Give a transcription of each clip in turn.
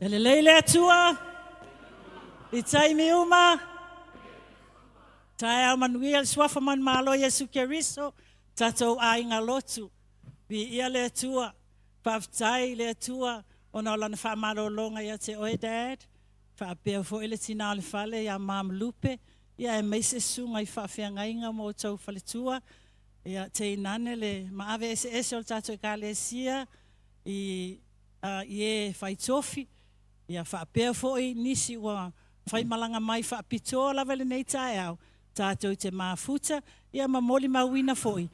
E lelei le Atua i taimi uma. Taeao manuia le suafa manumalo Iesu Keriso, tatou aiga lotu. Viia le Atua, faafetai i le Atua ona o lana faamalologa ia te oe Dad, faapea foi le tina o le fale ia Mom Lupe, ia aemaise susuga i faafeagaiga ma outou faletua, ia teinane le maave eseese o le tatou Ekalesia i i e fai tofi, ia faapea foi nisi ua faimalaga mai faapitoa lava i lenei taeao, tatou te mafuta ia ma molimauina foi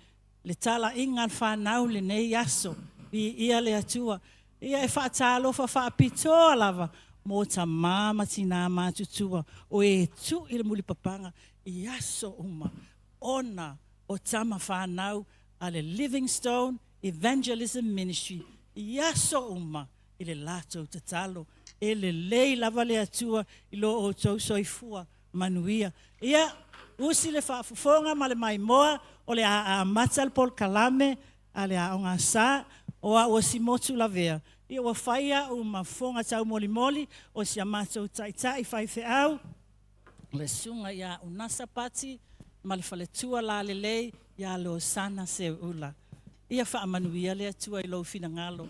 le talaiga a le fanau i lenei aso. Viia le Atua. Ia e faatalofa faapitoa lava mo tama ma tina matutua o e tui le mulipapaga i aso uma ona o tama fanau a le Livingstone Evangelism Ministry i aso uma i le latou tatalo. E lelei lava le Atua i lo outou soifua manuia. Ia, Usi le faafofoga ma le maimoa o le a amata le polokalame a le Aoga Sa. O au o Simotu Lavea, ia ua fai au ma fofoga taumolimoli o si a matou taitai faifeau, le susuga ia Unasa Pati ma le faletua lalelei ia Losana Seuula. Ia faamanuia le Atua i lou finagalo.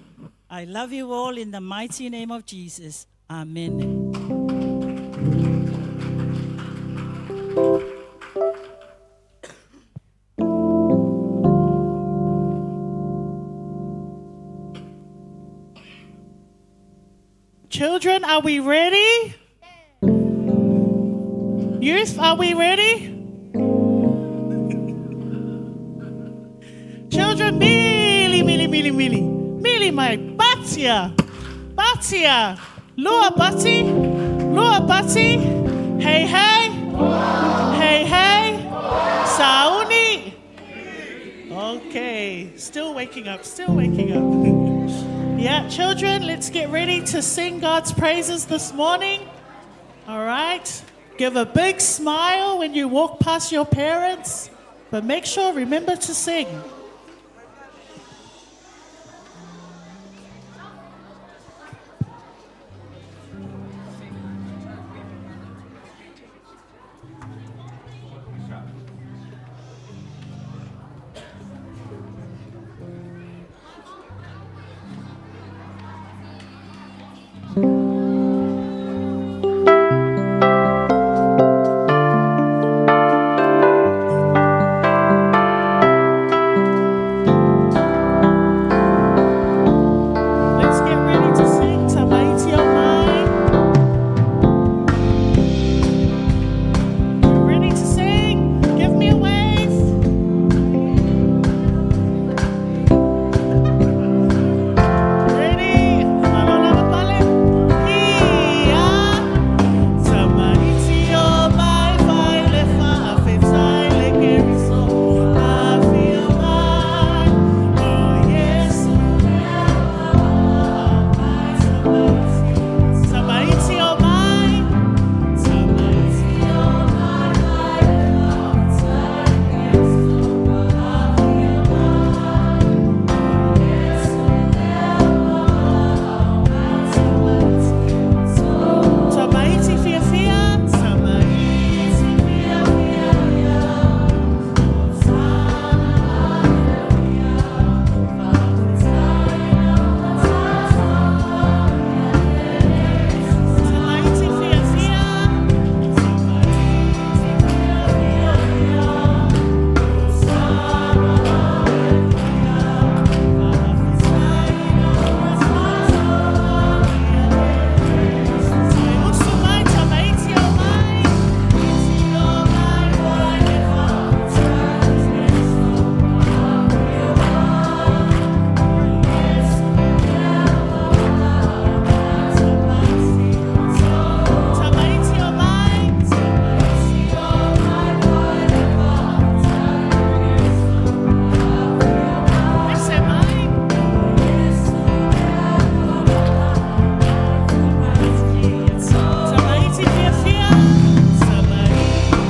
I love you all in the mighty name of Jesus. Amen. Children, are we ready? Youth, are we ready? Children, mili, mili, mili, mili. Mili mai, batia, batia. Lua bati, lua bati. Hey, hey. Hey, hey. Sauni. Okay, still waking up, still waking up. Yeah, children, let's get ready to sing God's praises this morning. All right. Give a big smile when you walk past your parents, but make sure, remember to sing. Let's get ready to sing Tamaiti O Mai. Ready to sing? Give me a wave. Ready? Malona mapale. Ia. Tamaiti o mai vai le whaafetai le keriso. Awhio mai. Oh Yesu. Tamaiti o mai. Tamaiti o mai vai le whaafetai le keriso. Awhio mai. Oh Yesu. Tamaiti fia fia, tamaiti fia fia, Tamaiti fia fia, tamaiti fia fia, Usu mai, tamaiti o mai, iti o mai, wai e Tamaiti o mai, tamaiti o mai, wai e Ese mai. Tamaiti fia fia, tamaiti fia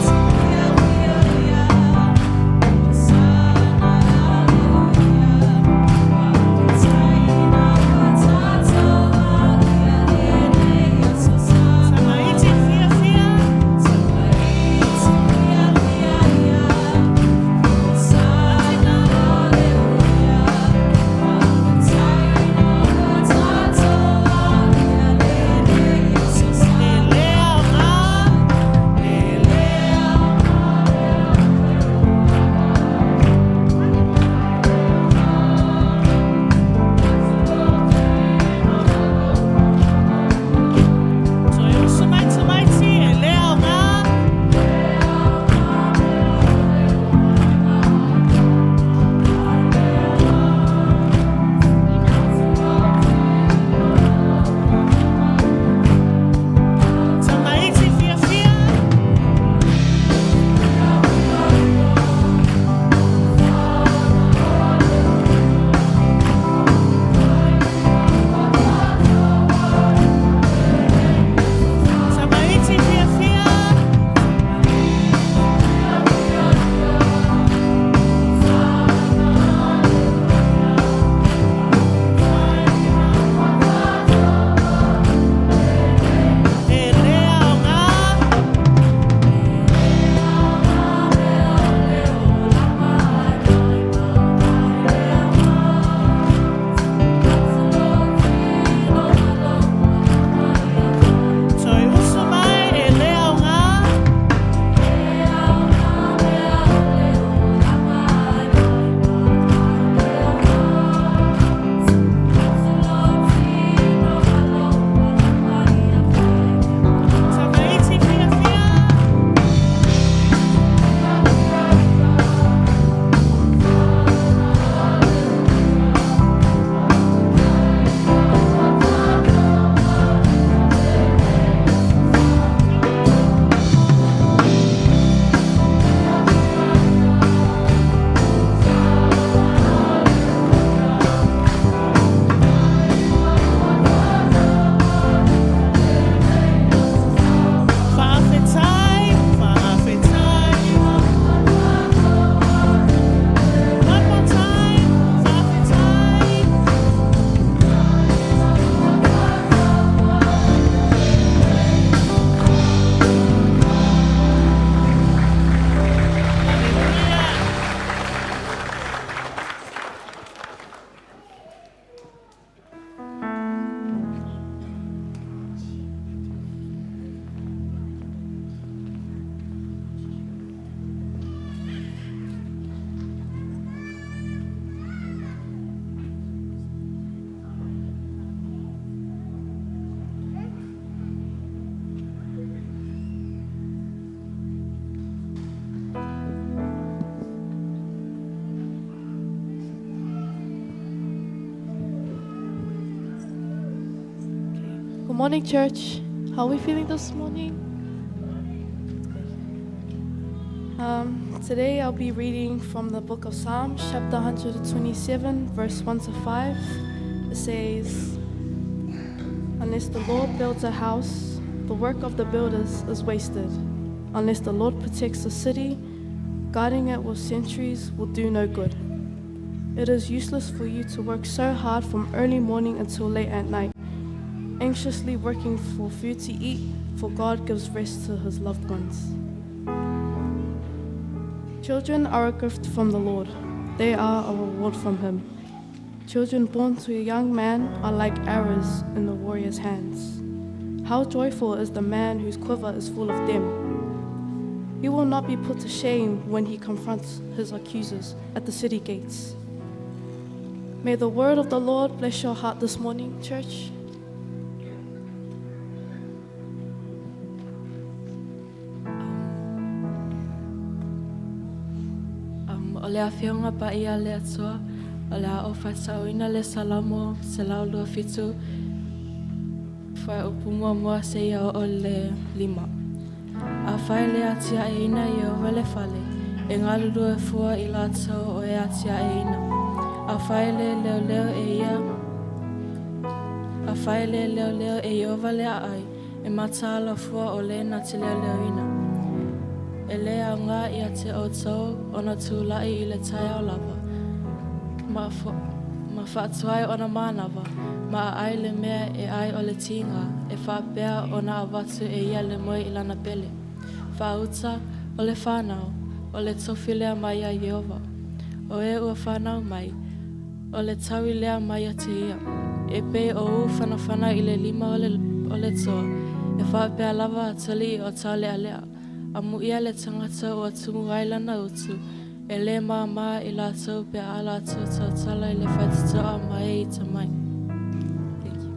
fia, Tamaiti fia fia, tamaiti fia fia, Elea nga, elea. Toi usu mai tamaiti, elea nga. Tamaiti fia fia. Tamaiti fia fia. Good morning, church. How are we feeling this morning? Today I'll be reading from the book of Psalms, chapter 127, verse 1 to 5. It says, Unless the Lord builds a house, the work of the builders is wasted. Unless the Lord protects the city, guarding it with sentries will do no good. It is useless for you to work so hard from early morning until late at night, anxiously working for food to eat, for God gives rest to his loved ones. Children are a gift from the Lord. They are a reward from him. Children born to a young man are like arrows in the warrior's hands. How joyful is the man whose quiver is full of them. He will not be put to shame when he confronts his accusers at the city gates. May the word of the Lord bless your heart this morning, church. O le Afioga Paia a le Atua, o le a ou faasaoina le Salamo 127, fuaiupu muamua seia oo i le lima. Afai e le atiaeina e Ieova le fale, e galulue fua i latou o e atiaeina. Afai e le leoleo e ia, afai e le leoleo e Ieova le aai, e mataala fua o le na te leoleoina. E le aoga ia te outou ona tulai i le taeao lava, ma, ma faatuai ona manava, ma aai le mea e ai o le tiga, e faapea ona avatu e ia le moe i lana pele. Faauta, o le fanau, o le tofi lea mai ia Ieova. O e ua fanau mai, o le taui lea mai ia te ia. E pei o ū fanafana i le lima o le, o le toa, e faapea lava atalii o taolealea. Amuia le tagata ua tumu ai lana utu, e le māmā i latou pe a latou tautala i le faitotoa ma e ita mai. Thank you.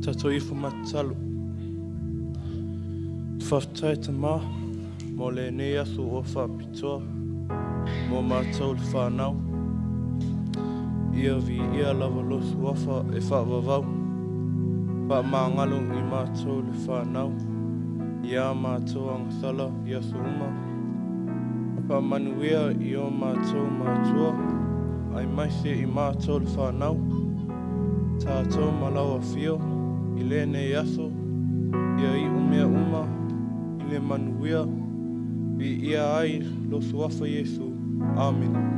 Tatou ifo ma tatalo. Faafetai Tama mo lenei aso ua faapitoa mo matou le whanau. Ia viia lava lo suafa e faavavau. Faamagalo i matou le whanau. I a matou agasala i aso uma. Faamanuia i o matou matua. Aemaise i matou le whanau. Tatou ma lau afio i lenei aso. Ia iu mea uma i le manuia. Viia ai lo suafa Iesu. Amene.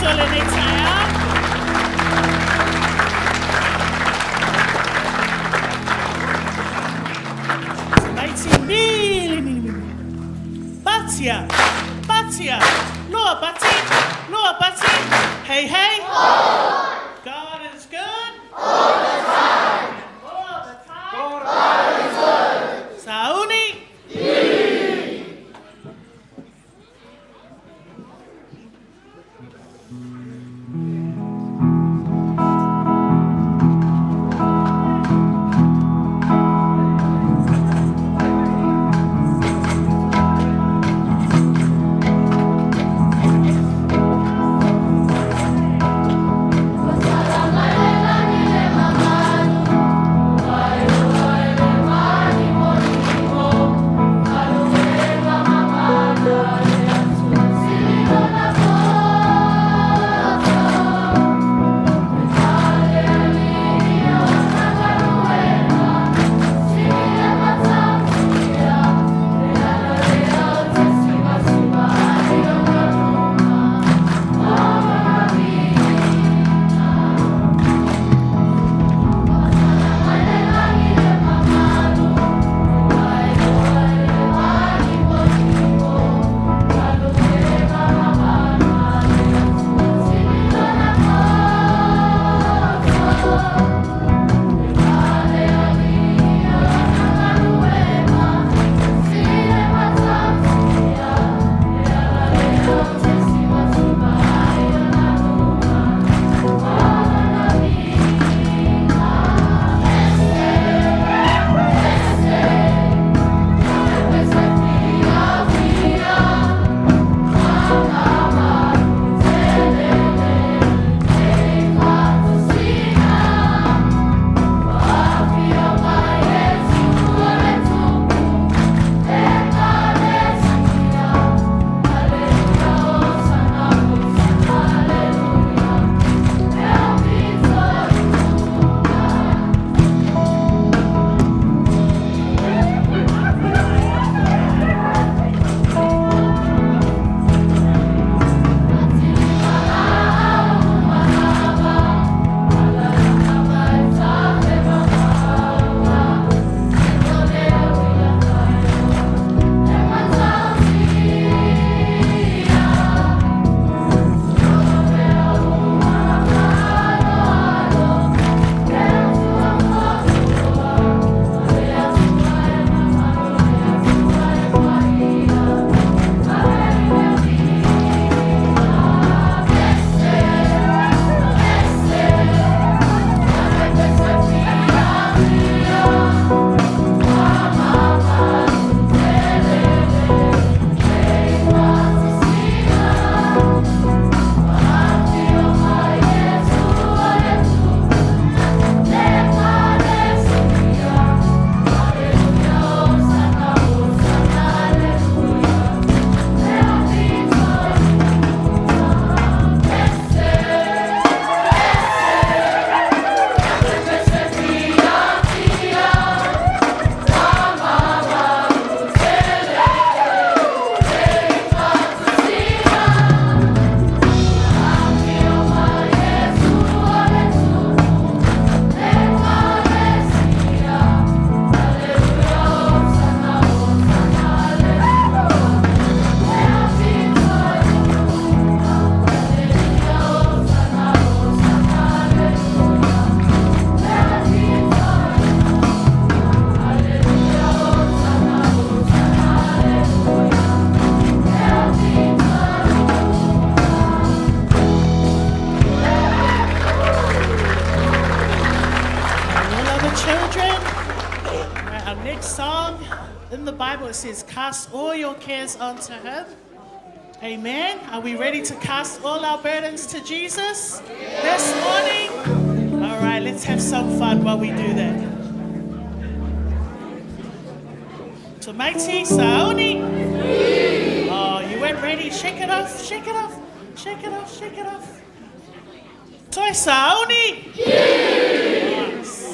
o lenei taeao. Tamaiti mili mili mili. Batia, batia, loa bati, loa bati, hey hey. God is good. All the time. All the time. God is good. Sauni. Bible, it says, Cast all your cares onto him. Amen. Are we ready to cast all our burdens to Jesus this morning? All right, let's have some fun while we do that. Tamaiti Sauni. Oh, you weren't ready. Shake it off, shake it off, shake it off, shake it off. Toi Sauni. Nice.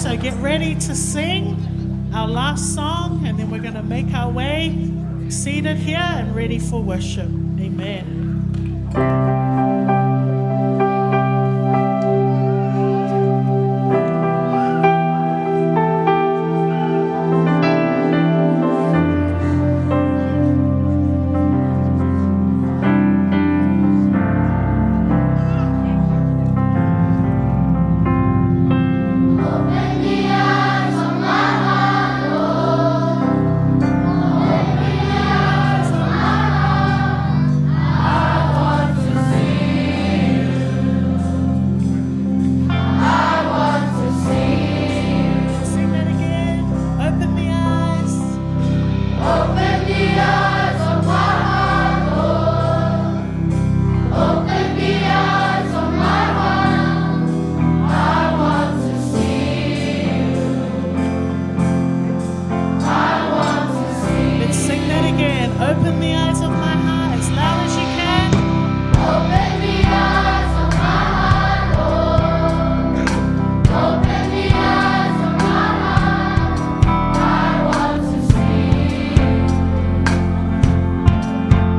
So get ready to sing our last song, and then we're going to make our way seated here and ready for worship. Amen. Sing that again. Open the eyes. Open the eyes of my heart, Lord. Open the eyes of my heart. I want to see you. I want to see. Let's sing that again. Open the eyes of my heart as loud as you can. Open the eyes of my heart, Lord. Open the eyes of my heart. I want to see you.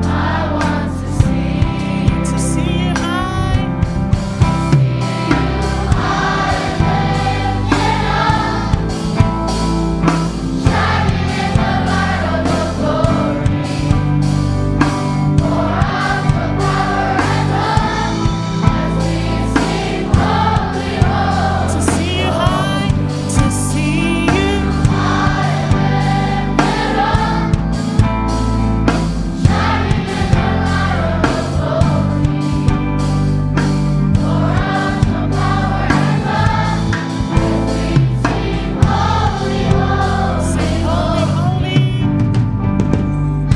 I want to see you. To see you high. Shining in the light of your glory, pour out your power and love as we sing holy, holy. To see you high. To see you. Shining in the light of your glory, pour out your power and love as we sing holy, holy, Sing holy, holy.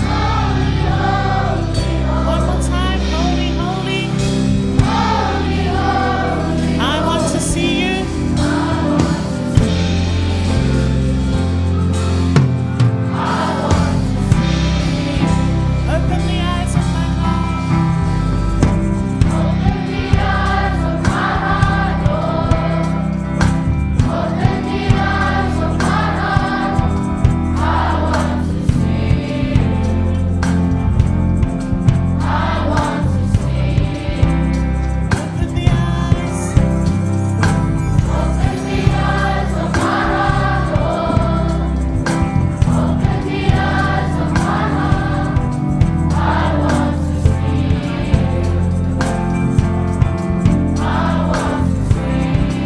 holy, holy, One more time. Holy, holy. holy, holy. I want to see you. Open the eyes of my heart. Open the eyes of my heart, Lord. Open the eyes of my heart. I want to see you. I want to see you. Open the eyes. Open the eyes of my heart, Lord. Open the eyes of my heart. I want to see you. I want to see you.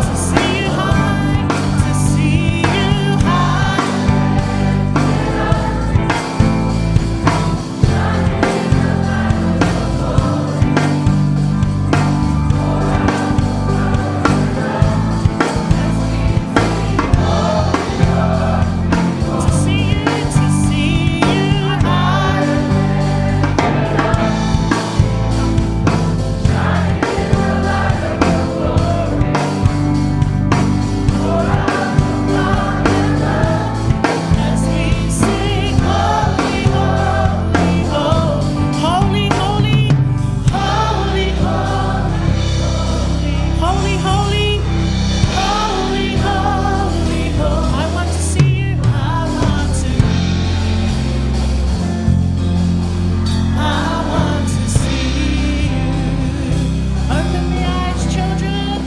To see you high. To see you high. To see you high. As we sing, holy, holy, holy, holy, holy, holy, holy, holy, holy, holy. I want to see you. I want to. I want to see you. Open the eyes, children.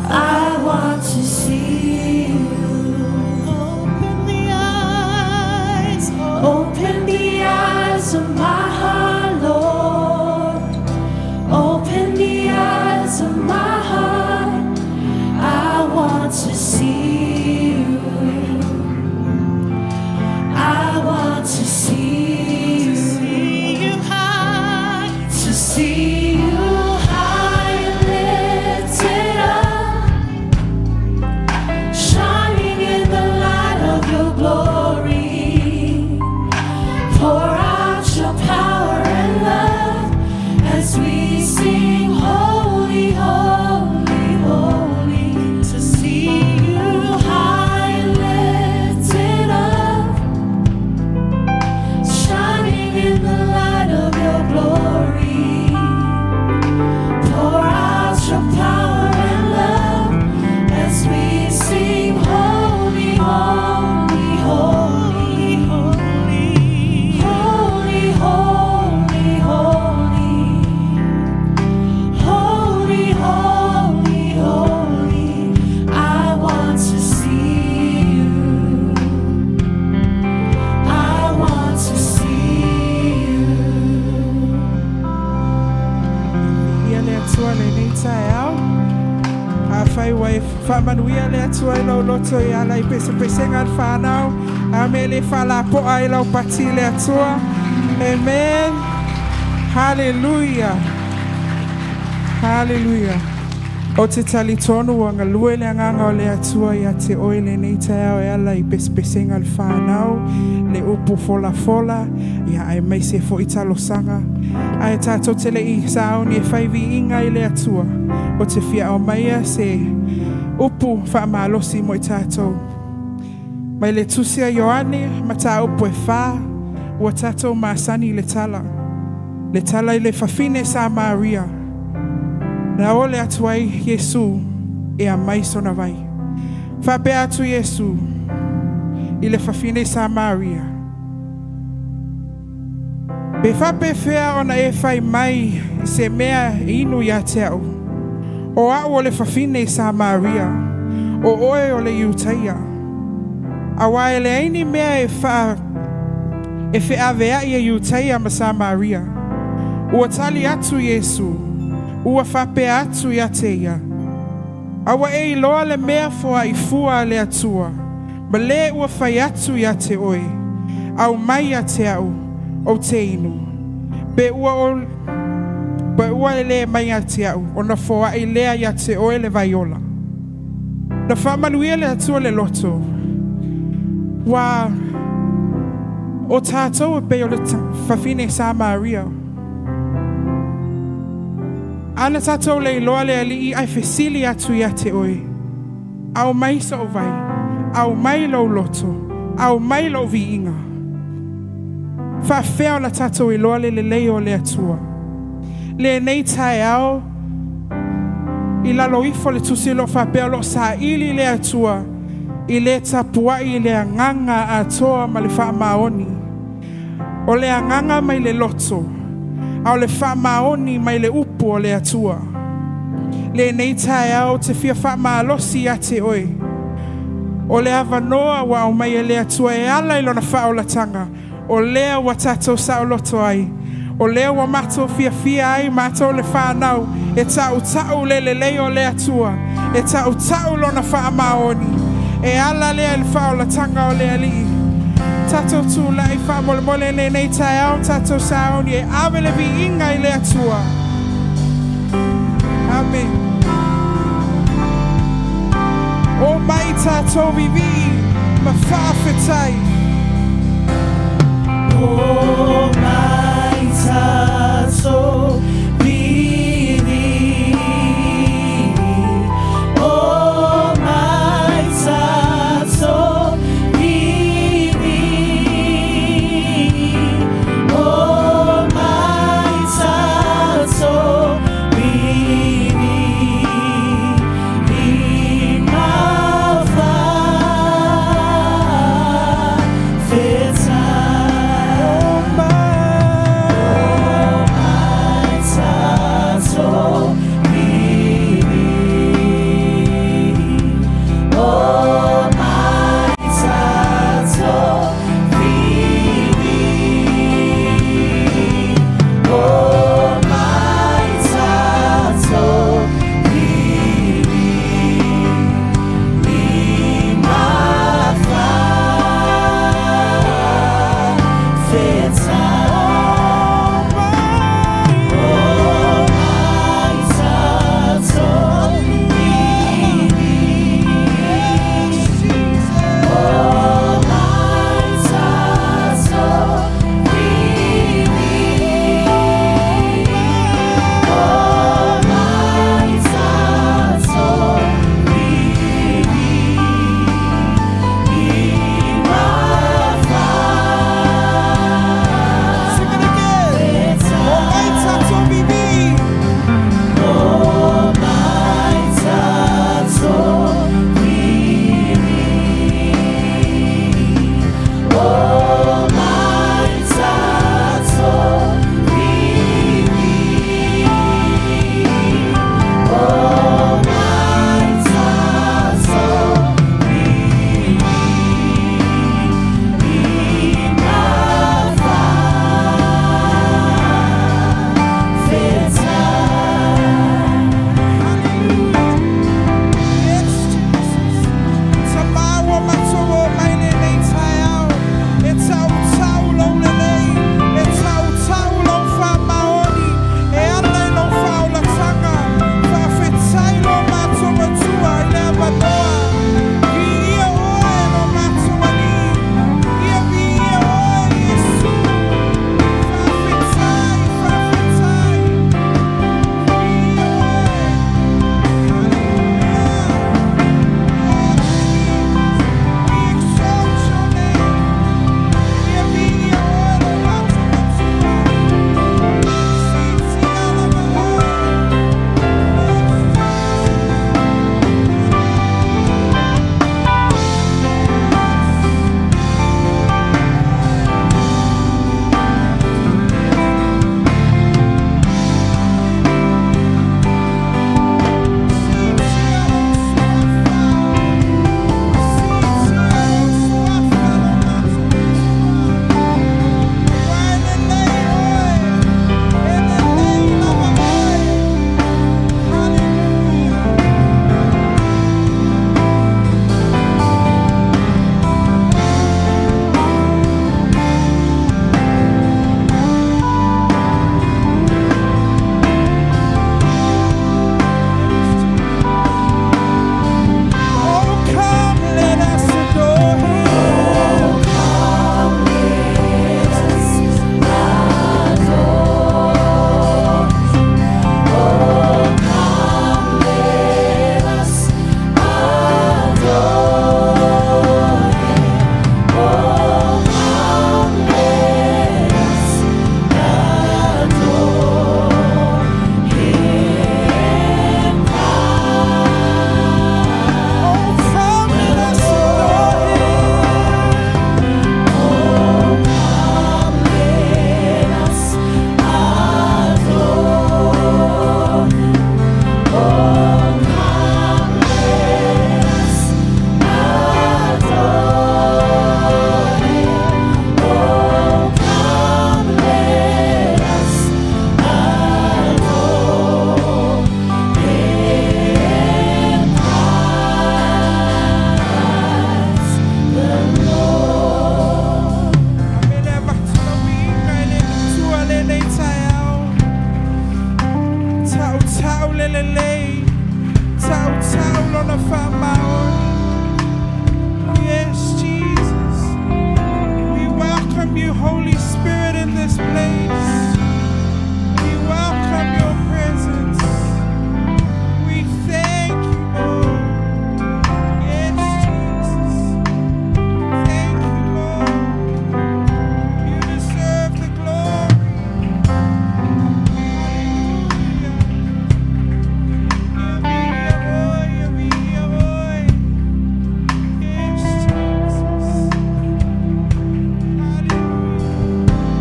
I want to see you. Open the eyes. Open the eyes of my heart, Lord. Open the eyes of my heart. I want to see you. I want to see you. See you high. To see you high and lifted up. Afai ua e faamanuia le Atua i lou loto e ala i pesepesega a le fanau, a mea e le faalapo'a ai lau pati i le Atua. Amen. Haleluia. Haleluia. Ou te talitonu ua galue le Agaga o le Atua ia te oe i lenei taeao e ala i pesepesega a le fanau, le upu folafola, ia aemaise foi talosaga. Ae tatou te le i sauni e fai viiga i le Atua, ou te fia aumaia se upu faamalosi mo i tatou. Mai le Tusi a Ioane, mataupu e fa, ua tatou masani i le tala. Le tala i le fafine Samaria. Na ole atu ai Iesu e aumai sona vai. Faapea atu Iesu i le fafine Samaria, Pe faapefea ona e fai mai i se mea e inu ia te au? O au o le fafine Samaria, o oe o le Iutaia. Auā e leai ni mea e faa e feaveai e Iutaia ma Samaria. Ua tali atu Iesu, ua faapea atu ia te ia, A ua e iloa le mea foai fua a le Atua, ma le ua fai atu ia te oe, Aumai ia te au, ou te inu. Pe ua o, pe ua e le mai ia te au, ona foai lea ia te oe le vai ola. Na faamanuia le Atua le loto, ua o tatou e pei o le fafine Samaria. Ana tatou le iloa le Alii ae fesili atu ia te oe, Aumai so'u vai, aumai lou loto, aumai lou viiga. Faafefea ona tatou iloa le lelei o le Atua? Lenei taeao, i lalo ifo o le tusi o lo o faapea o lo o saili le Atua i le tapuai i le agaga atoa ma le faamaoni. O le agaga mai le loto, a o le faamaoni mai le upu o le Atua. Lenei taeao ou te fia faamalosi ia te oe, o le avanoa ua aumai e le Atua e ala i Lona faaolataga, o lea ua tatou saoloto ai, o lea ua matou fiafia ai matou le fanau e tautau le lelei o le Atua, e tautau Lona faamaoni, e ala lea i le faaolataga o le Alii. Tatou tulai faamolemole lenei taeao tatou sauni e ave le viiga i le Atua. Amen. O mai tatou vivii ma faafetai. O mai tatou vivii. O mai tatou vivii. O mai tatou vivii. I ma faafetai. O mai. tau lona faamaoni. Yes, Jesus. We welcome you, Holy Spirit, in this place. We welcome your presence. We thank you, Lord. Yes, Jesus. Thank you, Lord. You deserve the glory. Hallelujah. Ia oi. Yes, Jesus. Hallelujah.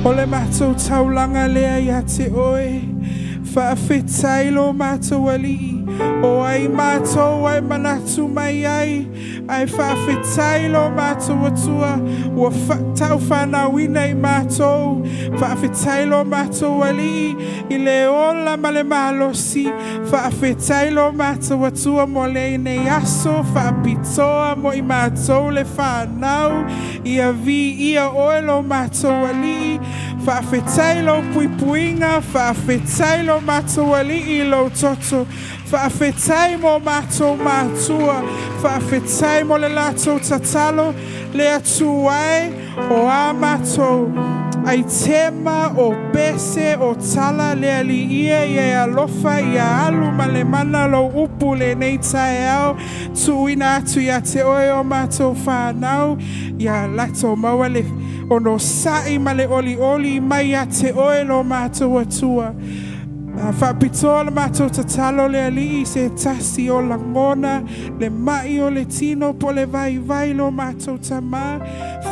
O le matou taulaga lea ia te oe. Faafetai lo matou Alii, o ai matou ai manatu mai ai, ae faafetai lo matou Atua, ua taufanauina i matou. Faafetai lo matou Alii, i le ola ma le malosi. Faafetai lo matou Atua mo lenei aso, faapitoa mo i matou le whanau, ia viia oe lo matou Alii. Faafetai lou puipuiga, faafetai lo matou Alii i lou toto. Faafetai mo matou matua, faafetai mo le latou tatalo, le Atua e, o a matou aitema o pese o tala le Alii e ia e alofa ia alu ma le mana lou upu lenei taeao, tuuina atu ia te oe o matou whanau, ia latou maua le onosa'i ma le olioli mai ia te oe lo matou Atua. Faapitoa le matou tatalo le Alii se tasi o lagona le mai o le tino po le vaivai lo matou tamā.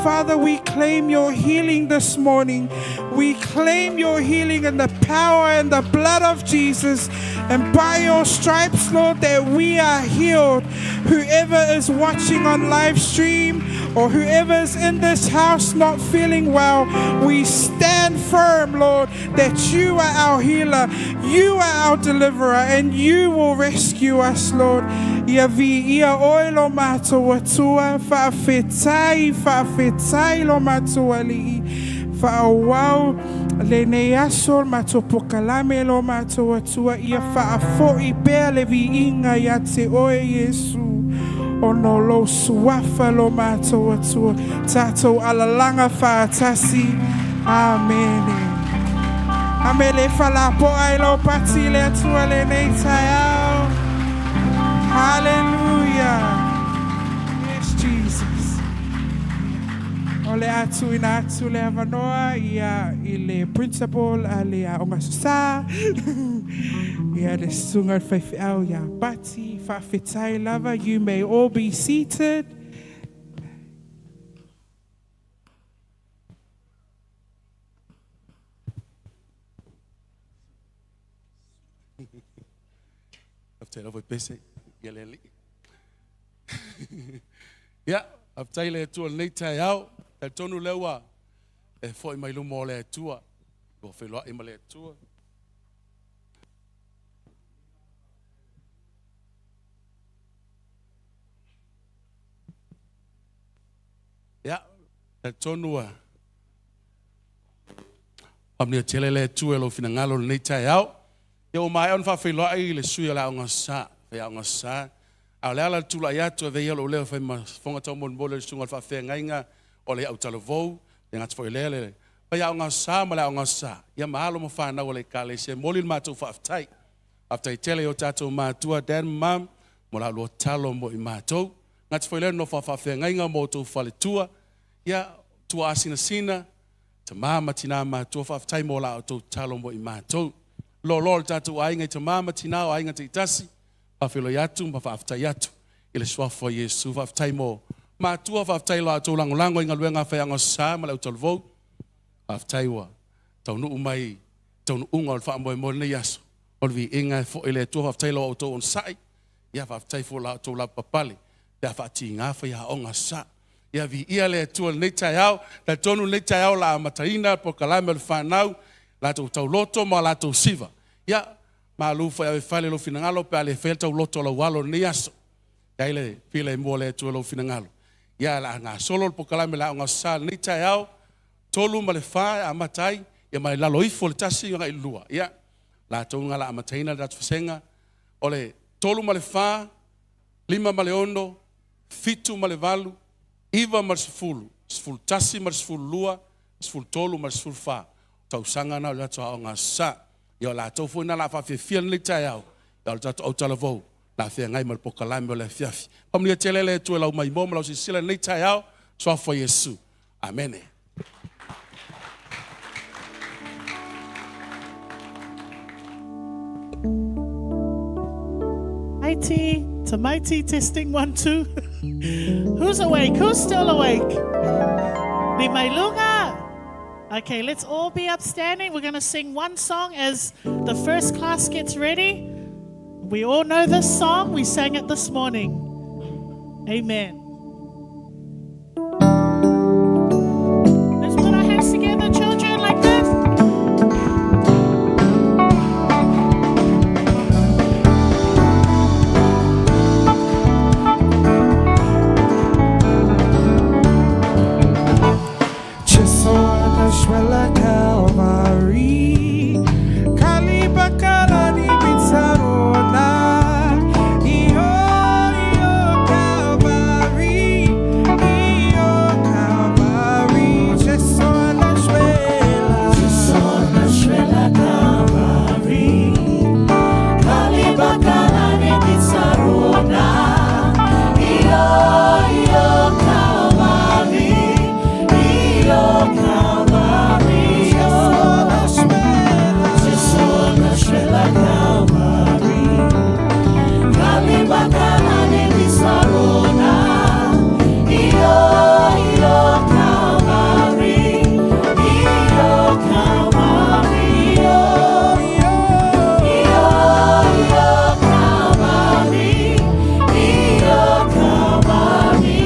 Father, we claim your healing this morning. We claim your healing in the power and the blood of Jesus. And by your stripes, Lord, that we are healed. Whoever is watching on live stream or whoever is in this house not feeling well, we stand firm, Lord, that you are our healer, you are our deliverer, and you will rescue us, Lord. Ia viia oe lo matou Atua, faafetai, faafetai lo matou Alii. Faaauau lenei aso matou pokalame lo matou Atua, ia faafoi pea le viiga ia te oe Iesu. Ona o lou suafa lo matou Atua, tatou alalaga faatasi. Amene. Amene falapoa i lau pati le Atua lenei taeao. Hallelujah. Yes, Jesus. O le atu ina atu le avanoa ia i le principal a le Aoga Aso Sa. Ia le susuga i le faifeau ia Pati. Faafetai lava. You may all be seated. Faafetai lava i pese ia le Alii. Ia, faafetai le Atua i lenei taeao. Talitonu lea ua e foi mai luma o le Atua. Ua feiloai ma le Atua. Ia, talitonu ua faamanuia tele le Atua i lou finagalo i lenei taeao. Ia ua maea ona faafeiloai le sui o le Aoga Sa, Faiaoga Sa. A o le ala o le tulai atu e avea ia lou leo e fai ma fofoga taumolimoli o le susuga o le faafeagaiga o le Autalavou, le gata foi i lea le Faiaoga Sa ma le Aoga Sa, ia ma alo ma fanau a le Ekalesia. E momoli le matou faafetai. Faafetai tele i o tatou matua, Dad ma Mom, mo la oulua tatalo mo i matou. Gata foi i lea le nofo a faafeagaiga mo outou faletua, ia, tuaasinasina, tama ma tina matua, faafetai mo la outou tatalo mo i matou. Loaloa o le tatou aiga i tama ma tina o aiga taitasi, faafeiloai atu ma faafetai atu i le suafa o Iesu. Faafetai mo matua, faafetai i lo outou lagolago i galuega a Faiaoga Sa ma le Autalavou. Faafetai ua taunuu mai taunuuga o le faamoemoe lenei aso. O le viiga e foi i le Atua, faafetai i lo outou onosai. Ia faafetai foi i la outou lavapapale pe a faatiga faiaoga sa. Ia viia le Atua i lenei taeao. Talitonu lenei taeao o le a amataina le polokalame o le fanau, latou tauloto ma latou siva. Ia, malu foi ave fale lou finagalo pe a le faia le tauloto a lau alo i lenei aso. Ia i le filemu o le Atua lou finagalo. Ia, o le a gasolo le polokalame o le Aoga Aso Sa i lenei taeao, 3 ma le 4 e amata ai, ia ma i lalo ifo le 1 agai i le 2. Ia, latou na o le a amataina le tatou vasega o le 3 ma le 4, 5 ma le 6, 7 ma le 8, 9 ma le 10, 11 ma le 12, 13 ma le 14. Tausaga na o le tatou Aoga Aso Sa. Ia o latou foi na o le a faafiafia lenei taeao, ia o le tatou autalavou, o le a feagai ma le polokalame o le afiafi. Faamanuia tele le Atua i lau maimoa ma lau silasila i lenei taeao. Suafa o Iesu. Amene. Mighty, tamaiti testing 1, 2. Who's awake? Who's still awake? Limailunga. Okay, let's all be upstanding. We're going to sing one song as the first class gets ready. We all know this song. We sang it this morning. Amen. Let's put our hands together, children, like this. Jesu anashwela Calvary Kalibakalani bitsarona Iyo iyo Calvary Iyo Calvary Jesu anashwela Jesu anashwela Calvary Kalibakalani bitsarona Iyo iyo Calvary Iyo Calvary Jesu Jesu anashwela anashwela Calvary Kalibakalani bitsarona Iyo iyo Calvary Iyo Calvary Iyo Iyo iyo Calvary Iyo Calvary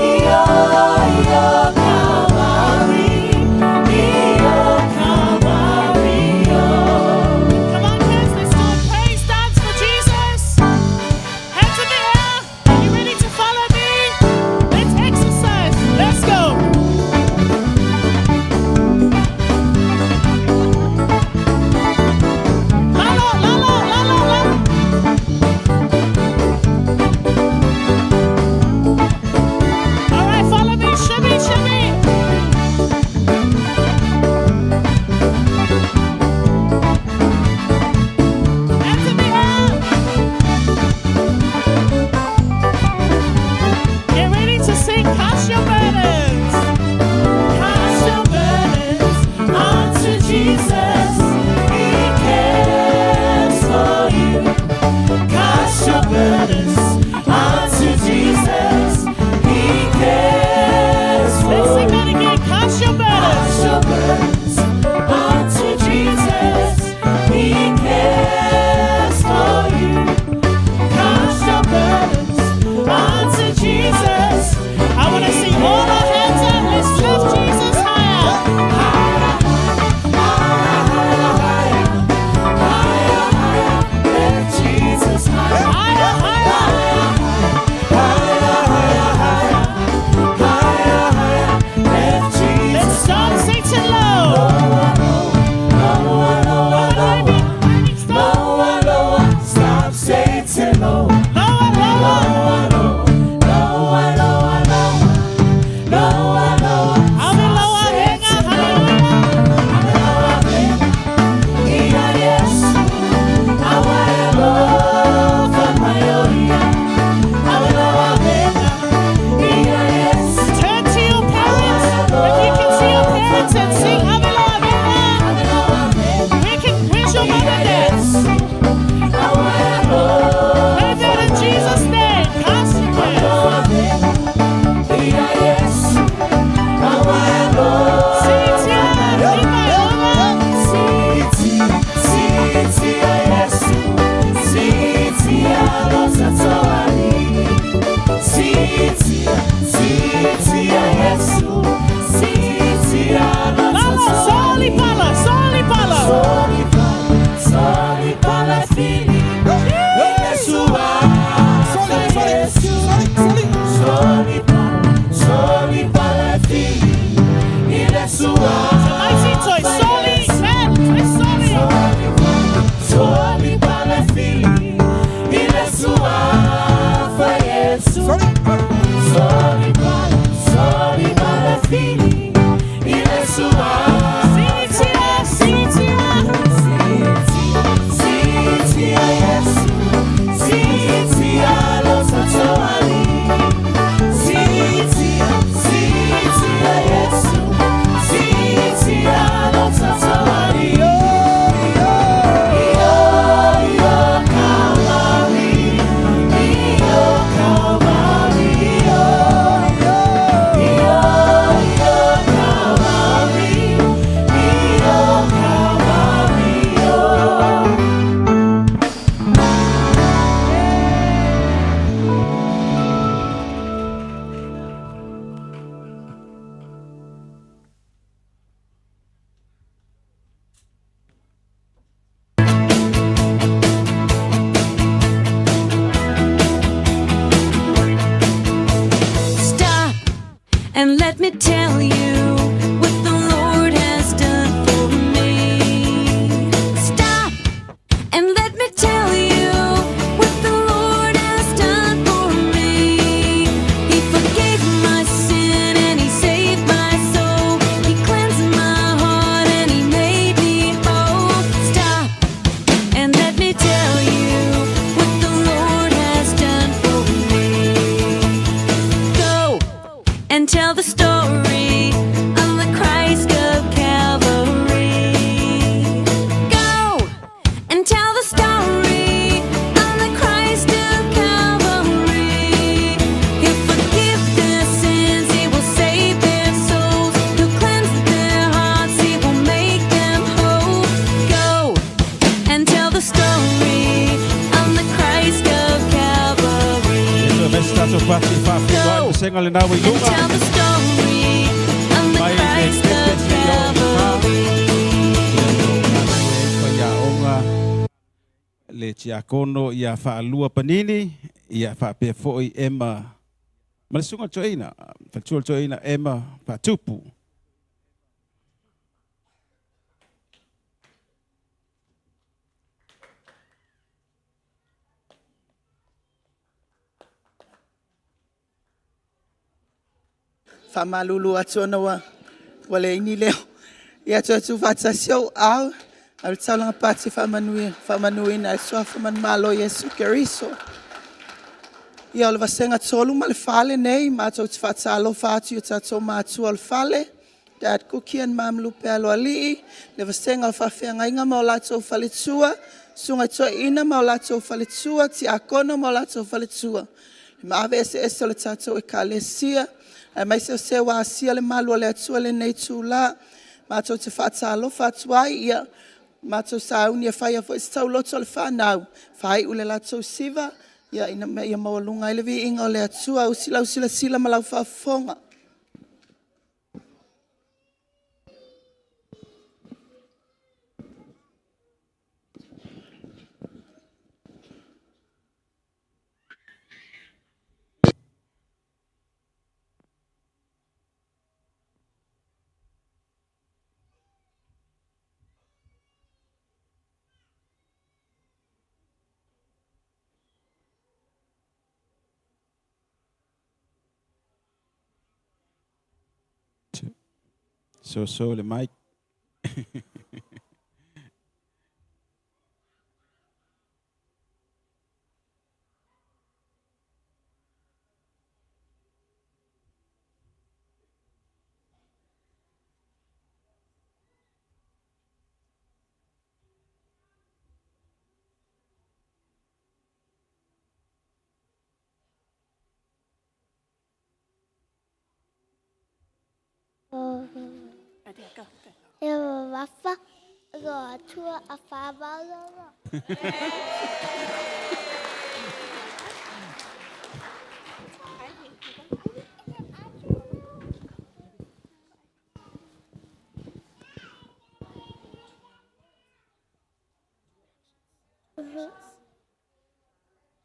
Iyo iyo Calvary Iyo Calvary Come on, kids, let's do a praise dance for Jesus. Hands in the air. Are you ready to follow me? Let's exercise. Let's go. Lalo, lalo, lalo, lalo. All right, follow me. Shimmy, shimmy. Hands in the air. Get ready to sing Cast Your Burdens. Cast your burdens onto Jesus. He cares for you. Cast your burdens onto Jesus. He cares for Let's sing you. that again. Cast your burdens. Cast your burdens onto Jesus. He cares for you. Cast your burdens onto Jesus. I want to see all our hands up. Let's lift Jesus higher. Jesus higher. Higher, higher. Let's stop Satan low. Come on, baby. Baby, stop. Lower, lower, stop Satan low. Lower, lower. Lower, lower, lower, lower, lower. I'll be lower. Hang on. Hallelujah. Turn to your parents. If you can see your parents and sing Avila, Avila. Where's your mom and dad? Pray that in Jesus' name. Cast your burdens. Sitia, Lima, Loma. Lalo, Soli Pala, Soli Pala. Soli pala fili, Soli, soli, soli, soli Soli pala, soli pala fili, Mighty toy, Soli, man, it's Soli. Soli pala fili, Soli Soli pala, soli pala fili, Sitia, Sitia. Sitia Yesu, sitia lototoali. Sitia, sitia Yesu, sitia lototoali. Iyo, iyo Calvary, iyo Calvary, iyo, iyo, iyo. vasega lenā ua i luga mai le pepe seia oo i le fa. Ia o lo o galulue ai faiaoga le tiakono ia Faalua Panini ia faapea foi Emma ma le susuga i le toeaina, faletua o le toeaina Emma Faatupu. Faamalulu atu ona ua ua leai ni leo. Ia toe tuufaatasi ou aao ae o le taulaga pati faamanuina e le Suafa manumalo o Iesu Keriso. Ia o le vasega 3 ma le 4 lenei, matou te faatalofa atu i o tatou matua o le fale, Dad Cookie and Mum Lupe Aloalii, le vasega o faafeagaiga ma o latou faletua, susuga i toeaiina ma o latou faletua, tiakono ma o latou faletua, le maave eseese o le tatou Ekalesia, aemaise o se ua asia le malu o le Atua i lenei itula. Matou te faatalofa atu ai, ia matou sauni e fai ai foi se tauloto a le fanau, faaiu le latou siva ina ia maualuga ai le viiga o le Atua. Usi lau silasila ma lau faafofoga. Soso le mic.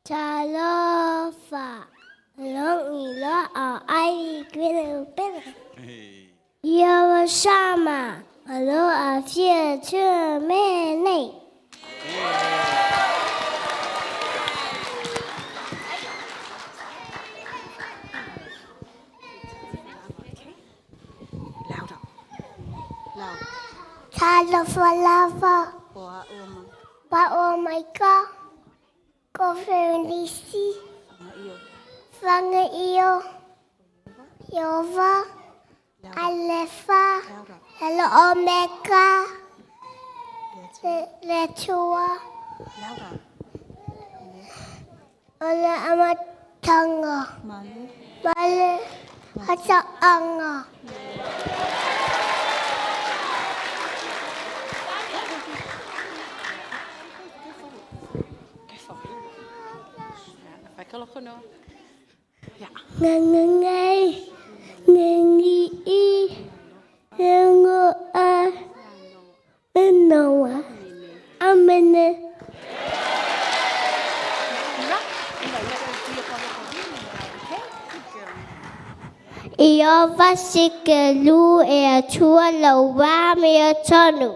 Talofa, logi loa o ai pele. Yorosama, aloha fia tua me nei. Talofa lava. Paʻo mai ka Kofelisi Fagaio Ieova Alefa le Omeka le Atua o le amataga ma le faatoaga. Ngangangei, ngengi'i, lengo'a, menoa. Amene. Ieova sikelu e Atua lau wā mea tonu.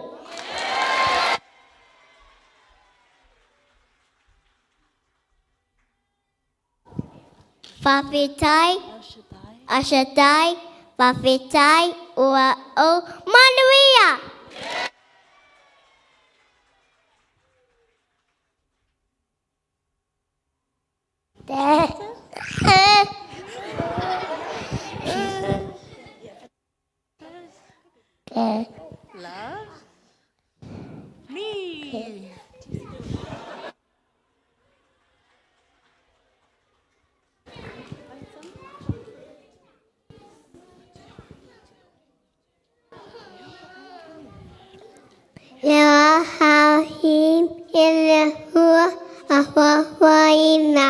Faafetai, Ashatai, faafetai ua ou manuia! Love me. Elohim Elehua Ahuahuaina.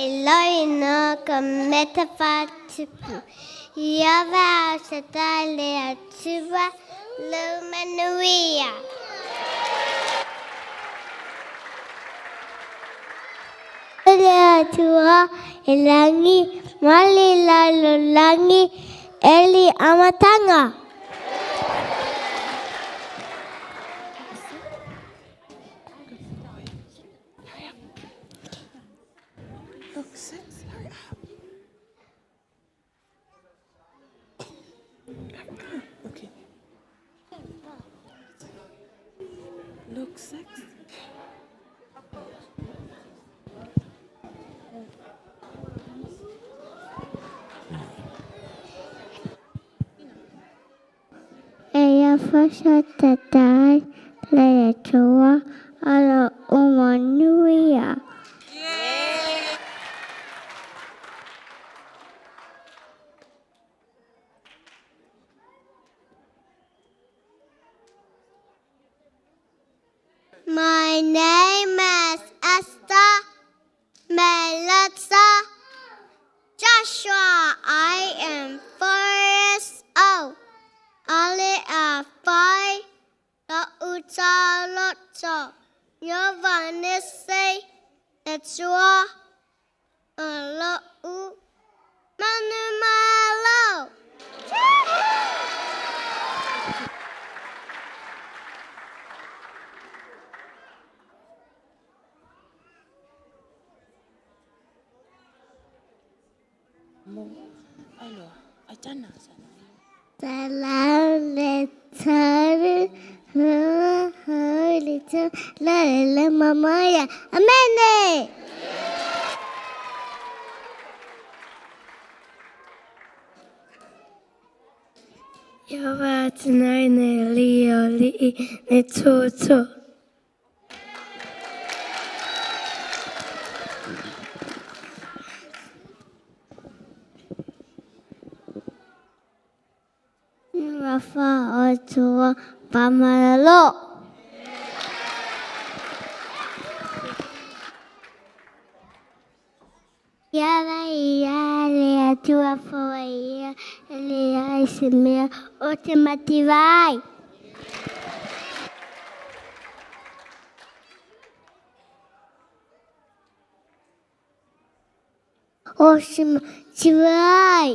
E loi no ka meta whātupu. Iova au sa tai le atua lo manuia. Le atua e langi, mali lalolagi e le amataga. Look, six. Hurry up. Okay. Luke 6. E fasotatai le Atua ala o manuia. My name is Esther Melissa Joshua. I am 4 years old. Ale a fai la uta loto. Yovanese Etua lo u manu malo. Salam le tari le la la mamaya. Amene. Iova atinai ne li o li'i ne tūtū. Rafa o tua pamalalo. Ia ia le atua foa ia le ai se mea o te mativai. O se mativai.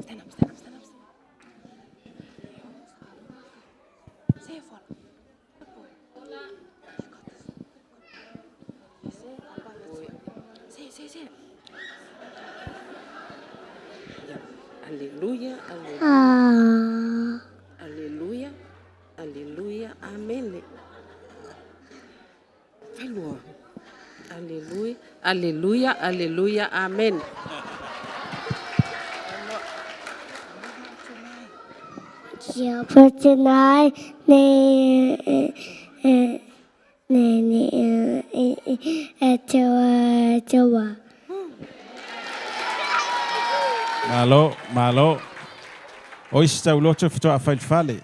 Stand up, stand up, stand up. Say it for Say it, say it, say it. Yeah. Aleluia, aleluia, Ah. aleluia, aleluia, amene. Vai, Lua. Aleluia, aleluia, aleluia, amen. Kia patinai ne ne ne e tua tua. Malo, malo. O isi tauloto fitoa failifale.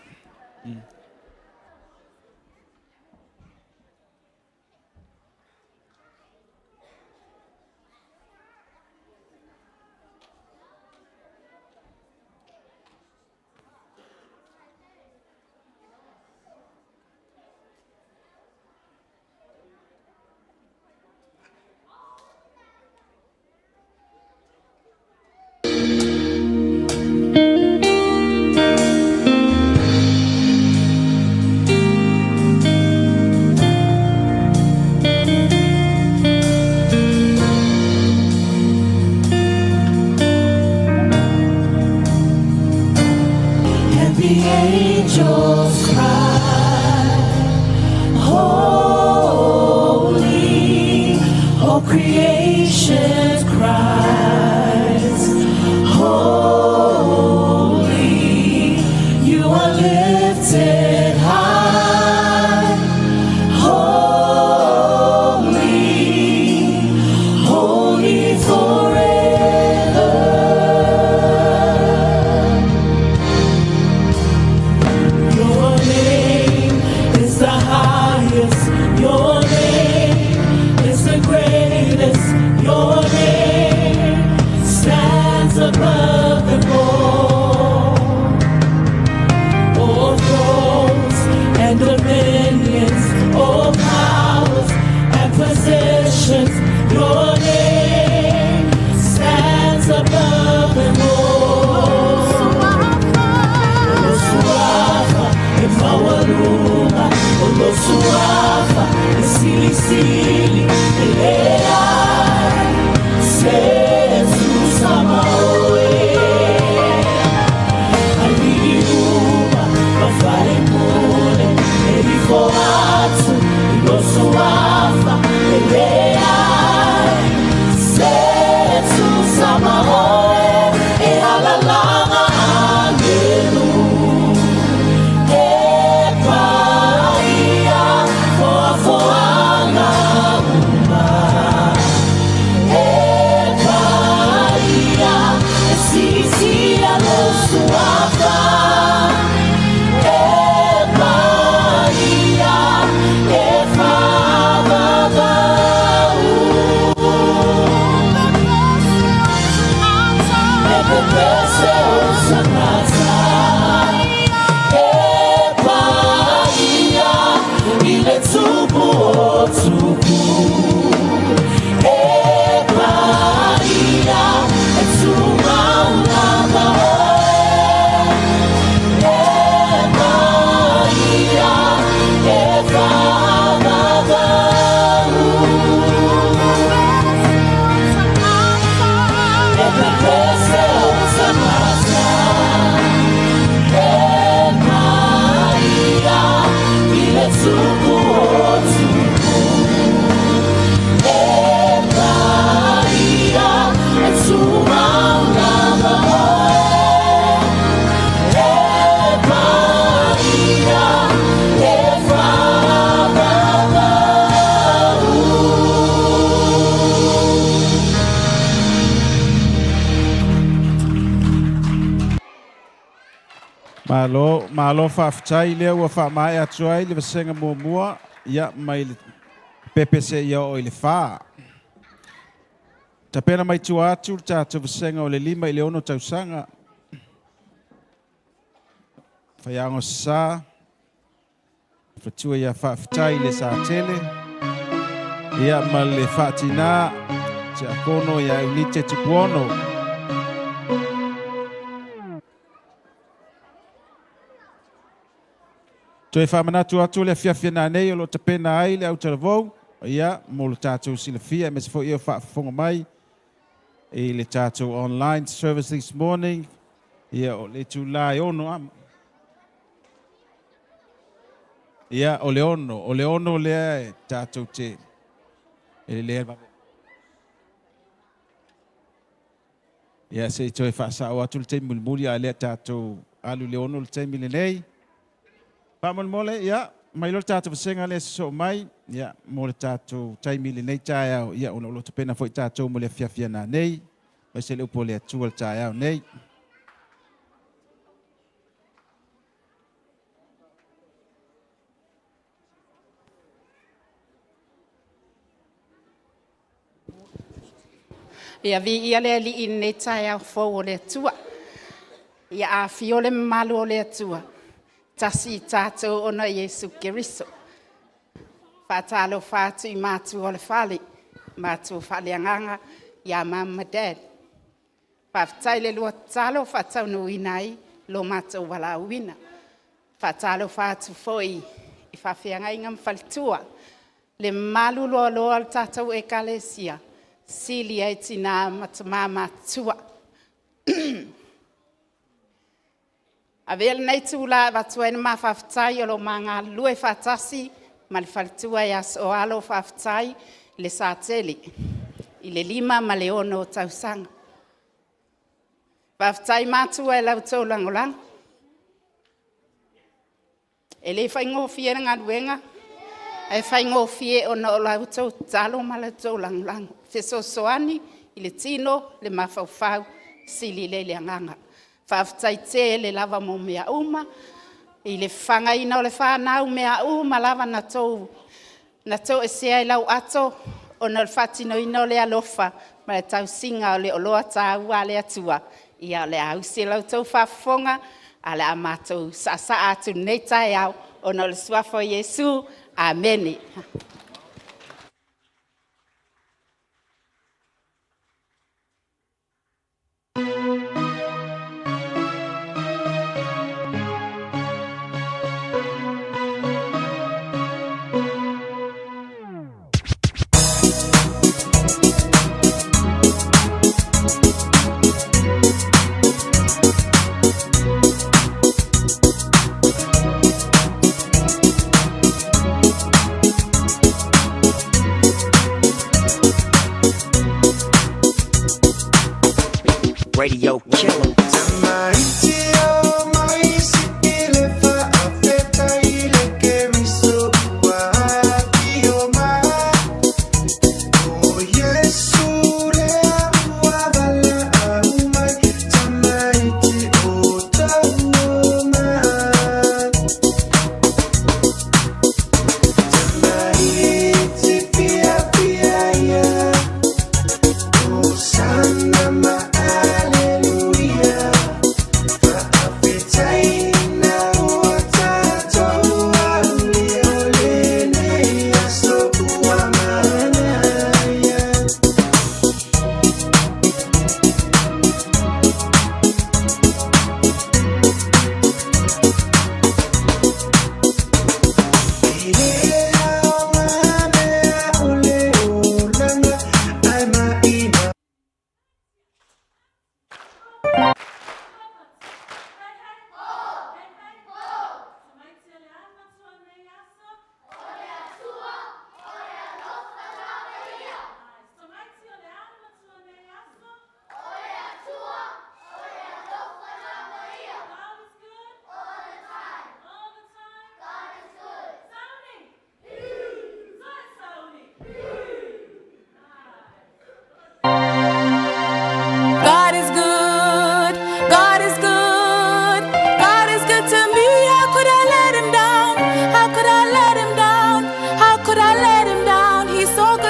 Malo, malo faafetai lea ua faamaea atu ai le vasega muamua ia mai le pepe seia oo i le 4. Tapena mai tua atu le tatou vasega o le 5 i le 6 tausaga. Faiaoga sa, fatua ia faafetai i le Satele, ia ma le faatinā, tiakono ia Eunite Tupuono. Toe faamanatu atu le afiafi nanei o lo o tapena ai le autalavou, ia mo le tatou silafia aemaise foi o faafofoga mai i le tatou online service this morning, ia o le itulā e 6 ama. Ia o le 6 lea e tatou te e le ia se i toe faasao atu le taimi mulimuli a lea tatou alu i le 6 le taimi lenei. Faamolemole, ia, mai loa le tatou vasega lea sosoo mai, ia, mo le tatou taimi lenei taeao, ia, ona o lo o tapena foi tatou mo le afiafi nanei, aemaise le upu a le Atua le taeao nei. Ia viia le Alii i lenei taeao fou o le Atua. Ia afio le mamalu o le Atua, tasi i tatou ona Iesu Keriso. Faatalofa atu i matua o le fale, matua faaleagaga ia Mum ma Dad. Faafetai le lua tatalo faataunuuina ai lo matou valaauina. Faatalofa atu foi i faafeagaiga ma faletua, le mamalu loaloa o le tatou Ekalesia, sili ai tina ma tama matutua. Avea lenei itula e avatu ai le ma faafetai o lo o ma galulue faatasi ma le faletua ia Sooalo faafetai le Satele i le 5 ma le 6 tausaga. Faafetai matua i la outou lagolago. E le faigofie le galuega, ae faigofie ona o la outou tatalo ma la outou lagolago. Fesoasoani i le tino, le mafaufau, sili lea i le agaga. Faafetai tele lava mo mea uma, i le fafagaina o le fanau, mea uma lava na toesea i lau ato ona o le faatinoina o le alofa ma le tausiga o le oloa taua a le Atua. Ia o le a usi la outou faafofoga, ae o le a matou saasaa atu i lenei taeao ona o le suafa o Iesu. Amene. Radio killer. Hallelujah.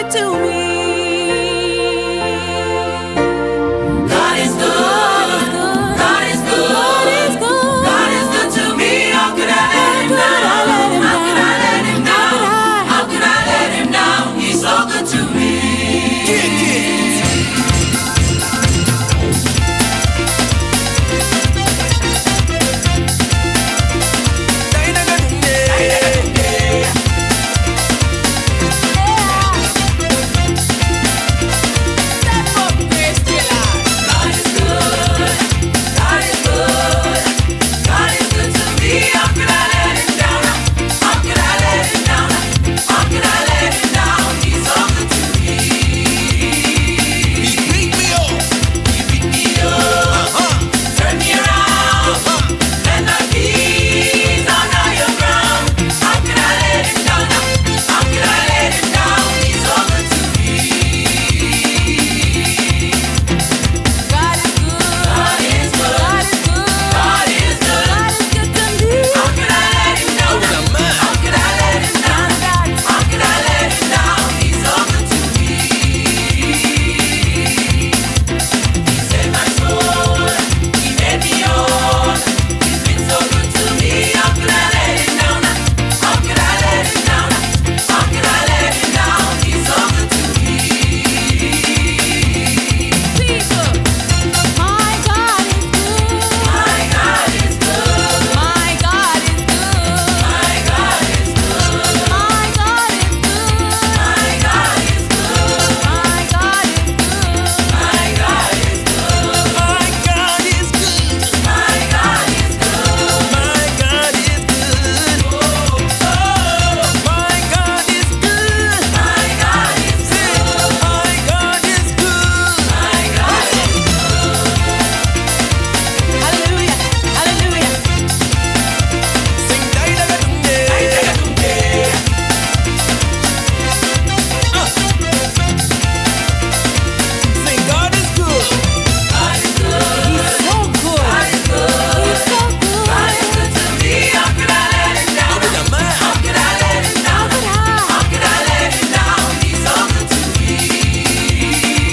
good to me. God is good. God is good. God is good. God is good to me. How could I let him down? How could I let him down? How could I let him down? He's so good to me. Kick it. God is good. God is good. God is good to me. How could I let him down? How could I let him down? How could I let him down? He's so good to me. He picked me up. He picked me up. Turn me around. Let my feet on higher ground. How could I let him down? How could I let him down? He's so good to me. God is good. God is good. God is good. God is good. God is good to me. How could I let him down? How could I let him down? How could I let him down? He's so good to me. He saved my soul. He made me whole. He's been so good to me. How could I let him down? How could I let him down? How could I let him down? He's so good to me. People. My God is good. My God is good. My God is good. My God is good. My God is good. My God is good. My God is good. My God is good. My God is good. My God is good. My God is good. Oh, oh. My God is good. My God is good. My God is good. My God is good. Hallelujah, hallelujah. Sing dai da dum de, dai da dum de. Sing God is good. God is good. He's so good. God is good. He's so good. God is good to me. How could I let him down? How could I let him down? How could I let him down? He's so good to me.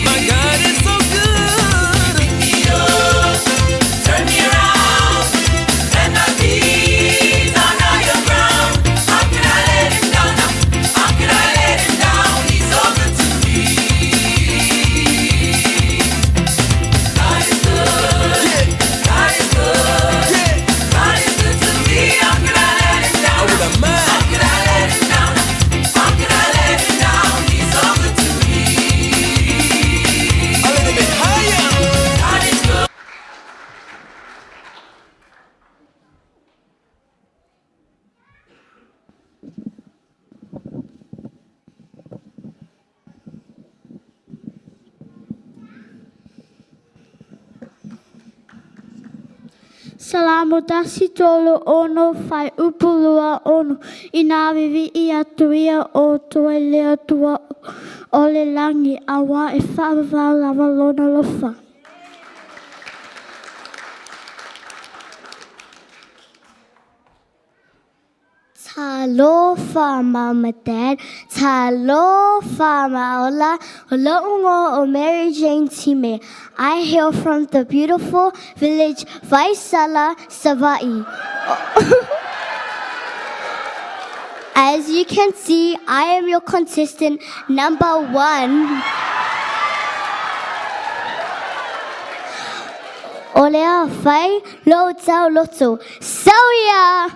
My God is so good. He picked me up, turned me around, and my feet on higher ground. How could I let him down? How could I let him down? He's so good to me. God is good. God is good. God is good to me. How could I let him down? How could I let him down? How could I let him down? He's so good to me. A little bit higher. God is good. Salamo tasi tolu ono fai upu lua ono i nā vivi'i atu ia o toe le Atua o le lagi, auā e faavavau lava lona alofa. Talofa Mum and Dad, Talofa Maola, Lo'ungo o Mary Jane Time. I hail from the beautiful village Vaisala, Savaii. As you can see, I am your contestant number one. O lea fai lou tau loto. Sau ia!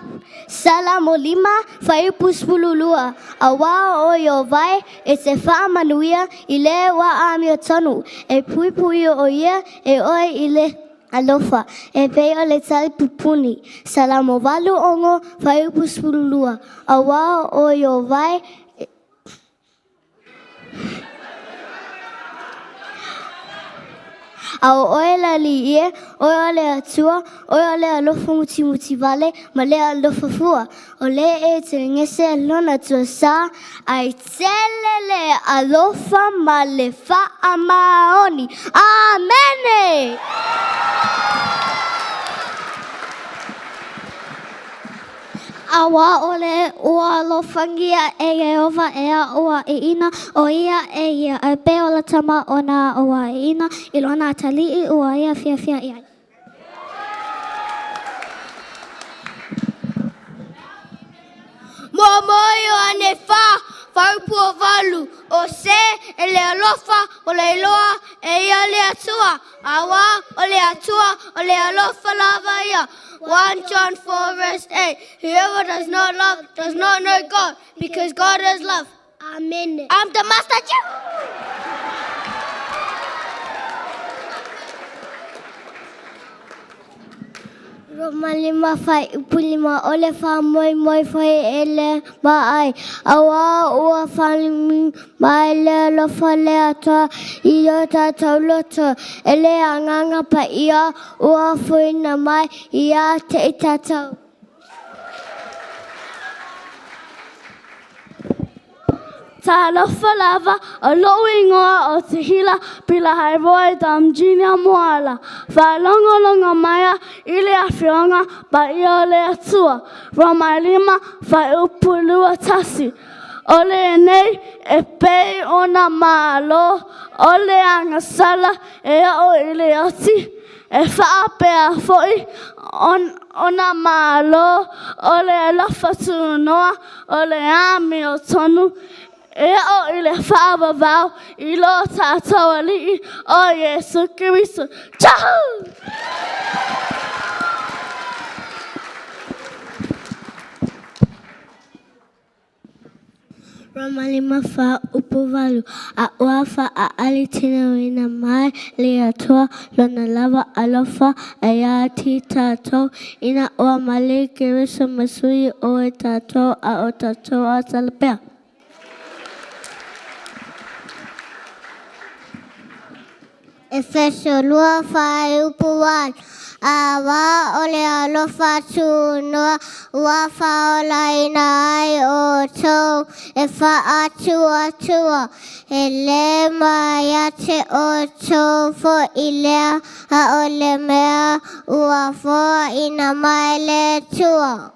Salamo lima, fuaiupu 12, Auā o Ieova e te faamanuia i le wā amiotonu, e puipui o ia e oe i le alofa, e pei o le tali pupuni. Salamo 86, fuaiupu 12, Auā o Ieova e A o oe le Alii e, oe o le Atua, oe o le alofa mutimuti vale ma le alofa fua, o le e te gese lona tuasā, ai tele le alofa ma le faamaoni. Amene! Auā o le ua alofagia e Ieova e aʻo aʻeina, ʻo ia e ia e pei o le tama ona aʻo aʻeina i lona atalii ua ia fiafia i ai. Muamua Ioane 4, fuaiupu 8, O se e le alofa o le iloa e ia le Atua, auā o le Atua o le alofa lava ia. 1 John 4 verse 8, Whoever does not love does not know God, because God is love. Amen. I'm the Master Chief. Roma lima fuaiupu lima o le faamoemoe foi e le vaai, auā ua faalimi mai le alofa o le Atua i o tatou loto, e le Agaga Paia ua fuina mai ia te i tatou. Talofa lava, o lo'u igoa o Tehila Pilahairoa Damjina Moala. Faalogologo maia i le Afioga Paia o le Atua. Roma lima, fuaiupu 21. O lenei e pei ona malo o le agasala e oo i le oti, e faapea foi ona malo o le alofa tunoa o le amiotonu e oo i le faavavau i lo tatou Alii o Iesu Keriso. Tchahu! Roma lima fuaiupu valu, a ua faaali tinauina mai le Atua lona lava alofa ia te tatou, ina ua male Keriso ma sui o e tatou a o tatou asala pea. Efeso lua fuaiupu valu, Auā o le alofa tunoa ua faaolaina ai outou e faatuatua, e le ma ia te outou foi lea, a o le mea ua foaina mai le Atua.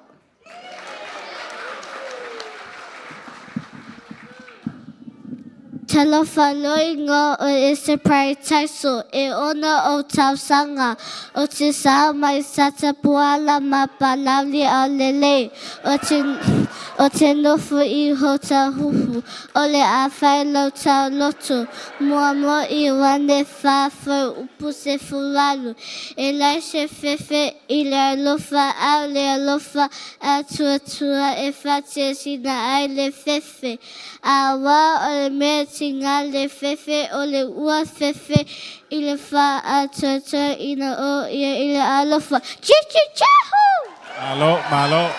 Talofa lou igoa o Enterprise Taiso, e ono ou tausaga, o te sao mai Satapuala ma Palauli Aolelei, o te, o te nofo i Hotahuhu, o le a fai lou tauloto, muamua Ioane fa fuaiupu 18, e lai se fefe i le alofa a o le alofa atuatua e faatiasina ai le fefe. Auā o le mea tiga le fefe o le ua fefe i le faaatoatoa ina o ia i le alofa. Chichi chahu! Malo, malo.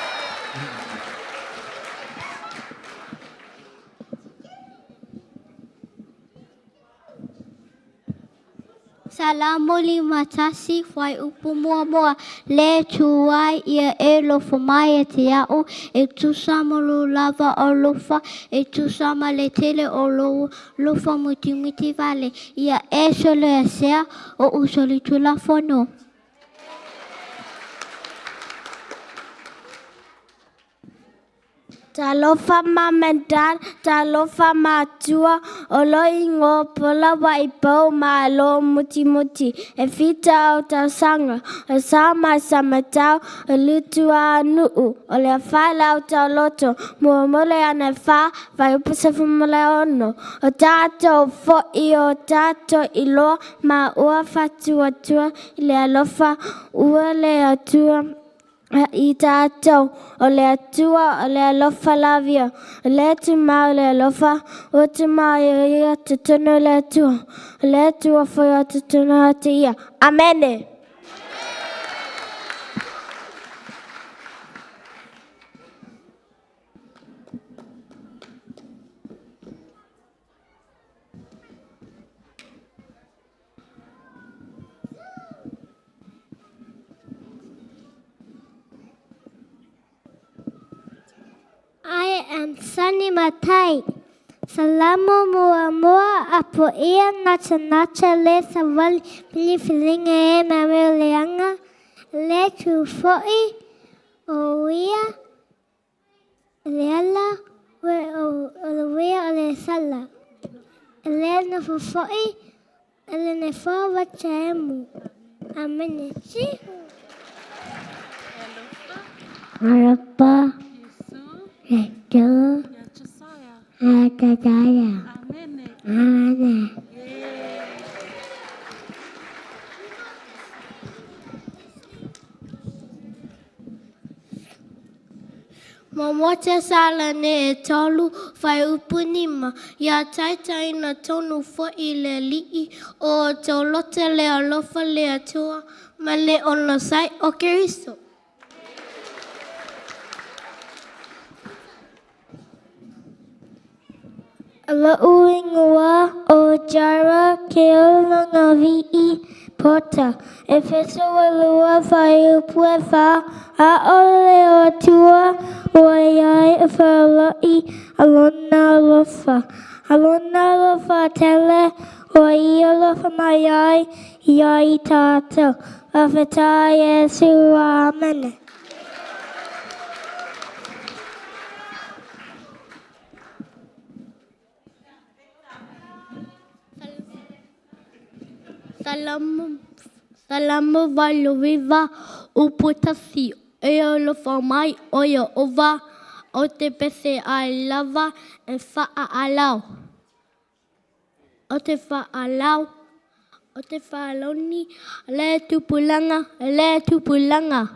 Salamo 51, Fuaiupu muamua, Le tu ai ia e lofo mai ia te a'u, e tusa ma lou lava alofa, e tusa ma le tele o lou alofa mutimiti vale, ia e soloiasea o'u solitulafono. Talofa mum and dad, talofa matua, o lou igoa Paula Waipou Malo Mutimuti, e fita ou tausaga, o sao mai Samatau, o Lutuanu'u, o le afai lau tauloto, muamua Ioane fa, fuaiupu 16, o tatou fo'i o tatou iloa ma ua faatuatua i le alofa ua le Atua i tatou, o le Atua o le alofa lava ia, o le tumau le alofa, ua tumau ia ia totonu o le Atua, o le Atua foi o totonu ia te ia. Amene. I am Sunny Matai. Salamo muamua apo ia natanata le savali filifiliga e mea leaga le tu fo'i o ia. Le ala o le uea o le sala. E le nofo fo'i e le nefoa wa chaemu. Amene. Sihu. Arapa. Leto. Atataya. Amene. Muamua Tesalane e tolu, fuaiupu lima, Ia taitaiina tonu foi le Alii o outou loto le alofa le Atua ma le onosai o Keriso. Lo'u igoa o Jara Keologavii Porter. Efeso ʻelua fuaiupu e fā, ʻAʻole o Atua ua iai e feoloʻi a lona alofa. A lona alofa tele ua i alofa mai ai iā i tātou. Fa'afetai Iesu. Āmene. Salamo, Salamo 89, upu 1, E alofa mai o Ieova, o te pese ai lava e faaalau. O te faalau, o te faaloni, le tupulaga, le tupulaga.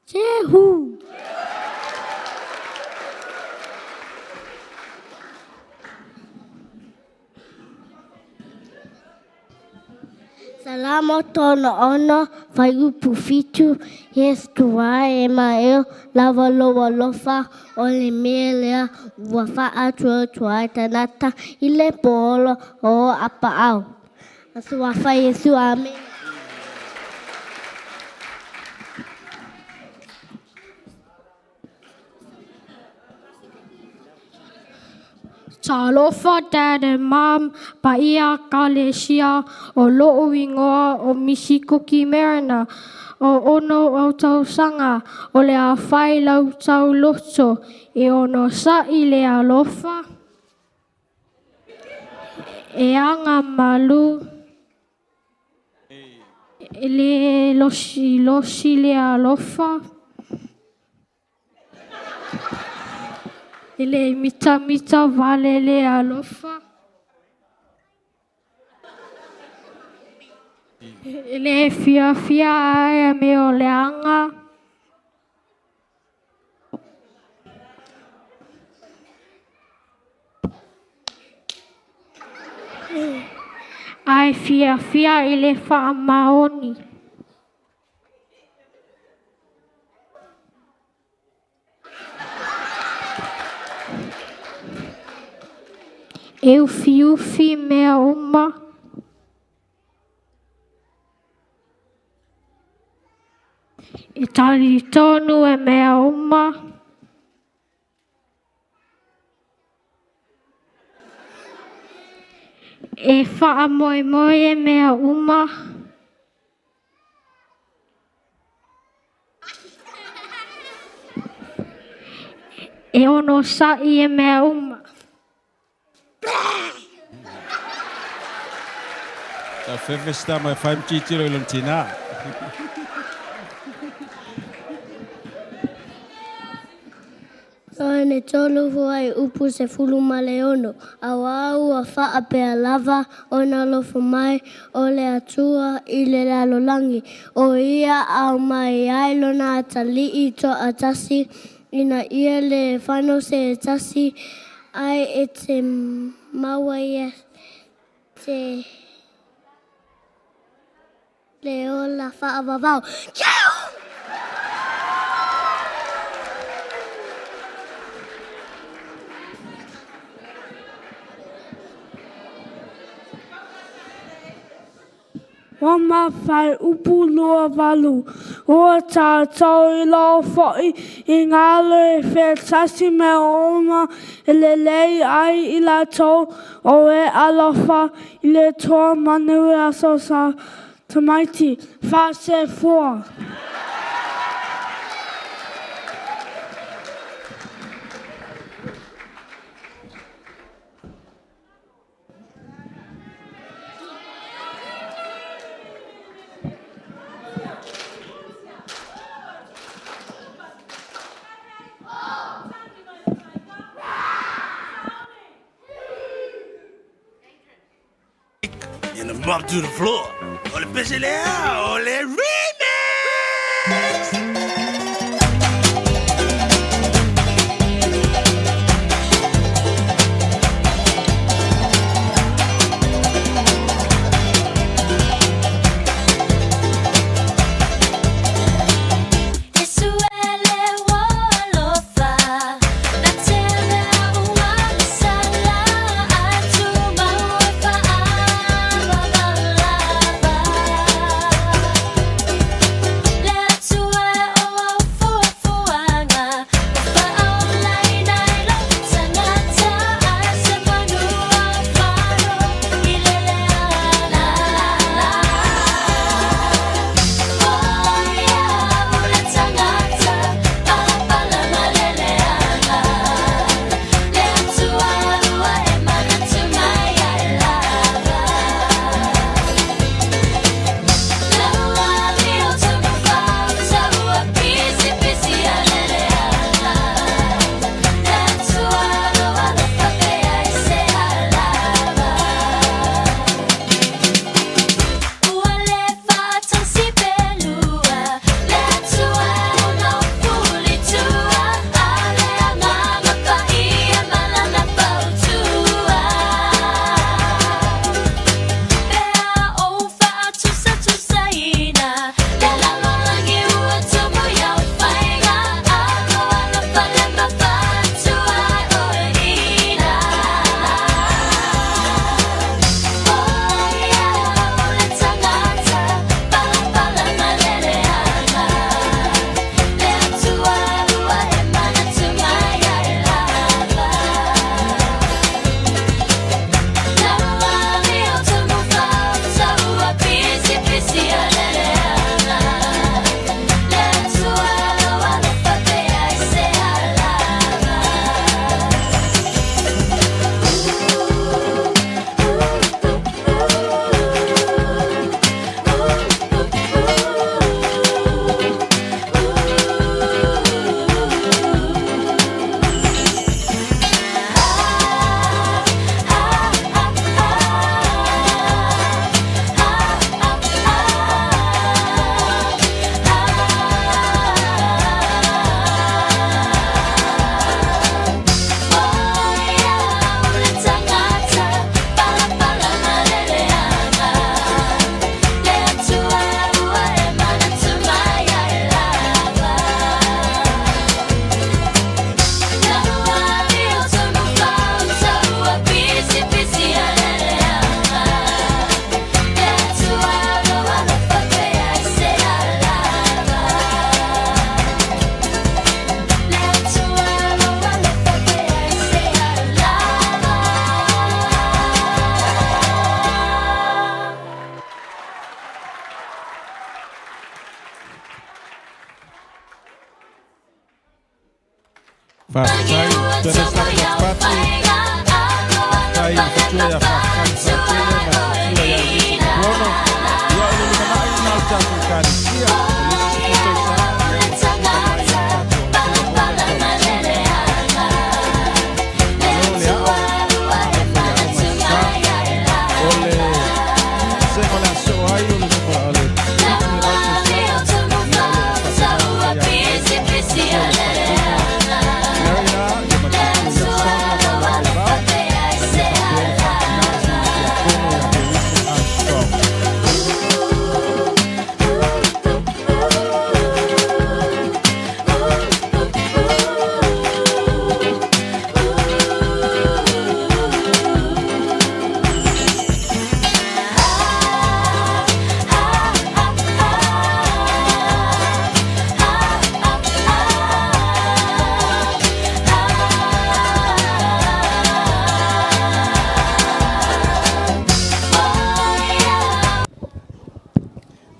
Jehu! Salamo 36, fuaiupu 7, Yes tuae e maeo lava lou alofa, o le mea lea ua faatuatua ai tagata i le poolo o apaau. Suafa Iesu. Amene. Talofa Dad and Mom, paia Kalesia, o lo'u igoa o Misi Kuki Mariner, o ono au tausaga, o le a fai lau tau loto, e onosa'i le alofa, e aga malu, e le losilosi le alofa, E le mitamita vale le alofa. E le fiafia ai a mea o leaga. Ae fiafia i le faamaoni. E ufiufi mea uma. E talitonu e mea uma. E faamoemoe e mea uma. E onosaʻi e mea uma. Ta fefe sta mai fai mtitiro i lona tinā. Ioane tolu fuaiupu 16, Auā ua faapea lava ona alofa mai o le Atua i le lalolagi, o ia aumai ai lona atalii toatasi, ina ia le fano se tasi ai e te maua ia te le ola faavavau. Ciao! Roma fuaiupu 28, Ua tātou iloa foʻi i ngā le feʻatasi mea uma e lelei ai i latou o e alofa i le Atua manuia so sa tamaiti faasefua. And the mop to the floor. O le pese lea, o le remix!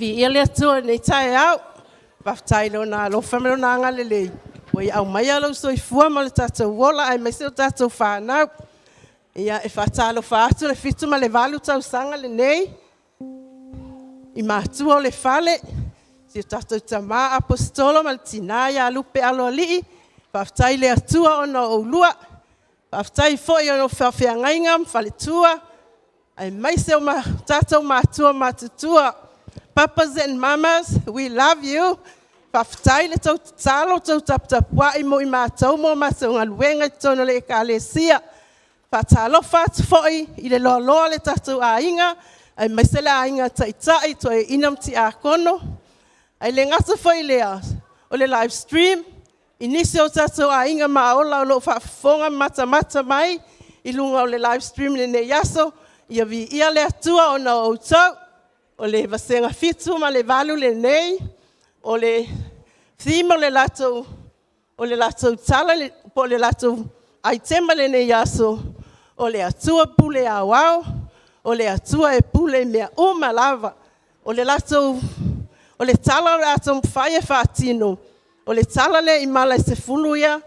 Viia le Atua i lenei taeao. Faafetai i Lona alofa ma Lona agalelei ua ia aumaia lou soifua ma lo tatou ola aemaise o tatou fanau. Ia, e faatalofa atu le 7 ma le 8 tausaga lenei i matua o le fale, si o tatou tama Aposetolo ma le tina ia Lupe Aloalii, faafetai i le Atua ona o oulua. Faafetai foi i faafeagaiga ma faletua, Aemaise o tatou matua matutua. Papas and mamas, we love you. Faafetai le tou tatalo, tou taputapuai mo i matou ma a matou galuega i totonu o le Ekalesia. Faatalofa atu foi i le loaloa o le tatou aiga, aemaise le aiga taitai, toeaiina ma tiakono. Ae le gata foi i lea, o le live stream i nisi o tatou aiga maola o lo o faafofoga ma matamata mai i luga o le live stream i lenei aso, ia viia le Atua ona o outou. O le Vasega 7 ma le 8 lenei, o le theme o le latou tala po o le latou aitema i lenei aso, o le Atua pule aoao, o le Atua e pule i mea uma lava. O le tala o le a taumafai e faatino, o le tala lea i Mala e 10 ia,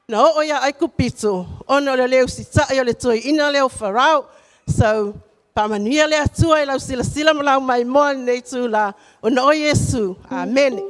na oo ia Aikupito ona o le le usitai o le toeaina lea o Farao. So, faamanuia le Atua i lau silasila ma lau maimoa i lenei itula, ona o Iesu. Amene.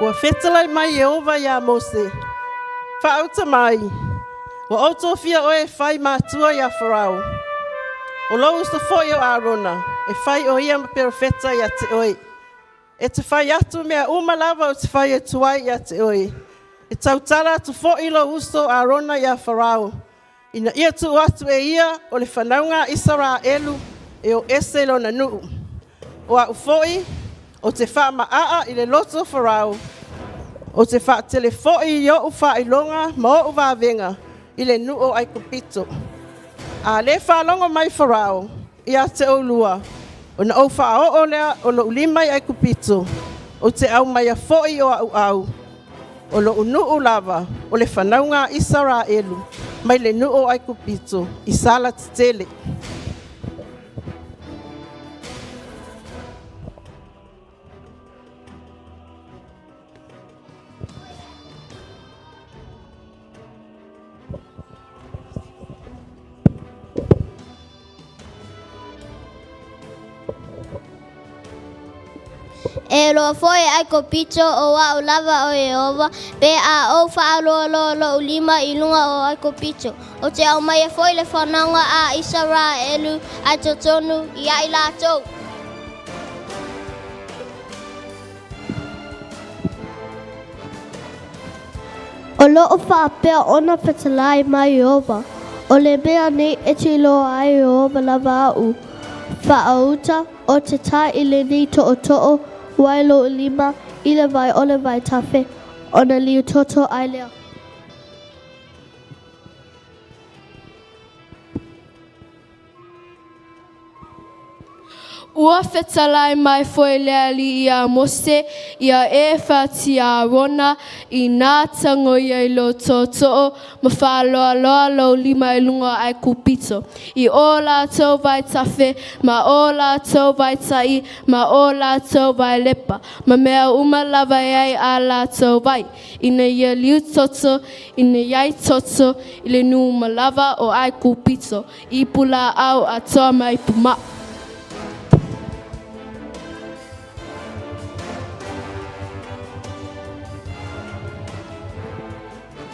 Ua fetalai mai Ieova iā Mose, “Faauta mai, ua ou tofia oe e fai matua iā Farao, o lou uso foi o Arona, e fai o ia ma perofeta ia te oe. E te fai atu mea uma lava ou te fai atu ai ia te oe. E tautala atu foi lou uso Arona iā Farao, ina ia tuu atu e ia o le fanauga a Isaraelu e o ese i lona nuu. O au foi ou te faamaaa i le loto o Farao, ou te faatele foi i ou faailoga ma ou vavega i le nuu o Aikupito. A le faalogo mai Farao ia te oulua, ona ou faaoo lea o lou lima i Aikupito, ou te aumaia foi o au au, o lou nuu lava, o le fanauga a Isaraelu, mai le nuu o Aikupito, i sala tetele. E iloa foi e Aikupito o au lava o Ieova, pe a ou faaloaloa lou lima i luga o Aikupito. Ou te aumaia foi le fanauga a Isaraelu ai totonu ia i latou. O lo o faapea ona fetalai mai Ieova, O le mea nei e te iloa ai e Ieova lava aʻu, faauta, o te ta i lenei toʻotoʻo wai lou lima i le vai o le vaitafe, ona liutoto ai lea. Ua fetalai mai foi le Alii iā Mose, ia e faatia Arona i nā tago ia i lou tootoo ma faaloaloa lou lima i luga o Aikupito, i o latou vaitafe ma o latou vaita'i ma o latou vaelepa, ma mea uma lava e ai a latou vai, ina ia liutoto, ina iai toto i le nuu uma lava o Aikupito, i ipulaau atoa ma ipumaa.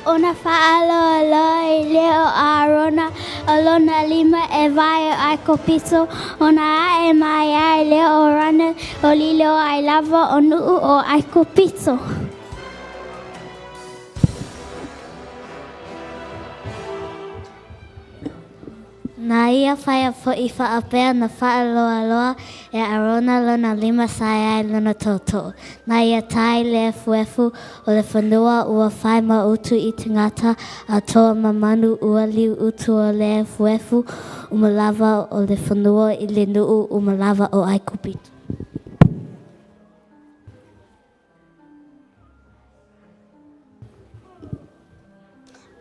Ona fa'aaloaloa ai lea o Aarona o lona lima e vae o Aikopito, ona a'e mai ai lea o rano o lilo ai lava o nu'u o Aikopito. Na ia faia fo'i fa'apea na fa'aloaloa e Arona lona lima sae ai lona tootoo. Na ia tae le efuefu o le fanua ua fai ma utu i tagata atoa ma manu ua liu utu o le efuefu uma lava o le fanua i le nuu uma lava o Aikupito.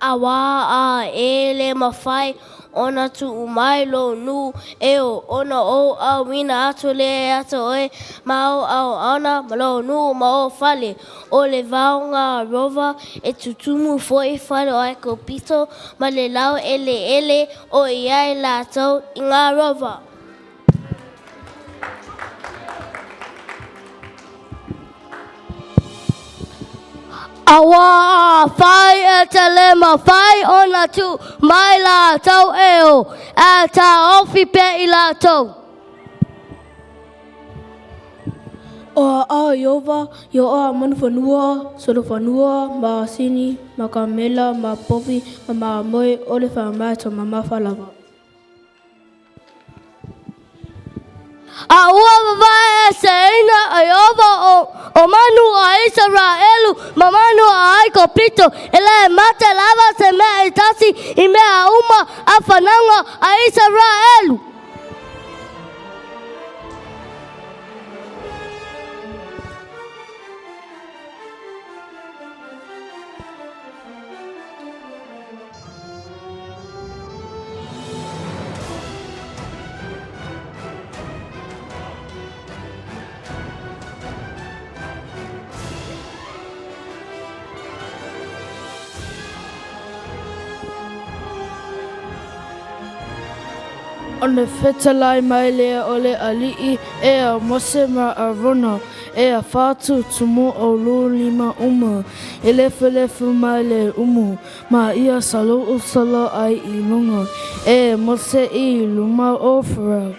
Auā a e le mafai ona tuu mai lou nuu e o, ona ou auina atu lea ia te oe ma ou auauna ma lou nuu ma ou fale, o le vaoga rova e tutumu foi fale o Aikupito ma le laueleele o i ai latou i ngā rova. Auā afai e te le mafai ona tuu mai latou e o, e taofi pea i latou. O a Ieova i o a manufanua, solofanua, ma asini, ma kamela, ma povi, ma mamoe, o le faamae taumamafa lava. A ua vavae eseina e Ieova o manu a Isaraelu ma manu a Aikopito, e le mate lava se mea e tasi i mea uma a fanauga a Isaraelu. Ona fetalai mai lea o le Alii e a Mose ma Arona, e a fatutumu o lu lima uma, e lefulefu mai le umu, ma ia saluʻu solo ai i luga, e Mose i luma o Farao.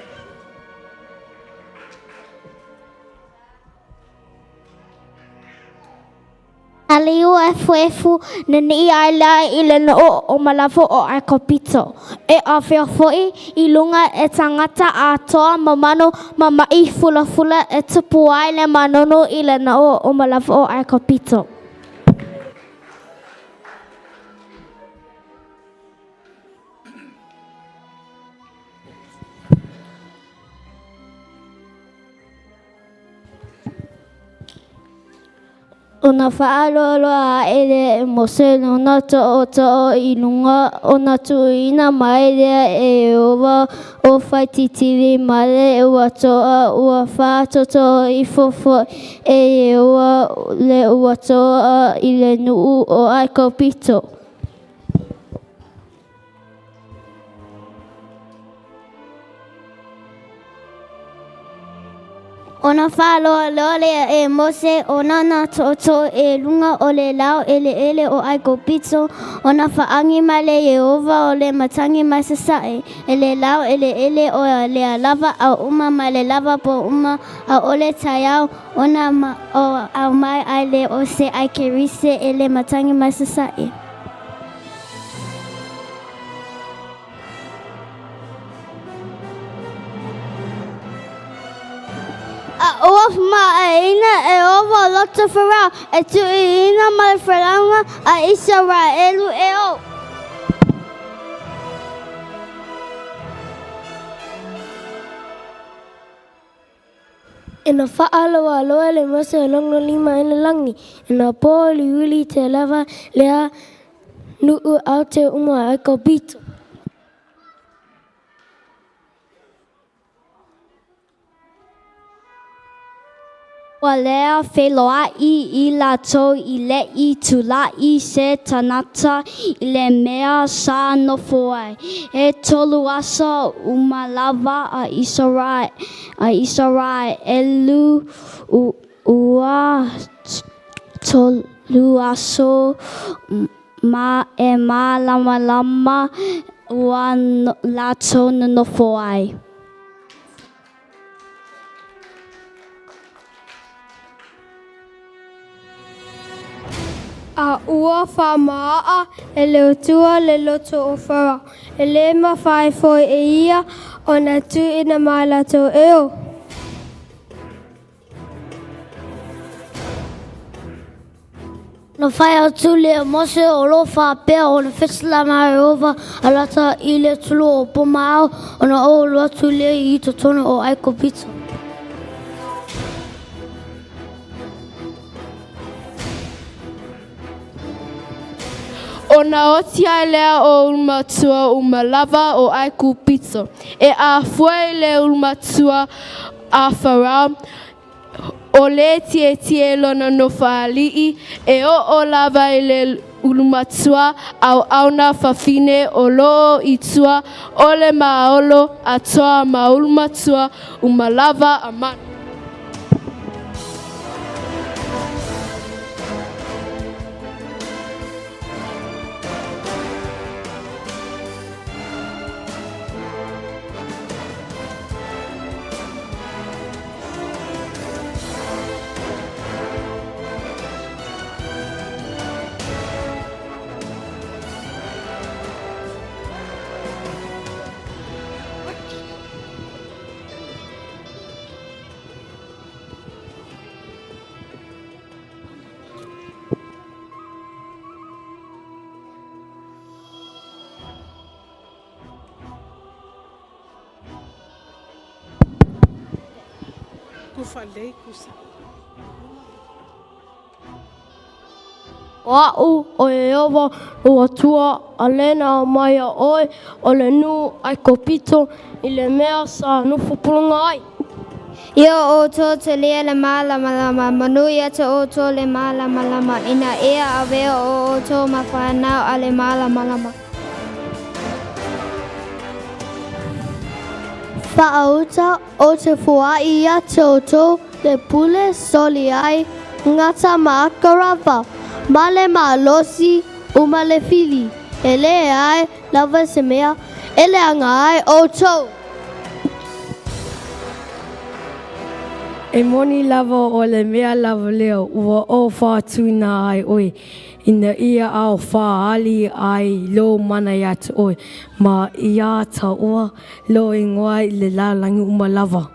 Na liu efuefu niniʻi ai lea i le nuu o malava o Aikopito, e avea foʻi i luga e tagata atoa ma manu ma maʻi fulafula e tupu ai le manono i le nuu o malava o Aikopito. Ona fa'aaloaloa aʻe lea e Mose lona toʻotoʻo i luga, ona tuuina mai lea e Ieova o faititili ma le ua toa, ua fa'atoto ifo fo'i e Ieova le ua toa i le nuu o Aikopito. Ona fa'aaloaloa lea e Mose o lana tootoo i luga o le laueleele o Aikopito, ona fa'aagi mai lea e Ieova o le matagi mai sasae i le laueleele o lea lava ao uma ma le lava po uma, a o le taeao ona aumai ai lea o se aikerise e le matagi mai sasae. A ua fa'amā'aina e Ieova loto o Farao e tuuina mai le fanauga a Isaraelu e o. Ina fa'aloaloa le Mose o lona lima i le lagi, ina po uliuli tele lava lea nu'u aute uma o Aikupito. Ua lea feiloaʻi i latou i leʻi tulaʻi se tanata i le mea sa nofo ai. E tolu aso uma lava a Isaraelu ua tolu aso ma e mālamalama ua latou nonofo ai. A ua faamaaa e le Atua le loto o Farao, e le mafai foi e ia ona tuuina mai latou e o. Na fai atu lea e Mose o lo o faapea ona fesila ma Ieova alata i le atunuu o pomaao, ona ou alu atu lea i totonu o Aikupito. Ona oti ai lea o ulumatua uma lava o Aikupito, e afua i le ulumatua a Farao, o le tietie lona nofoalii, e oo lava i le ulumatua auauna fafine o loo i tua o le maolo atoa ma ulumatua uma lava a manu. O a'u, o Ieova, lou Atua, a le na aumai ia oe o le nuu Aikupito i le mea sa nofo pologa ai. Ia outou talia le mālamalama, manu ia te outou le mālamalama, ina ia avea o outou ma whanau a le mālamalama. Faauta o te fuaʻi ia te outou le pule soli ai gata ma akarava, ma le malosi uma le fili, e leai lava se mea e leaga ai outou. E moni lava o le mea lava lea ua ou faatuina ai oe, ina ia ao faaali ai lou mana ia te oe, ma ia taua lou igoa i le lalolagi uma lava.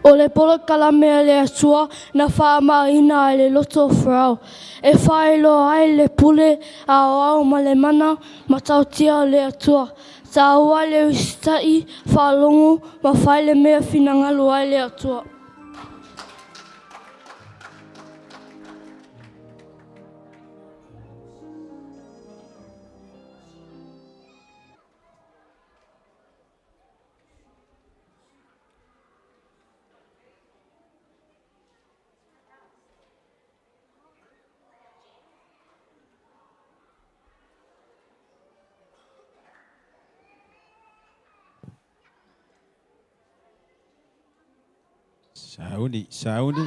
O le polokalame a le Atua na faamaina ai le loto o Farao, e faailoa ai le pule aoao ma le mana matautia o le Atua. Taua le usitaʻi, faalogo ma fai le mea finagalo ai le Atua. Sauni, sauni.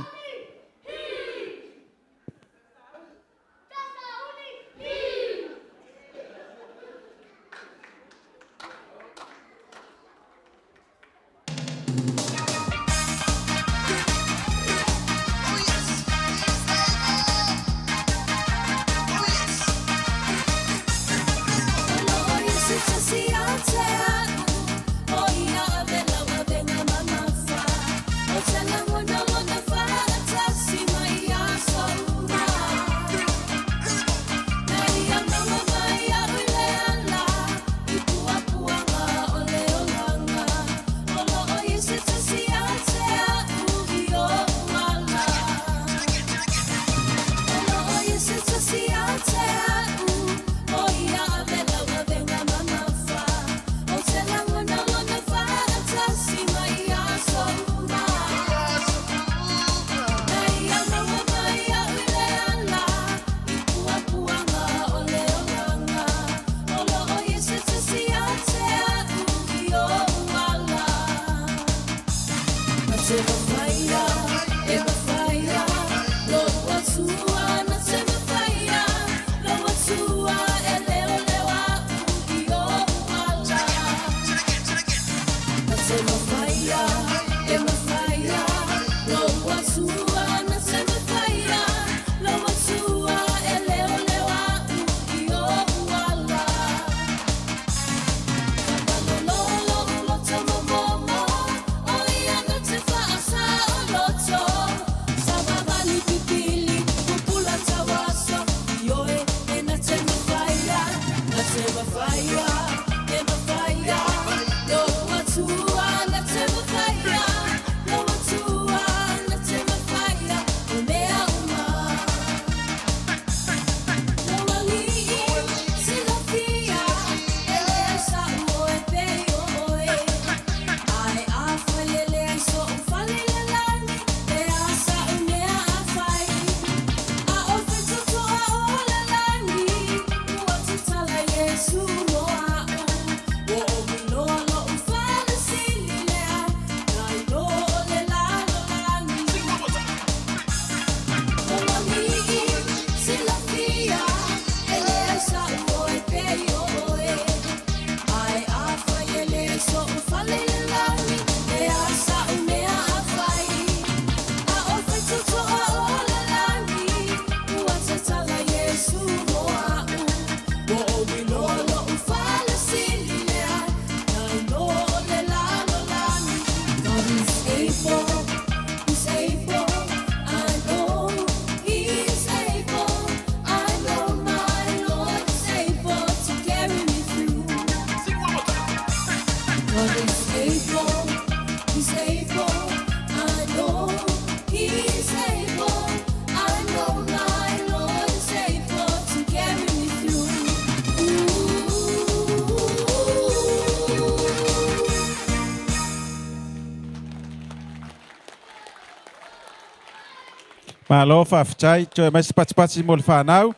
Malo faafetai toe mai se patipati mo le fanau.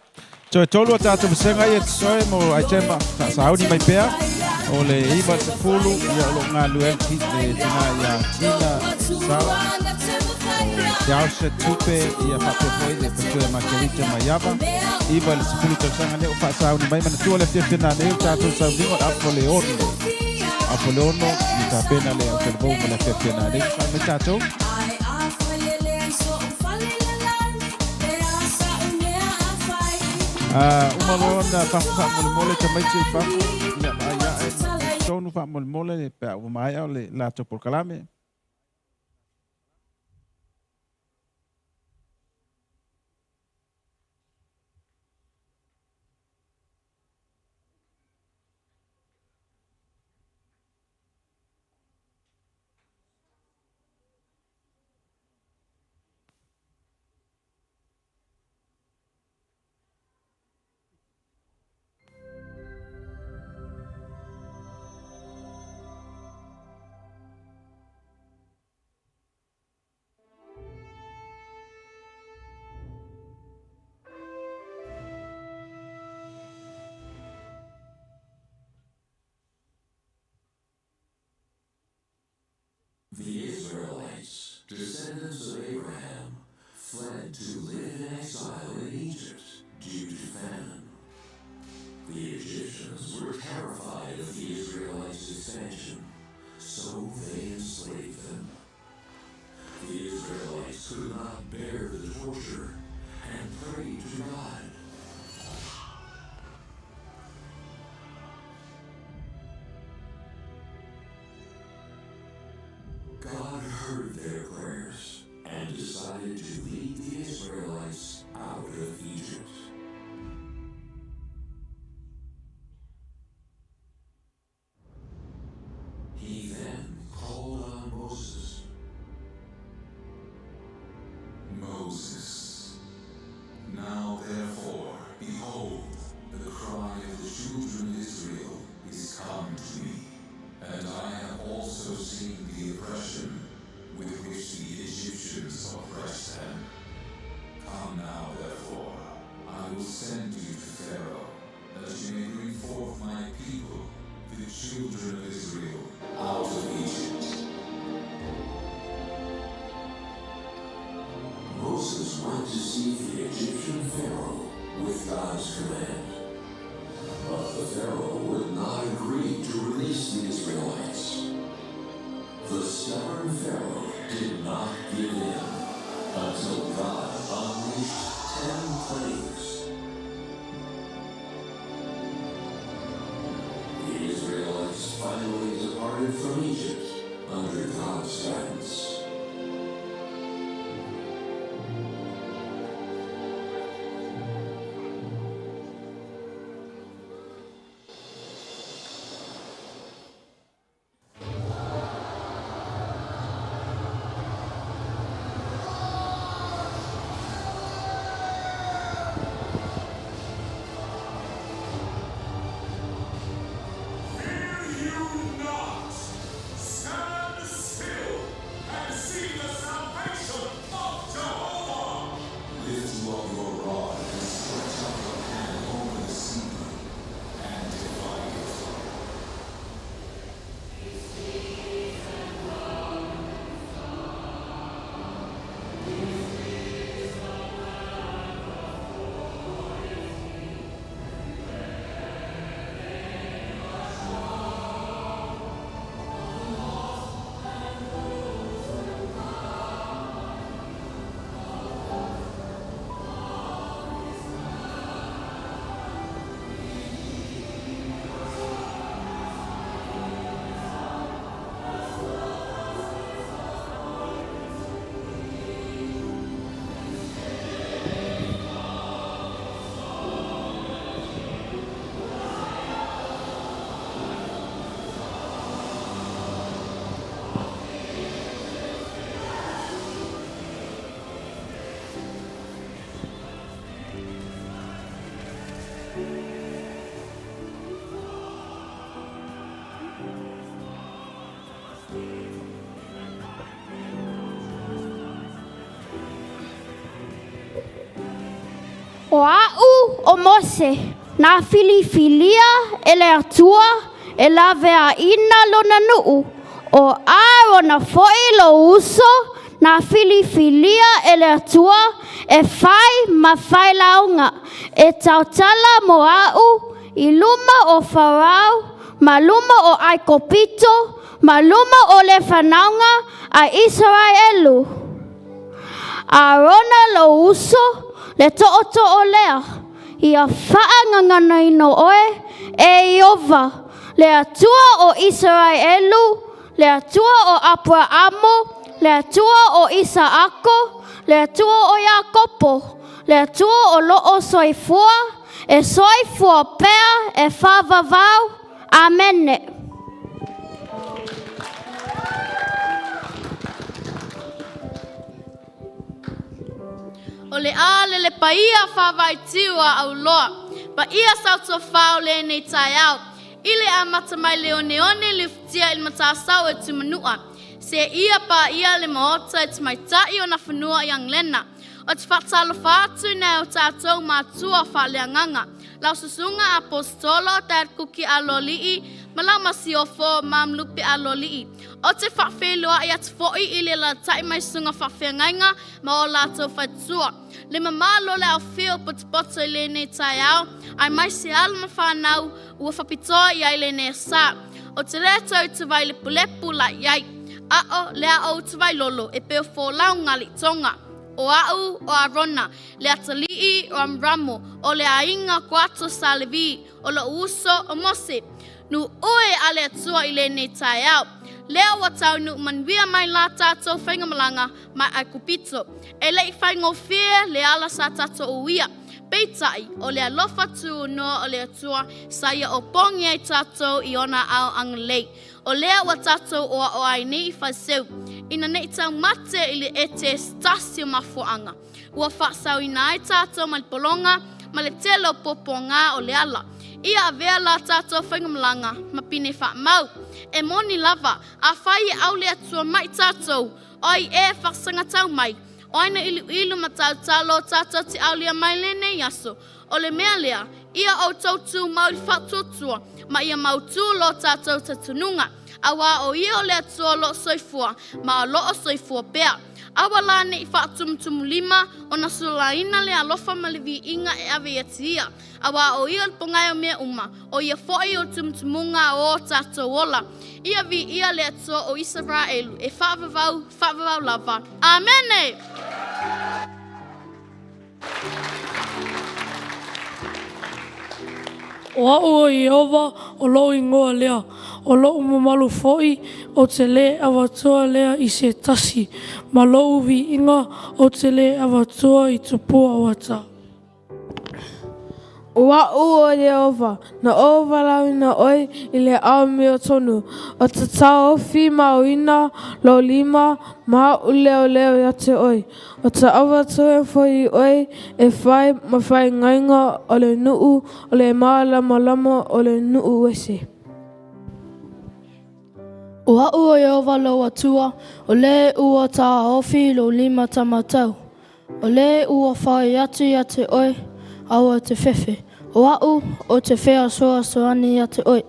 Toe tolu o tatou vasenga ia tosoe mo aitema faasauni mai pea. O le 9 i le 10 ia o loo galue ai le tina ia Tina Sala. O Teause Tupe ia faapea foi le faletua ia Makerita Maiava. 9 i le 10 tausaga lea o faasauni mai manatua le afiafi nanei o tatou sauniga o le apo le 6. Apo le 6 i tapena le autelevou ma le afiafi nanei. Fai mai tatou. Uma loa ona faamolemole tamaiti i fafo, ia vaai ae ma totonu faamolemole pe a ua maea o le latou polokalame. The Israelites, descendants of Abraham, fled to live in exile in Egypt due to famine. The Egyptians were terrified of the Israelites' expansion, so they enslaved them. The Israelites could not bear the torture and prayed to God. God heard their prayers and decided to lead the Israelites out of Egypt. He then called on Moses. Moses, now therefore, behold, the cry of the children of Israel is come to me, and I have also seen the oppression with which the Egyptians oppress them. Come now, therefore, I departed from Egypt under God's guidance. Fear you not. Stand still and see the salvation of Jehovah. Lift you up your rod and stretch out your hand over the sea and divide it. O a'u o Mose, na filifilia e le Atua e laveaina lona nuu, o Arona foi lou uso, na filifilia e le Atua e fai ma failauga, e tautala mo a'u i luma o Farao, ma luma o Aikopito, ma luma o le fanauga a Isaraelu. Arona lou uso, le tootoo lea, ia faagaganaina oe e Ieova, le Atua o Isaraelu, le Atua o Aperaamo, le Atua o Isaako, le Atua o Iakopo, le Atua o loo soifua, e soifua pea e faavavau. Amene. O le a lele paia faavaitiu a auloa, paia sautofā o lenei taeao, i le amata mai le oneone liufutia i le Matasao e Tumanua, seia paia le maota e tamaitai o Nafanua i Agelena. Ou te faatalofa atu i nai o tatou matua faaleagaga, lau susuga Aposetolo Dad Kuki Aloalii ma lau masiofo Mam Lupe Aloalii. Ou te faafeiloai atu foi i le alaalatai mai susuga faafeagaiga ma o latou faletua. Le mamalu o le aufio potopoto i lenei taeao, aemaise alo ma fanau ua faapitoa i ai lenei asa. Ou te le toe utuvai lepulepu la i ai, a o le a o utuvai lolo e pei o folauga a alii Toga. O a'u o Arona, le atalii o Amuramo, o le aiga Koato sa Levi, o lo'u uso o Mose. Nuu oe a le Atua i lenei taeao. Lea ua taunuu manuia mai la tatou faigamalaga mai Aikupito. E le i faigofie le ala sa tatou uia. Peitai, o le alofa tunoa o le Atua sa ia opogi ai tatou i ona aao agalelei. O lea ua tatou oaoa ai nei i Faleseu, ina ne i taumate i le ete se tasi o mafuaaga. Ua faasaoina ai tatou mai le pologa ma le tele o puapuaga o le ala. Ia avea la tatou faigamalaga ma pine faamau. E moni lava, afai e au le Atua mai tatou, o ai ea e faasagatau mai? O ai na iluilu ma talotalo o tatou te aulia mai lenei aso? O le mea lea, ia outou tumau i le faatuatua, ma ia mautu lo tatou talitonuga, auā o ia o le Atua o lo o soifua, ma o lo o soifua pea. Aua la ne i faatumutumulima ona sulaina le alofa ma le viiga e ave ia te ia, auā o ia o le pogae o mea uma, o ia foi o le tumutumuga o o tatou ola. Ia viia le Atua o Isaraelu e faavavau, faavavau lava. Amene! O a'u o Ieova, o lo'u igoa lea, o lo'u mamalu fo'i, ou te lē avatua lea i se tasi, ma lo'u viiga ou te lē avatua i tupua auata. O a'u o Ieova, na ou valaauina oe i le amiotonu, ou te taofimauina lou lima ma a'u leoleo ia te oe. Ou te avatua foi i oe e fai ma faigaiga o le nuu o le mālamalama o le nuu ese. O a'u o Ieova lou Atua, o lē ua taofi i lou lima tamatau, o lē ua fai atu ia te oe, aua e te fefe, o a'u ou te feasoasoani ia te oe.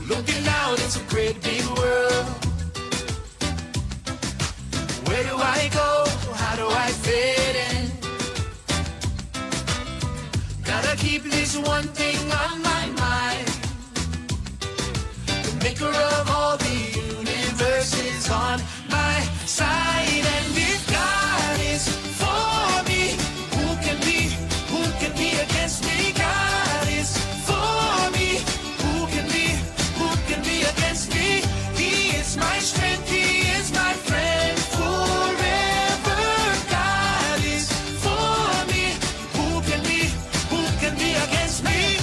Looking out, it's a great big world. Where do I go? How do I fit in? Gotta keep this one thing on my mind. The maker of all the universe is on my side. And if God is for me, who can be, who can be against me? God is for me. Who can be, who can be against me? He is my strength, he is my friend forever. God is for me. Who can be, who can be against me?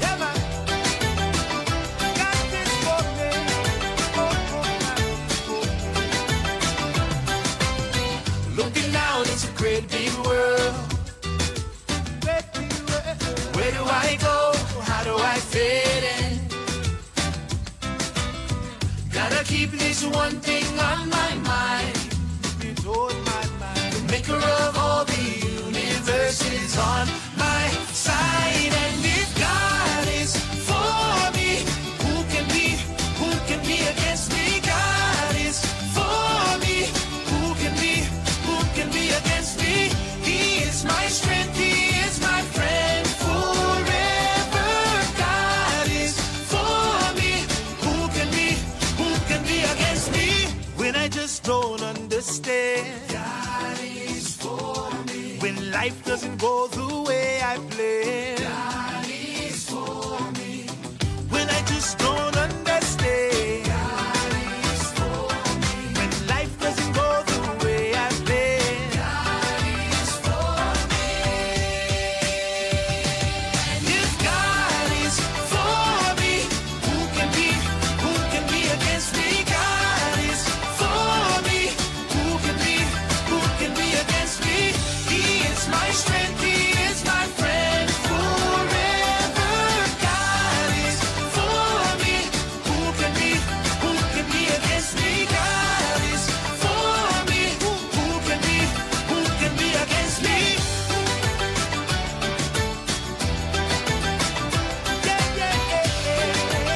Yeah, man. God is for me. Oh, oh, oh. Looking out, it's a great big world. Where do I go? How do I fit in? Gotta keep this one thing on my mind. The maker of all the universe is on my side. And if God is for me, who can be, who can be against me? God is for me. Who can be, who can be against me? He is my strength, he is my friend forever. God is for me. Who can be, who can be against me? When I just don't understand. God is for me. When life doesn't go the way I planned. God is for me. When I just don't understand. God is for me. When life doesn't go the way I planned. God is for me. And if God is for me, who can be, who can be against me? God is for me. Who can be, who can be against me? He is my strength, he is my friend forever. God is for me. Who can be, who can be against me? God is for me. Who can be, who can be against me? Yeah, yeah, yeah, yeah.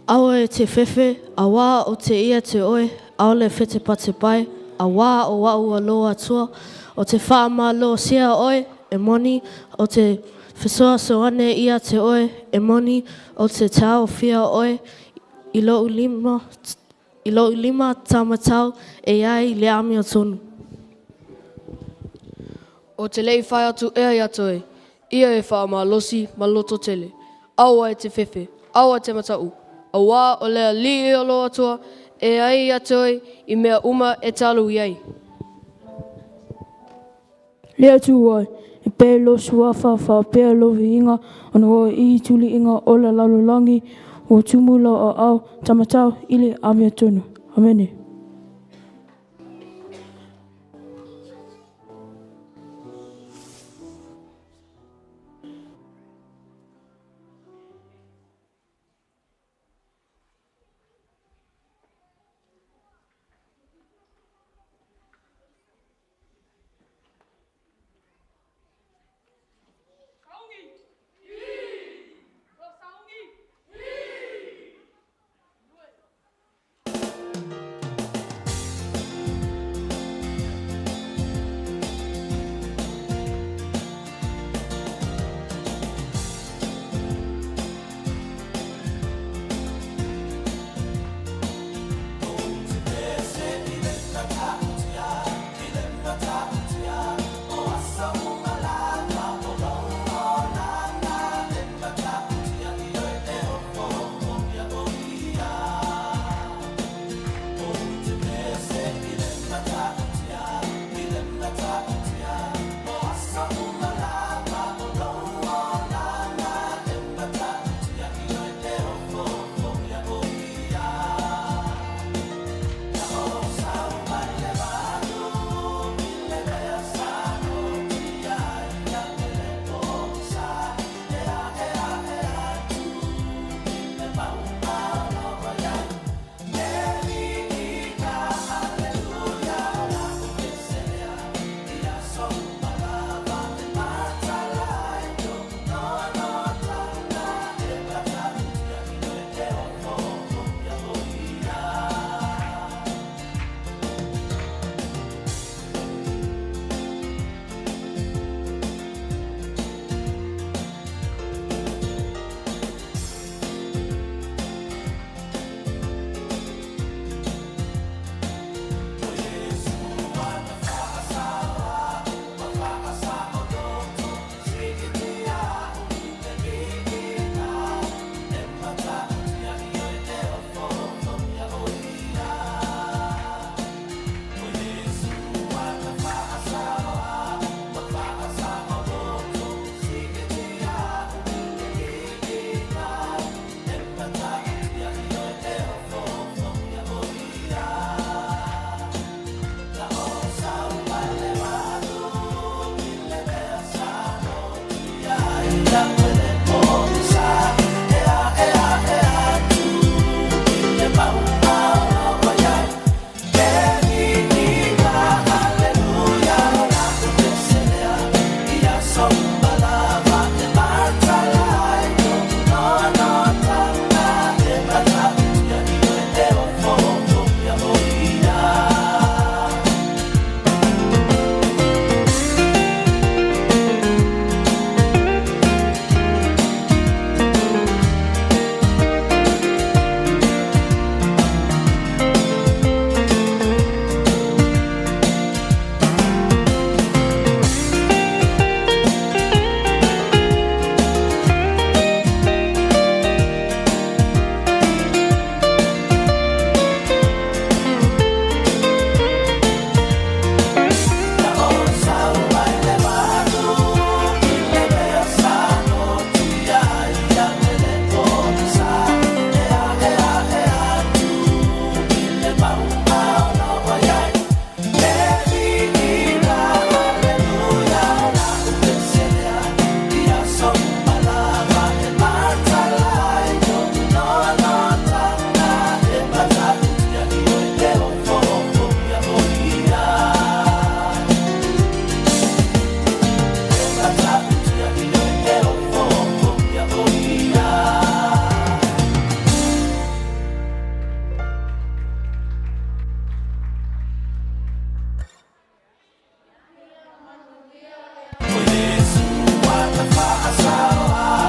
Aua e te fefe, auā o te ia te oe, aole fetepatepai, auā o a'u a lou Atua, o te faamalosia oe, e moni, o te fesoasoane ia te oe, e moni, o te taofia oe i lo'u lima, i lo'u lima tamatau e ai i le amiotonu. O te lei whai atu ea ia te oe, ia e whaamalosi ma loto tele. Aua e te fefe, aua e te mata'u, auā o le Alii o lou Atua e ai ia te oe i mea uma e te alu i ai. Le Atua e, E pea lou suafa faapea lou viiga, ona ua i tuliʻiga o le lalolagi, ua tumu lou aao tamatau i le amiotonu. Amene.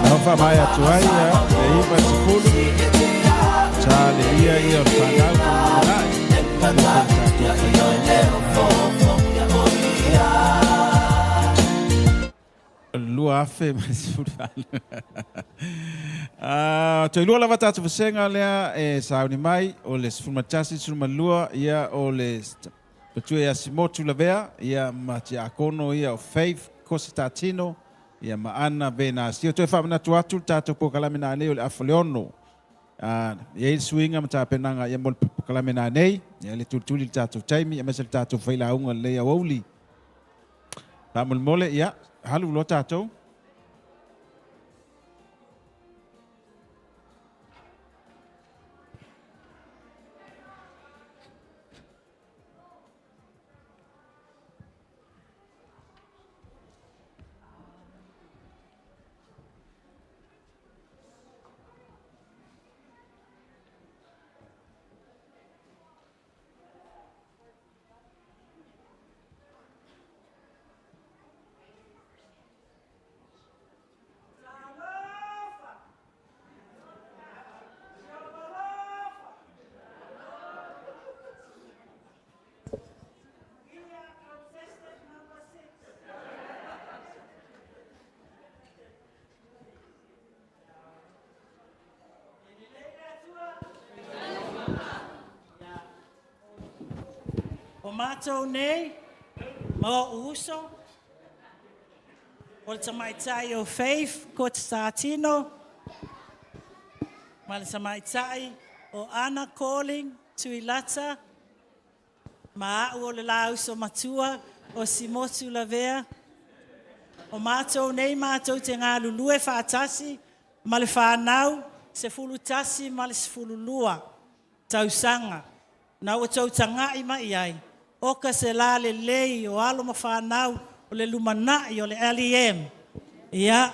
Nao faamae atu ai ia le 90 sa le ia ia o le fanau tumumunai ia foi le tatou faiga 2018. Toe lua lava tatou vasega lea e sauni mai, o le 11, 12, ia o le Matua ia Simotu Lavea, ia ma Tiakono ia o Faith kosi taatino ia ma Ana Venasio. Toe faamanatu atu le tatou polokalame nanei o le afa le 6. E i ai le suiga ma tapenaga ia mo le polokalame nanei, ia le tulituli le tatou taimi aemaise le tatou failauga lelei aoauli. Faamolemole, ia, alu loa tatou. O matou nei ma o'u uso, o le tamaitai o Faith Kotesatino ma le tamaitai o Anna Calling Tuilata ma a'u o le la uso matua o Simotu Lavea. O matou nei matou te galulue faatasi ma le fanau 11 ma le 12 tausaga. Na ua tou taga'i mai ai, oka se la lelei o alo ma fanau o le lumana'i o le LEM. Ia,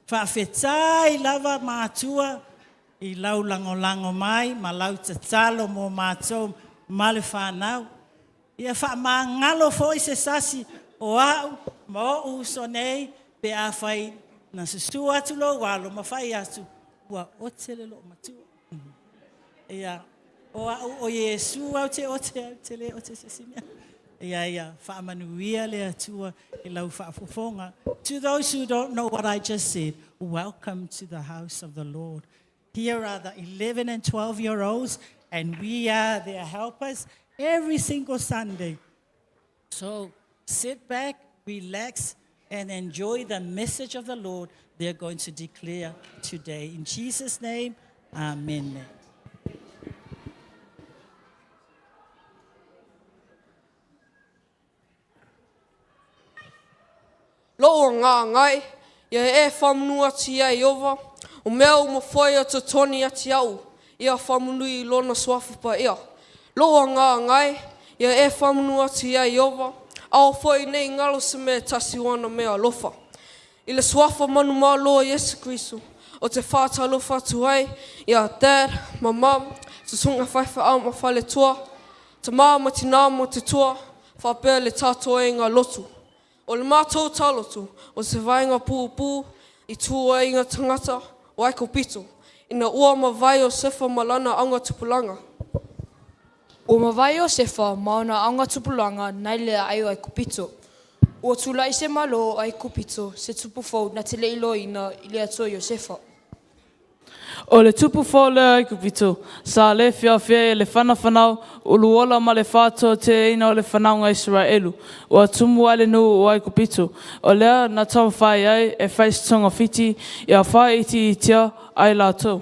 faafetai lava matua i lau lagolago mai ma lau tatalo mo matou ma le fanau. Ia faamagalo foi se sasi o a'u ma o'u uso nei pe afai na susu atu lou alo ma fai atu ua ote le loomatua. Ia, o a'u o Iesu au te ote au te le ote se isi mea. Ia, ia, faamanuia le Atua i lau faafofoga. To those who don't know what I just said, welcome to the house of the Lord. Here are the 11 and 12 year olds, and we are their helpers every single Sunday. So sit back, relax, and enjoy the message of the Lord they're going to declare today. In Jesus' name, amen. Lou agaga e, ia e faamanu atu iā Ieova, o mea uma foi o totonu ia te a'u, ia faamanu i Lona Suafa Paia. Lou agaga e, ia e faamanu atu iā Ieova, aua foi ne i galo se mea e tasi o ana mea alofa. I le Suafa manumalo o Iesu Keriso, ou te faatalofa atu ai iā Dad ma Mum, susuga faifeau ma faletua, tama ma tinā ma tutua, faapea le tatoega lotu. O le matou taloto o se vaega pūpū i tū ai ngā tangata o Aikupito ina ua mavae o Sefa ma lana augatupulaga. Ua mavae o Sefa ma ona augatupulaga nai le aai o Aikupito. Ua tula'i se Malo o Aikupito se tupu fou na te le iloaina i le Atua Iosefa. O le tupu fou lea o Aikupito, sa le fiafia i le fanafanau, uluola ma le faatoateaina o le fanauga Isaraelu, ua tumu ai le nuu o Aikupito, o lea na taumafai ai e fai se togafiti ia faaitiitia ai latou.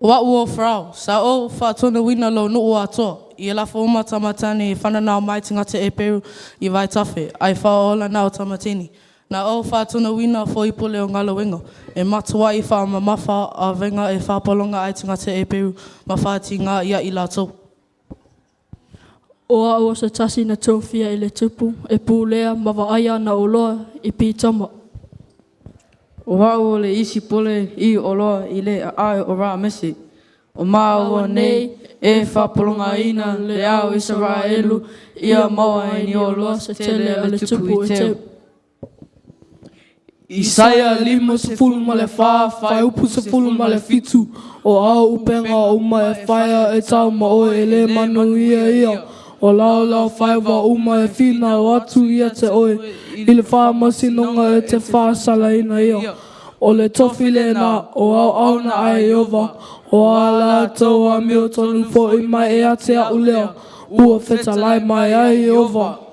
O a'u o Farao, sa ou faatonuina lou nuu atoa, ia lafo uma tama tane i fananau mai tagata Eperu i vaitafe, ae faaola na o tamatini. Na ou faatonuina foi pule o galuega, e matua'i faamamafa avega e faapologa ai tagata Eperu ma faatigā ia i latou. O a'u o se tasi na tofia e le tupu e pulea ma vaaia ana oloa i Pitoma. O a'u o le isi pule i oloa i le a'ae o Ramese. O māua nei e faapologāina le ao Isaraelu ia maua ai ni oloa se tele a le tupu i teu. Isaia 54, fuaiupu 17, O a upega uma e faia e tau ma oe e lē manuia ia, o laolao faiva uma e finau atu ia te oe i le faamasinoga e te faasalaina ia. O le tofi lena o auauna a Ieova, o a latou amiotonu fo'i mai ia te a'u lea, ua fetalai mai ai Ieova.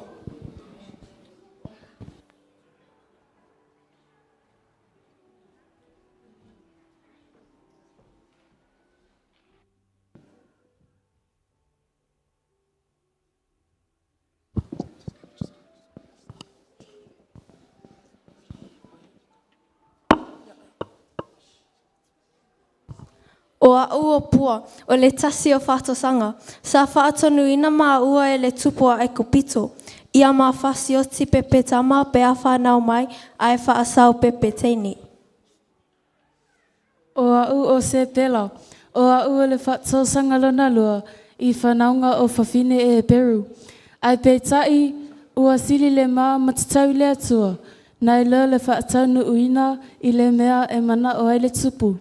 O a'u o Pua, o le tasi o Fa'atosaga, sa fa'atonuina māua e le Tupu a Aikupito, ia ma fasioti pepe tama pe a fanau mai ae fa'asao pepe teine. O a'u o Sepela, o a'u o le fa'atausaga lona lua i fanauga o fafine e Eperu. Ae peitai, ua sili le ma ma tatau i le Atua, nai lo le fa'ataunu'uina i le mea e mana'o ai le Tupu.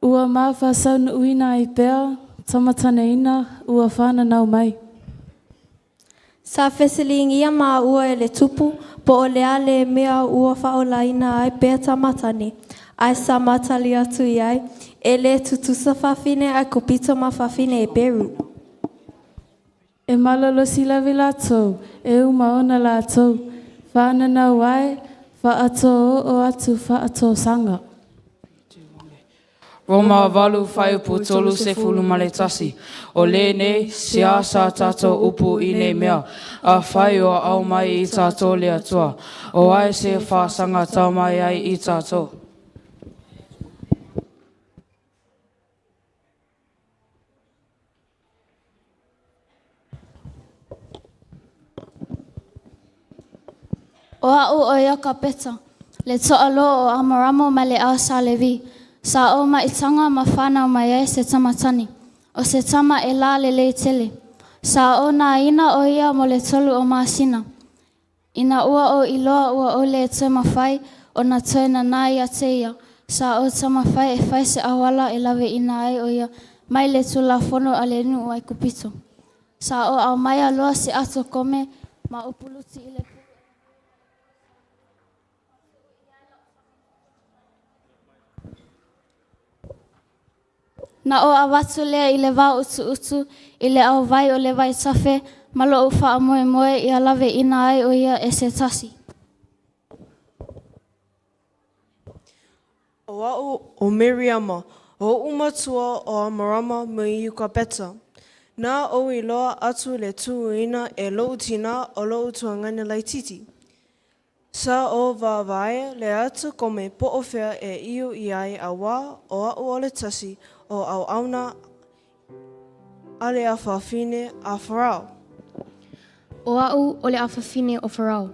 Ua ma fa'asaunu'uina ai pea tamataneina ua fananau mai. Sa fesiligia māua e le Tupu po o le a le mea ua faaolaina ai pea tamatane, ae sa ma tali atu i ai, E lē tutusa fafine Aikupito ma fafine Eperu. E malolosi lava i latou, e uma ona latou fananau ae fa'atō oo atu fa'atosaga. Roma valu fuaiupu 31. O lenei, se a sa tātou upu i nei mea, afai o aao mai i tātou le Atua, o ai se faasagatau mai ai i tātou? O a'u o Iokapeta, le to'aloa o Amaramo ma le ao sa Levi. Sa ou ma'itaga ma fanau mai ai se tamatane, o se tama e lalelei tele. Sa ou nāina o ia mo le tolu o masina. Ina ua ou iloa ua ou lē toe mafai ona toe nanā ia te ia, sa ou taumafai e fai se auala e laveina ai o ia mai le tulafono a le nuu Aikupito. Sa ou aumaia loa se ato kome ma ou puluti i le pulu Na ou avatu lea i le vao utuutu i le aovai o le vaitafe ma lo'u faamoemoe ia laveina ai o ia e se tasi. O a'u o Miriama, o o'u matua o Amarama ma Iukapeta. Na ou iloa atu le tuuina e lo'u tinā o lo'u tuagane laititi. Sa ou vaavaaia le ata kome po o fea e iu i ai auā o a'u o le tasi o auauna a le afafine a Farao. O a'u o le afafine o Farao.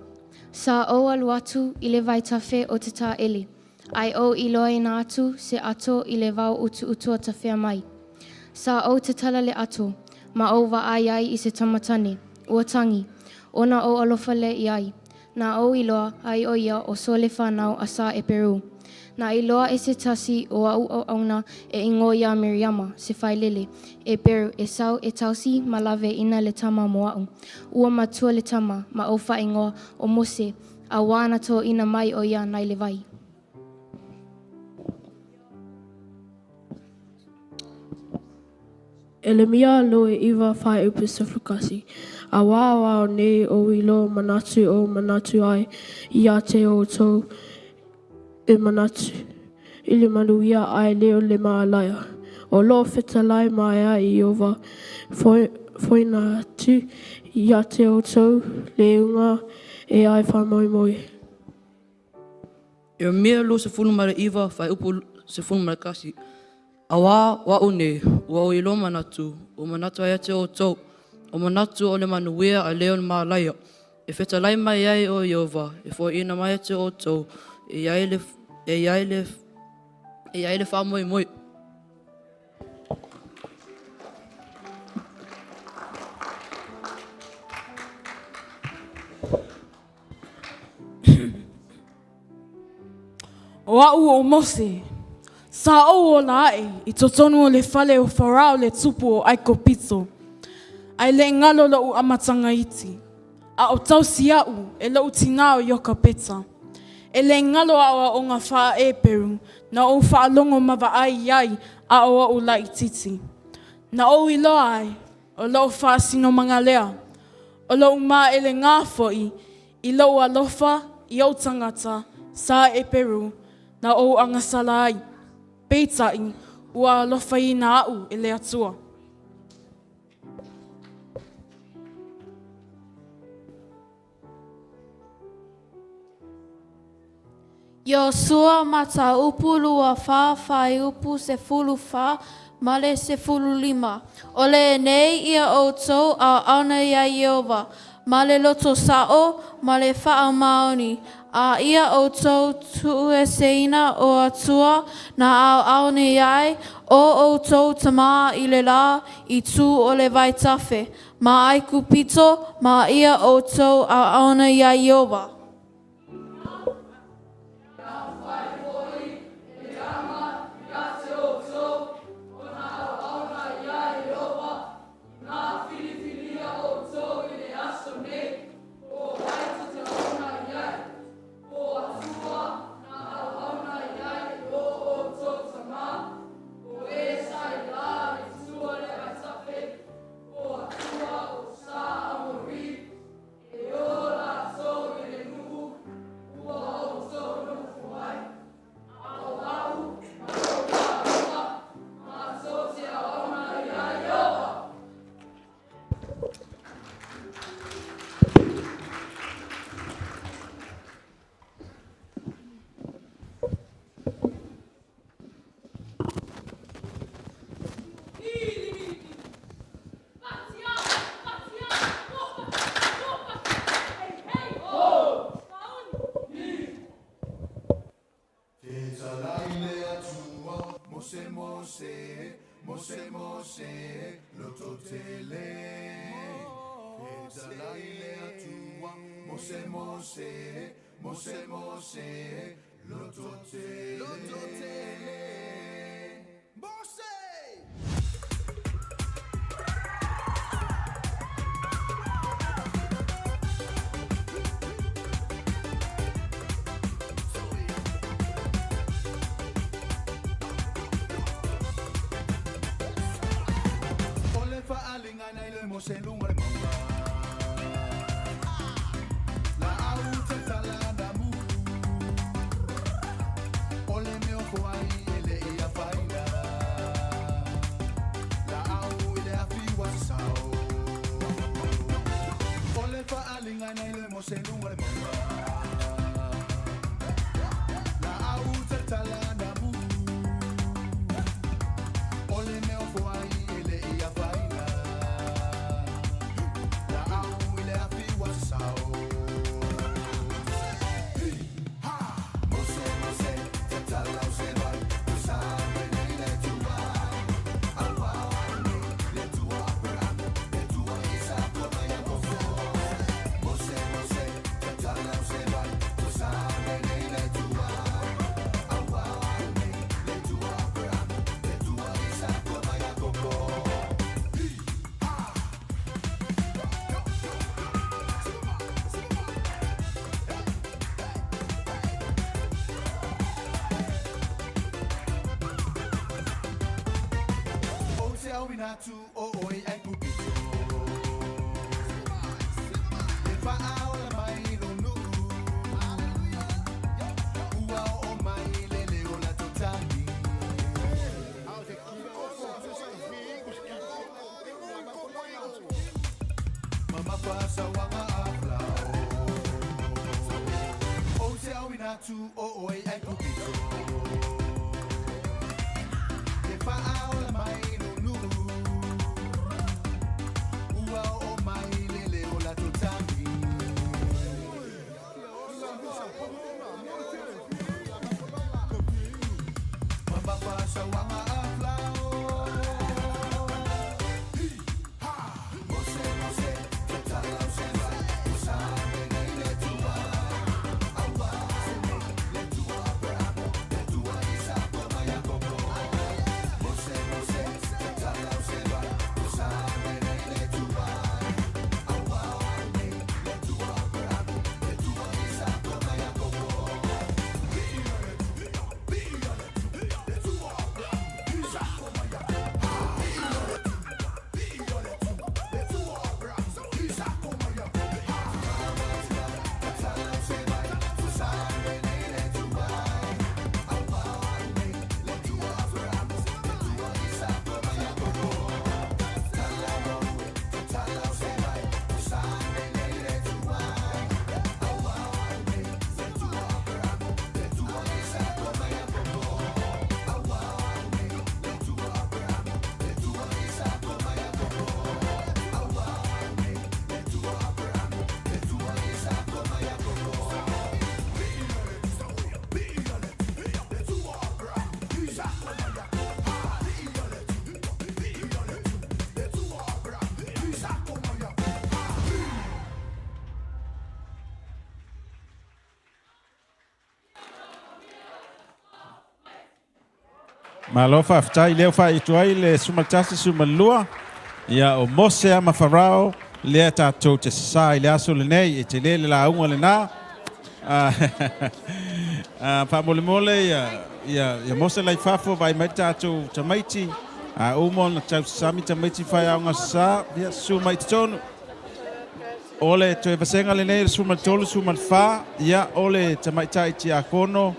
Sa ou alu atu i le vaitafe o Tataele, ae ou iloaina atu se ato i le vao utuutu o tafea mai. Sa ou tatala le ato, ma ou vaai ai i se tamatane, ua tagi, ona ou alofa lea i ai. Na ou iloa ai o ia o sole fanau a sa Eperu. Na iloa e se tasi o a'u auauna e igoa iā Miriama, se failele, Eperu, e sau e tausi ma laveina le tama mo a'u. Ua matua le tama, ma ou faaigoa o Mose, auā na toʻina mai o ia nai le vai. Ielemia 29 fuaiupu 11. Auā o ao nei ou iloa manatu o manatu ai ia te outou e manatu i le manuia ae le o le maalaea. O loo fetalai mai ai Ieova foina atu ia te outou le iuga e ai faamoemoe. Ieremia 29 fuaiupu 11. Auā o a'u nei, ua ou iloa manatu, ua manatu ai ia te outou, o manatu o le manuia ae le o le maalaea, e fetalai mai ai o Ieova e foaiina mai ia te outou e i ai le e i ai le e i ai le faamoemoe. O a'u o Mose, sa ou ola aʻe i totonu o le fale o Farao le tupu o ʻAikopito, ae le i galo loʻu amataga iti, a o tausi aʻu e loʻu tinā o Iokapeta. E le i galo aʻoaʻoga faa-Eperu na ou faalogo ma vaai ai a o oʻu laʻititi. Na ou iloa ai o loʻu faasinomaga lea, o loʻu māʻelegā foʻi i loʻu alofa i ou tagata sa Eperu na ou agasala ai, peitai ua alofaina aʻu e le Atua. Iosua mataupu 24 fuaiupu 14 ma le 15. O lenei ia ʻoutou ʻaoʻaona iā Iēhova, ma le loto saʻo, ma le faamaoni, a ia ʻoutou tuʻueseina o Atua na ʻaoʻao nei ai o ʻoutou tamā i le lā i tū o le vaitafe, ma ʻAigupito, ma ia ʻoutou ʻaoʻaona iā Iēhova. E ō lātou i le nuʻu, ua ʻoukou nofo ai, a ʻo aʻu ma lou kālua, mātou te ʻauʻauna iā Iēhova. Mose Mose Mose Mose Lototele Fetalai le Atua Mose Mose Mose Mose Lototele Lototele Mose! O le faaaliga nai le Mose i luga o le mauga. Laau tatala na mu. O le mea o ai e le i afaina. Laau i le afi ua sasao. O le faaaliga nai le Mose i luga o le mauga. Laau tatala na mu. O le mea o ai e le i afaina. Laau i le afi ua sasao. Mose, Mose, tatala o se vai, o sa mai nei le Atua. Aua nei le Atua Aperahama, le Atua Isako ma Iakopo. Mose, Mose, tatala o se vai, o sa mai nei le Atua. Aua nei le Atua Aperahama, le Atua Isako ma Iakopo. O te auina atu o oe i Aikupito. E faaola mai lou nuu. Ua oo mai le leo o latou tagi. Mamafa sauaga a Falao. O te auina atu o oe i Aikupito. E faaola mai lou nuu. Ua oo mai le leo o latou tagi. Mamafa sauaga a Falao. Mose, Mose, tatala o se vai, o sa mai nei le Atua. Aua nei le Atua Aperahama, le Malo faafetai lea ua faaitu ai le 11, 12, ia o Mose a ma Farao lea tatou te sasā i le aso lenei, e tele le lauga lena. Faamolemole ia ia ia Mose la i fafo vaai mai tatou tamaiti, a uma ona tausasami tamaiti faiaoga sasā, ia susu mai i totonu. O le toe vasega lenei o le 13, 14, ia o le tamaitai tiakono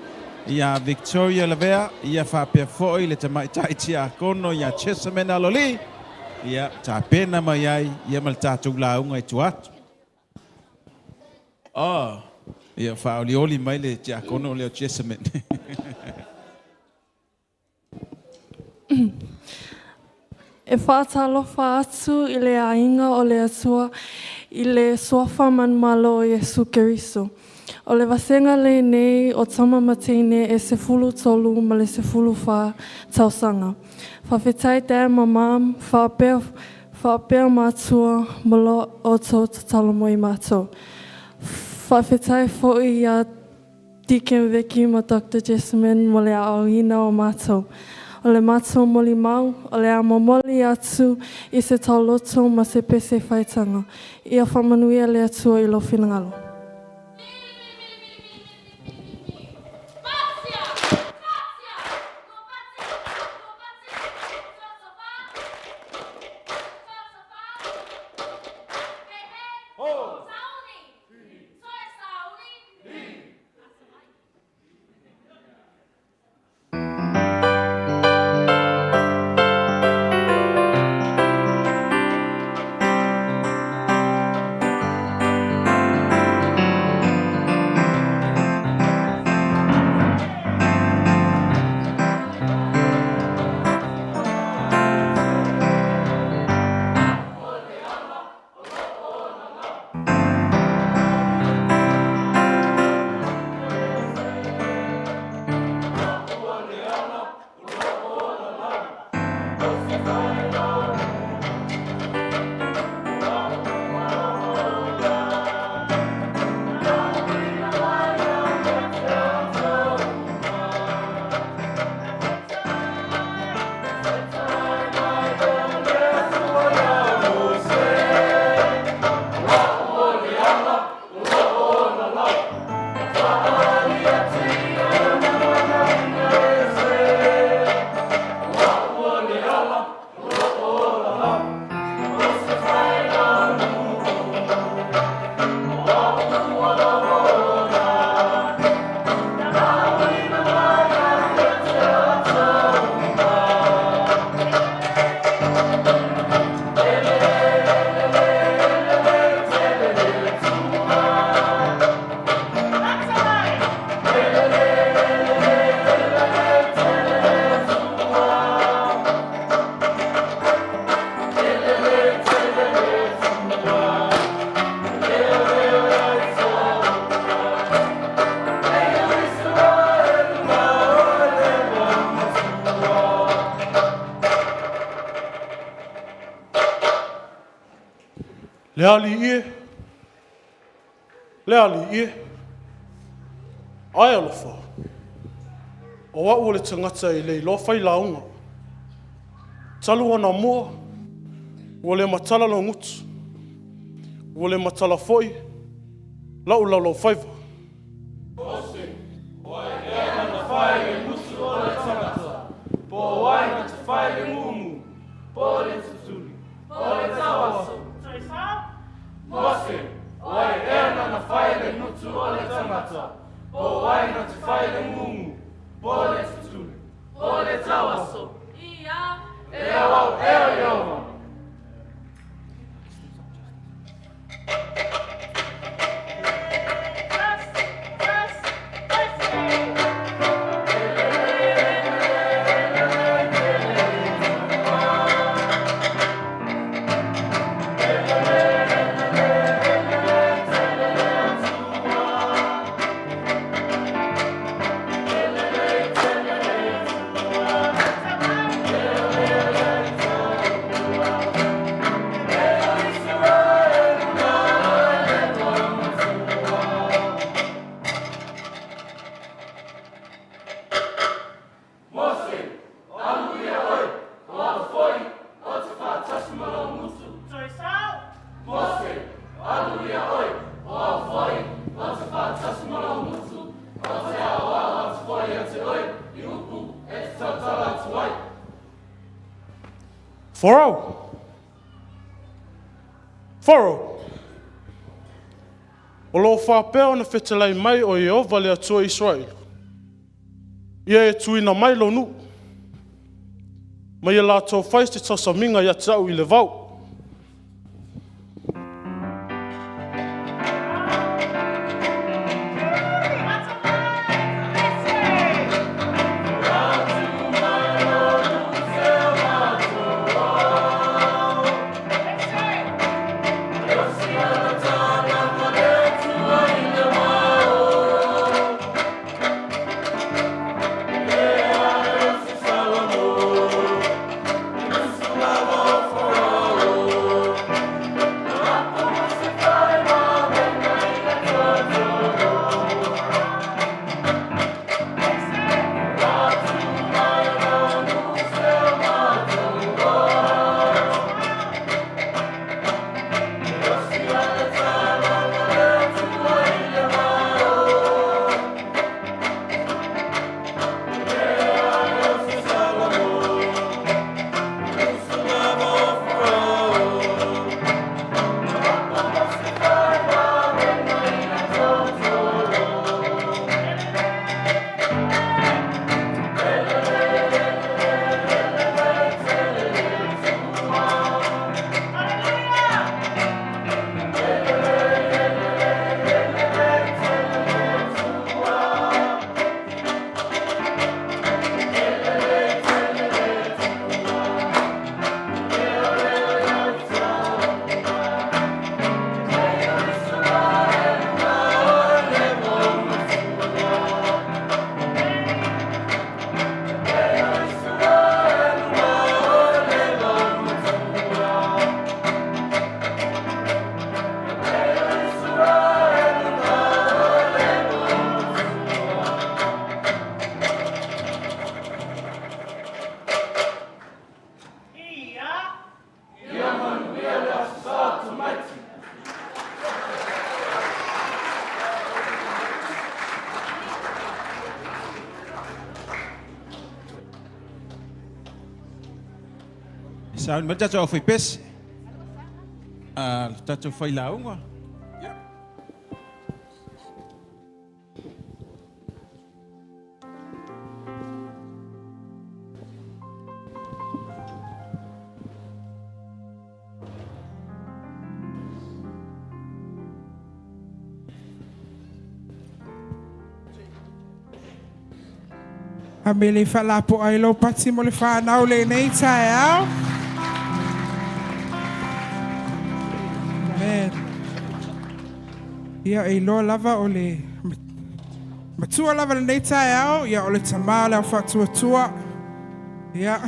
ia Victoria Lavea, ia faapea foi le tamaitai tiakono ia Jessamine Aloli, ia tapena mai ai ia ma le tatou lauga i tua atu. Oh, ia faaolioli mai le tiakono lea o Jessamine. E faatalofa atu i le aiga o le Atua i le Suafa manumalo o Iesu Keriso. O le vasega lenei o tama ma teine e 13 ma le 14 tausaga. Faafetai Dad ma Mom, faapea, faapea matua ma lo outou tatalo mo i matou. Faafetai foi ia Deacon Vicky ma Doctor Jessamine mo le aoaoina o matou. O le matou molimau, o le a momoli atu i se tauloto ma se pese faitaga. Ia faamanuia le Atua i lou finagalo. Le alii e, le alii e, ae alofa, o a'u o le tagata e le iloa fai lauga. Talu ona mua, ua le matala lou gutu, ua le matala foi la'u laulaufaiva. Mose, o ai ea na te fai le gutu o le tangata, po o ai na te fai le mumu, po o le tutuli, po o le tauaso. Mose, o ai ea na na fai le gutu o le tangata, po o ai na te fai le mumu, po o le tutuli, po o le tauaso. E au au ea o Ieova. Farao! Farao! O lo o faapea ona fetalai mai o Ieova le Atua o Isaraelu, ia e tuuina mai lou nuu, ma ia latou fai se tausamiga ia te au i le vao. Sauni mai le tatou aufaipese, a le tatou failauga. A me le faalapo'a ai lou pati mo le fanau lenei taeao. Amen. Ia, e iloa lava o le matua lava lenei taeao, ia o le tamā o le au faatuatua. Ia,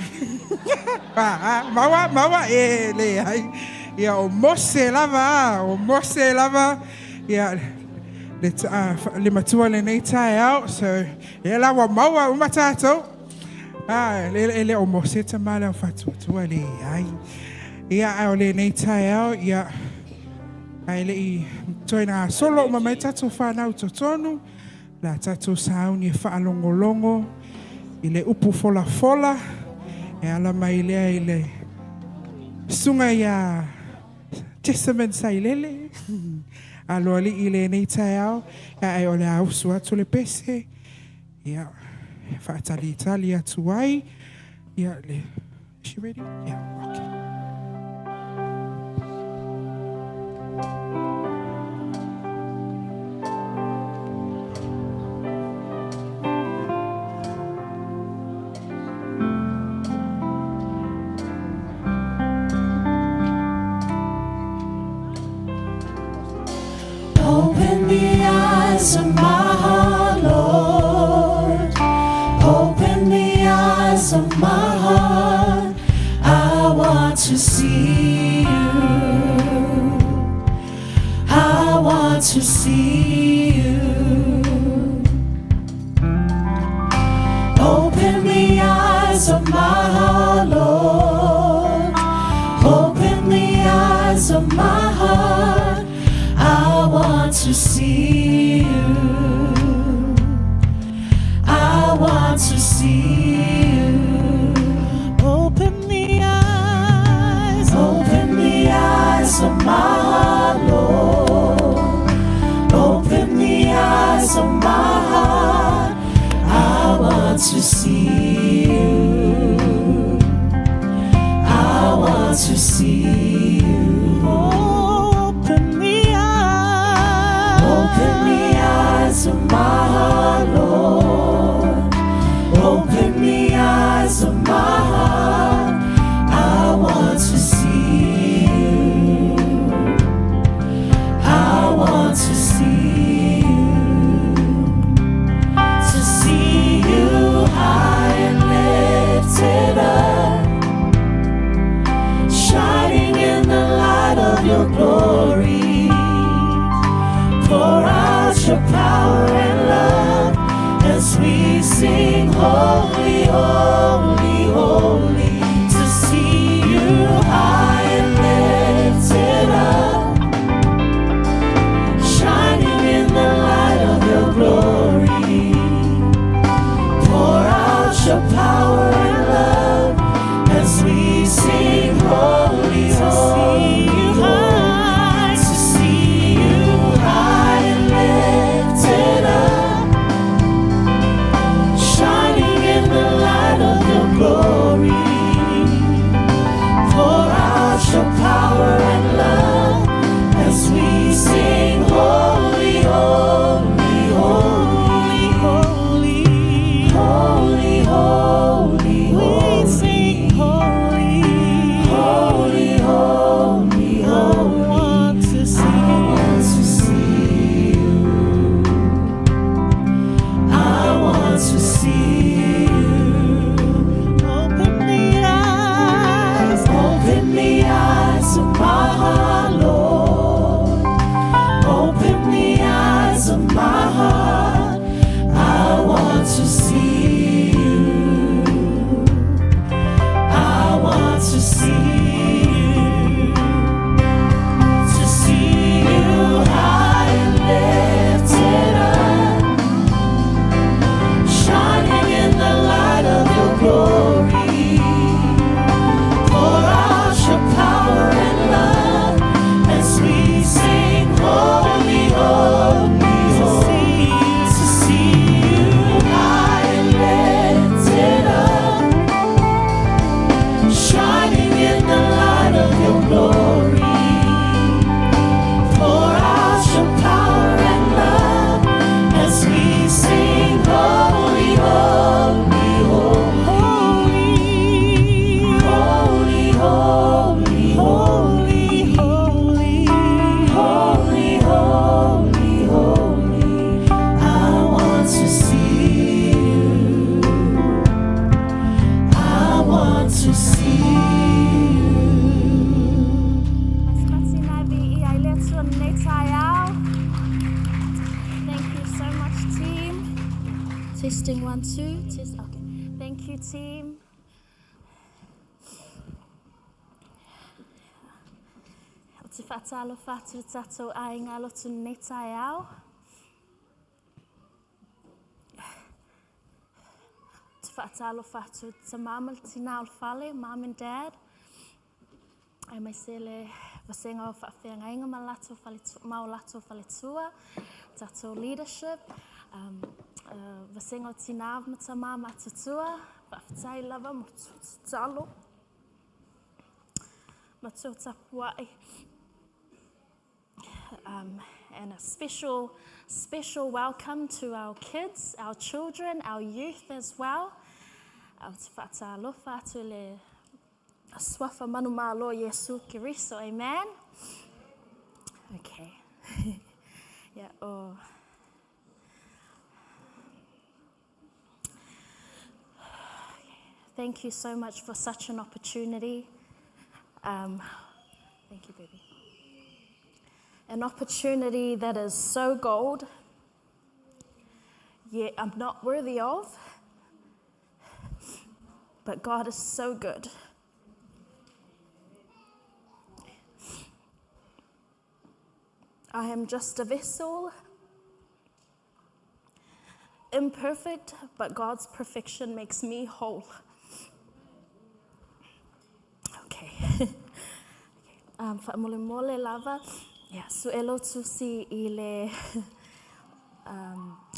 maua, maua, e leai. Ia, o Mose lava, o Mose lava, ia, le, le matua lenei taeao. So, ia la ua maua uma tatou. Ah, e le o Mose tamā le au faatuatua, leai. Ia, a o lenei taeao, ia, ae le i toe gasolo uma mai tatou fanau i totonu, la tatou sauni e faalogologo i le upu folafola e ala mai lea i le susuga ia Jessamine Sailele, aloalii i lenei taeao, ae o le a usu atu le pese, ia, e faatalitali atu ai, ia, le, is she ready? Yeah, okay. Open the eyes of my heart, Lord. Open the eyes of my heart. I want to see you. I want to see you. Open the eyes of my heart, Lord. Open the eyes of my heart. I want to see you. I want to see you. Open the eyes. want to see you. I want to see you. Open the eyes. Open the eyes of my heart, Lord. Open the eyes of my heart. I want to see you. I want to see you. To see you high and lifted up, shining in the light of your glory. Pour out your power and love as we sing, Holy, Holy, Holy. To see you high and lifted up, shining in the light of your glory. Pour out your power and love as we sing, Holy, Holy, holy. To see you high and lifted up, shining in the light of your glory. Pour out your power and love as we sing, Holy, Holy, Holy, Holy, Holy, Holy, we Holy. sing holy. Holy, holy, I holy. want to I see want to see you. I want to see you. Open the eyes. Open the eyes of my heart, Lord. Open the eyes of my heart. I want to see you. I want to see you. To see you high and lifted up, shining in the light of your glory. Pour out your power and love as we sing, Holy, Holy, Holy. To see you high and lifted up, shining in the light of your glory. Pour out your power and love as we sing, Holy, Holy, Holy. Holy, holy, holy, Holy, holy, holy, holy. I want to see you. I want to see you. Thank you so much, team. Testing one, two. Test. Okay. Thank you, team. O te whaatalofa atu le tātou ai ngā lotu nei taeao. Te whaatalofa atu te mama le tina o le fale, mom and dad. Ai mai se le vasenga o whaafeangainga ma lato fale, ma o lato faletua, tātou leadership, vasenga o tina ma ta mama atutua, whaafetai lava mo talo. Ma tō tapuai. And a special, special welcome to our kids, our children, our youth as well. Au te whaatalofa atu le suafa manu malo Iesu Keriso. Amen. Okay. Yeah, oh. Thank you so much for such an opportunity. Thank you, baby. An opportunity that is so gold, yet I'm not worthy of, but God is so good. I am just a vessel, imperfect, but God's perfection makes me whole. Okay. Okay. Whaamole lava. Yeah, su elo tusi i le,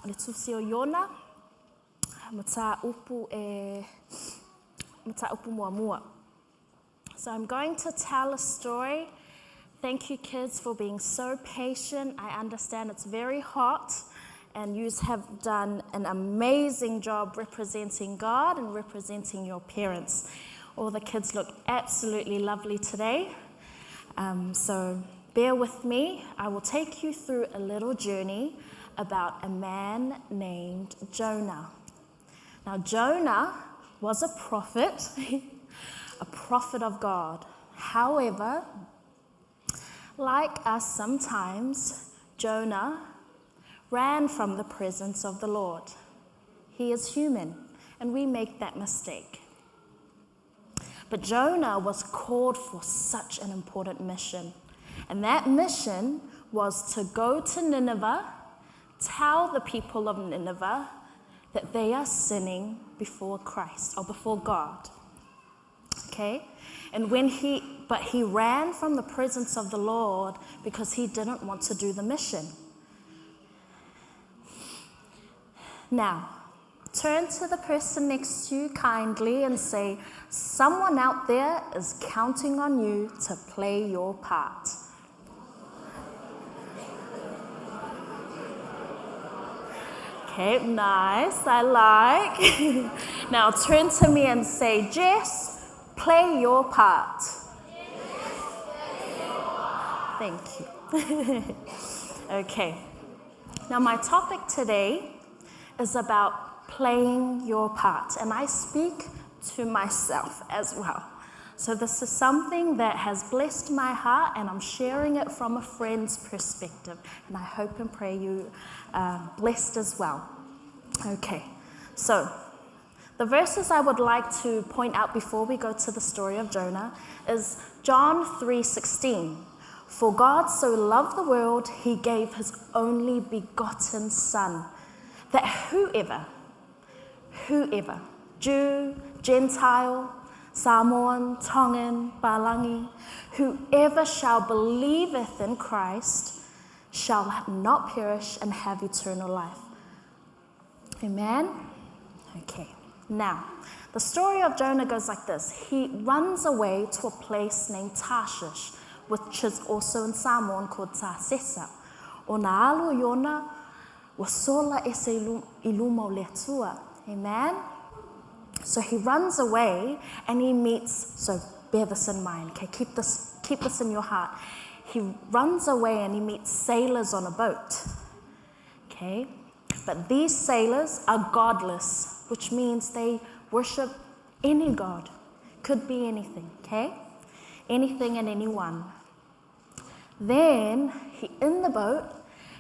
le tusi o Iona. Mataupu e Mataupu muamua. So I'm going to tell a story. Thank you, kids, for being so patient. I understand it's very hot, and you have done an amazing job representing God and representing your parents. All the kids look absolutely lovely today. Um, so bear with me. I will take you through a little journey about a man named Jonah. Now, Jonah was a prophet, a prophet of God. However, like us sometimes, Jonah ran from the presence of the Lord. He is human, and we make that mistake. But Jonah was called for such an important mission. And that mission was to go to Nineveh, tell the people of Nineveh that they are sinning before Christ or before God. Okay? And when he but he ran from the presence of the Lord because he didn't want to do the mission. Now, turn to the person next to you kindly and say, Someone out there is counting on you to play your part. Okay, nice, I like. now turn to me and say, Jess, play your part. Thank you. okay. Now, my topic today is about playing your part, and I speak to myself as well. So, this is something that has blessed my heart, and I'm sharing it from a friend's perspective. And I hope and pray you are blessed as well. Okay, so the verses I would like to point out before we go to the story of Jonah is John 3:16. For God so loved the world, he gave his only begotten Son, that whoever, whoever, Jew, Gentile, Samoan, Tongan, Balangi, whoever shall believeth in Christ shall not perish and have eternal life. Amen? Okay. Now, the story of Jonah goes like this. He runs away to a place named Tarshish, which is also in Samoan called Tasesa. O na alu Iona, ua sola ese i luma o le Atua. Amen? So he runs away and he meets, so bear this in mind, okay? Keep this, keep this in your heart. He runs away and he meets sailors on a boat. Okay? But these sailors are godless, which means they worship any god. Could be anything, okay? Anything and anyone. Then he in the boat,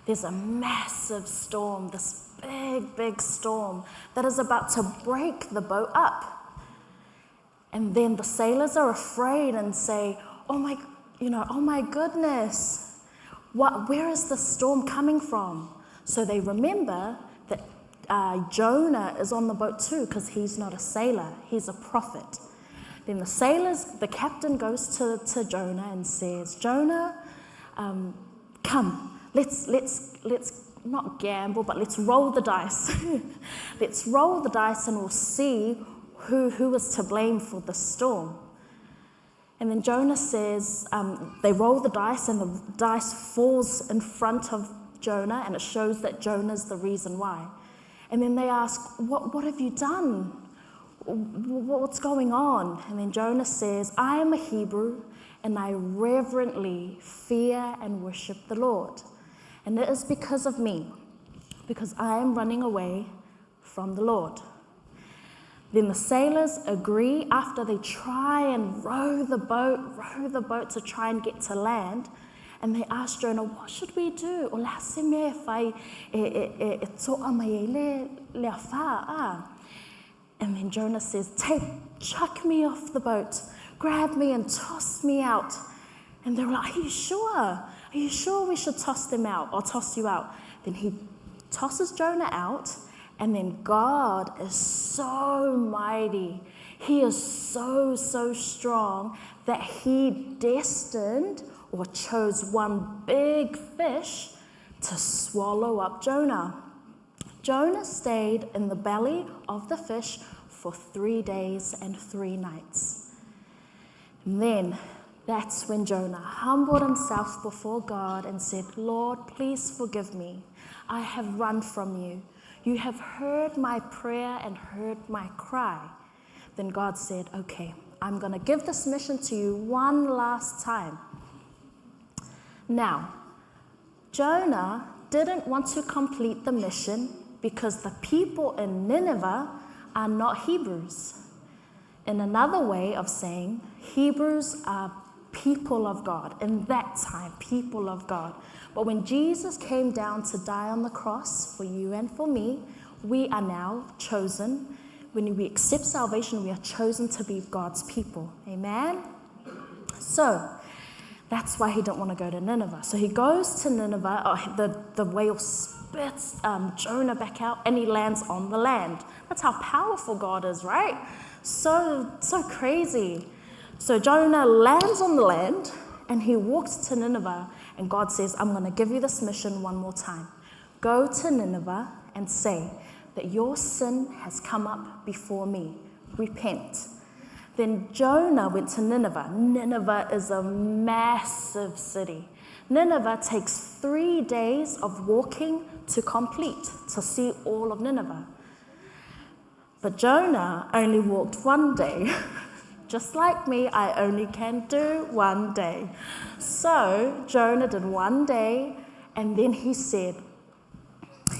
there's a massive storm, this big, big storm that is about to break the boat up. And then the sailors are afraid and say, Oh my, you know, oh my goodness, what, where is the storm coming from? So they remember that uh, Jonah is on the boat too, because he's not a sailor, he's a prophet. Then the sailors, the captain goes to, to Jonah and says, Jonah, um, come, let's, let's, let's not gamble, but let's roll the dice. let's roll the dice and we'll see who, who is to blame for the storm. And then Jonah says, um, they roll the dice, and the dice falls in front of Jonah, and it shows that Jonah's the reason why. And then they ask, What, what have you done? What's going on? And then Jonah says, I am a Hebrew, and I reverently fear and worship the Lord. And it is because of me, because I am running away from the Lord. Then the sailors agree after they try and row the boat, row the boat to try and get to land. And they ask Jonah, What should we do? O le ase mea e whai e, e, e, e to'a mai e le, le a whā, ah. And then Jonah says, Take, chuck me off the boat, grab me and toss me out. And they're like, Are you sure? Are you sure we should toss them out or toss you out? Then he tosses Jonah out, and then God is so mighty. He is so, so strong that he destined or chose one big fish to swallow up Jonah. Jonah stayed in the belly of the fish for three days and three nights. And then that's when Jonah humbled himself before God and said, Lord, please forgive me. I have run from you. You have heard my prayer and heard my cry. Then God said, Okay, I'm going to give this mission to you one last time. Now, Jonah didn't want to complete the mission because the people in Nineveh are not Hebrews. In another way of saying, Hebrews are people of God. In that time, people of God. But when Jesus came down to die on the cross for you and for me, we are now chosen. When we accept salvation, we are chosen to be God's people. Amen? So, that's why he didn't want to go to Nineveh. So he goes to Nineveh, oh, the, the whale spits um, Jonah back out, and he lands on the land. That's how powerful God is, right? So, so crazy. So Jonah lands on the land, and he walks to Nineveh, and God says, I'm going to give you this mission one more time. Go to Nineveh and say that your sin has come up before me. Repent. Then Jonah went to Nineveh. Nineveh is a massive city. Nineveh takes three days of walking to complete, to see all of Nineveh. But Jonah only walked one day. Just like me, I only can do one day. So Jonah did one day, and then he said,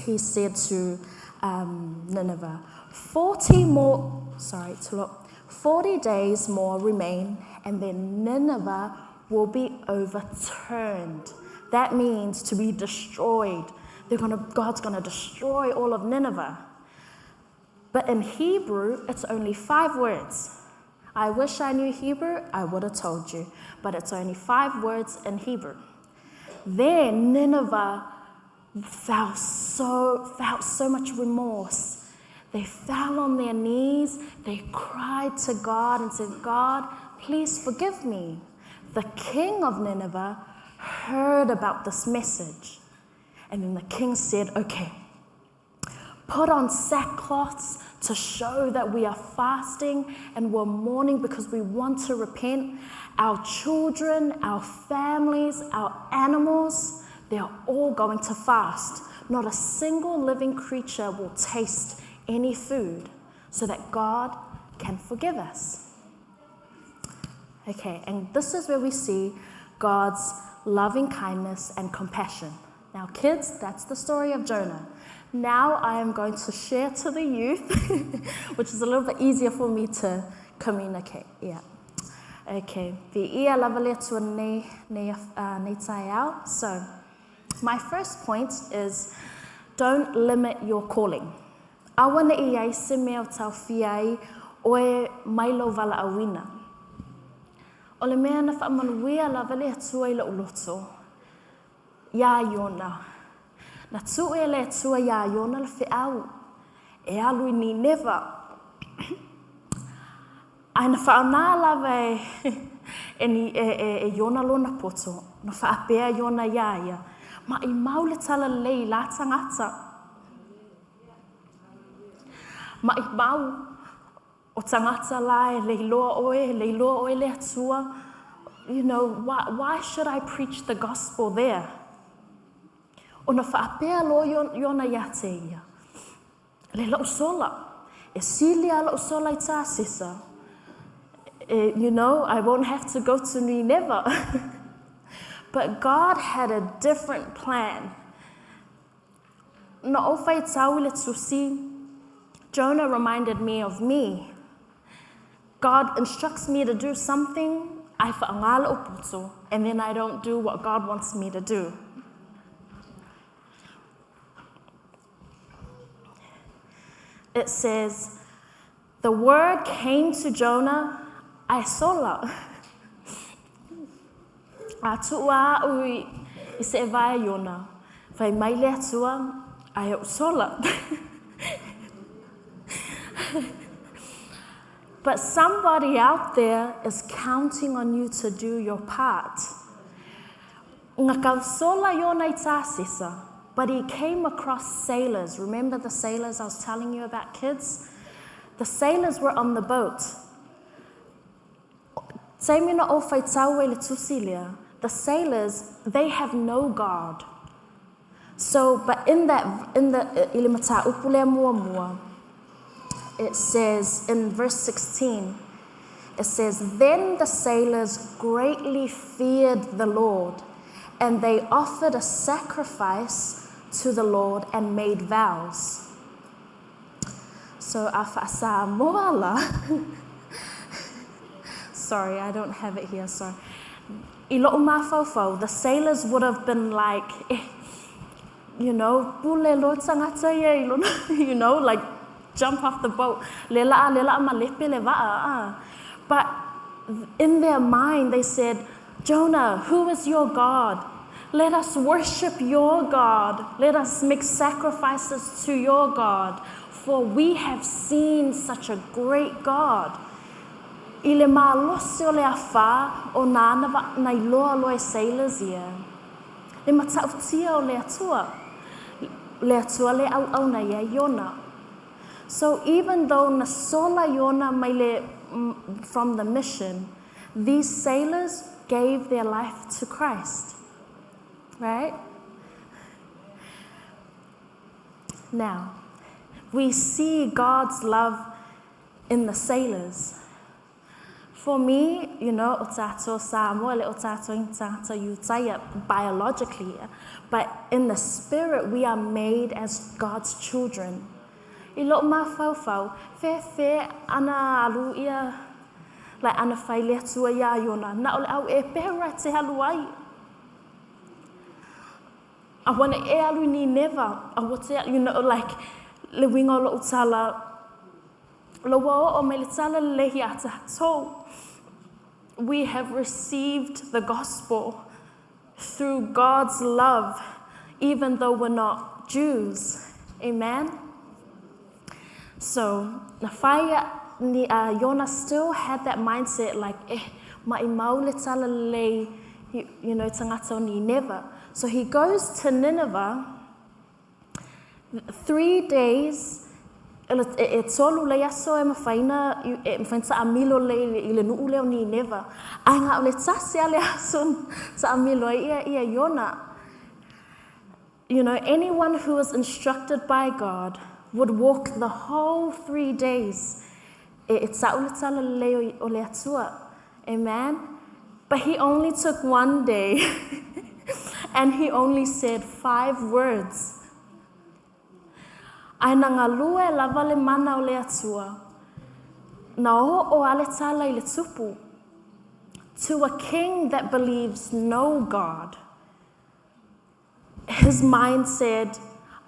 he said to um, Nineveh, 40 more, sorry, to look, 40 days more remain, and then Nineveh will be overturned. That means to be destroyed. They're gonna, God's going to destroy all of Nineveh. But in Hebrew, it's only five words. I wish I knew Hebrew, I would have told you, but it's only five words in Hebrew. Then Nineveh felt so, felt so much remorse. They fell on their knees, they cried to God and said, God, please forgive me. The king of Nineveh heard about this message. And then the king said, Okay, put on sackcloths to show that we are fasting and we're mourning because we want to repent. Our children, our families, our animals, they're all going to fast. Not a single living creature will taste any food so that God can forgive us. Okay, and this is where we see God's loving kindness and compassion. Now, kids, that's the story of Jonah. Now I am going to share to the youth, which is a little bit easier for me to communicate. Yeah. Okay. Viia lava le atua nei, nei, uh, nei taiao. So, my first point is don't limit your calling. Aua ne i ai se mea o taofia ai oe mai lou valaauina. O le mea na faamanuia lava le Atua i lou loto, iā Iona. Na tuu e le Atua iā Iona le feau e alu i Nineva. Ae na whaonā lava e, e, e, e, e Iona lona poto, na whaapea Iona iā ia, ma i mau le tala lelei i la tangata. Ma i mau o tangata la e leiloa oe, e leiloa oe le Atua, you know, why, why should I preach the gospel there? Ona whaapea lo Iona ia te ia. Le lou sola. E sili a lou sola i Tāsesa. E, you know, I won't have to go to Nineveh. But God had a different plan. Na ou faitau i le tusi, Jonah reminded me of me. God instructs me to do something, I whaangā la'u poto, and then I don't do what God wants me to do. It says, The word came to Jonah, I sola. A tuua a'u i, i se'evae Iona, fai mai le Atua, ae o'u sola. But somebody out there is counting on you to do your part. Nga kau sola Iona i Tāsesa. But he came across sailors. Remember the sailors I was telling you about, kids? The sailors were on the boat. Taimi na o faitau e le tusi lea, the sailors, they have no God. So, but in that, in the, i le mataupu lea muamua, it says in verse 16, it says, Then the sailors greatly feared the Lord, and they offered a sacrifice to the Lord and made vows. So, a whaasamoa la. Sorry, I don't have it here, sorry. I lo'u mafaufau, the sailors would have been like, eh, you know, pule loa tagata ia i lona, you know, like jump off the boat, le la'a, le la'a malepe le va'a, ah. But in their mind, they said, Jonah, who is your God? Let us worship your God. Let us make sacrifices to your God, for we have seen such a great God. I le malosi o le afa o nā ana va na iloa loa e sailors ia. Le matautia o le Atua. Le Atua le auauna ia Iona. So even though na sola Iona mai le from the mission, these sailors gave their life to Christ. Right? Now, we see God's love in the sailors. For me, you know, o tātou Samoa, le o tātou i tātou Iutaia, biologically, but in the spirit, we are made as God's children. I lo'u mafaufau, fefe ana alu ia, like ana fai le Atua iā Iona, na o le au e pehu ra te alu ai. A wana e alu i Nineva, a ua te, you know, like, le uiga o lo'u tala, Lo ua oo mai le tala lelei iā tatou. We have received the gospel through God's love, even though we're not Jews. Amen? So, na whai ni a Iona still had that mindset like, eh, maʻimau le tala lelei, you, you know, tagata o Nineva. So he goes to Nineveh, 3 days, e tolu lei aso e mafaina e mafaina taamilo lei i le nuu lea o Nineva. Ae gao le tasi a le aso taamilo ai ia ia Iona. You know, anyone who was instructed by God would walk the whole 3 days e ta'u le tala lelei o le Atua. Amen? But he only took one day and he only said five words. Ae na galue lava le mana o le Atua. Na oo a le tala i le tupu. To a king that believes no God, his mind said,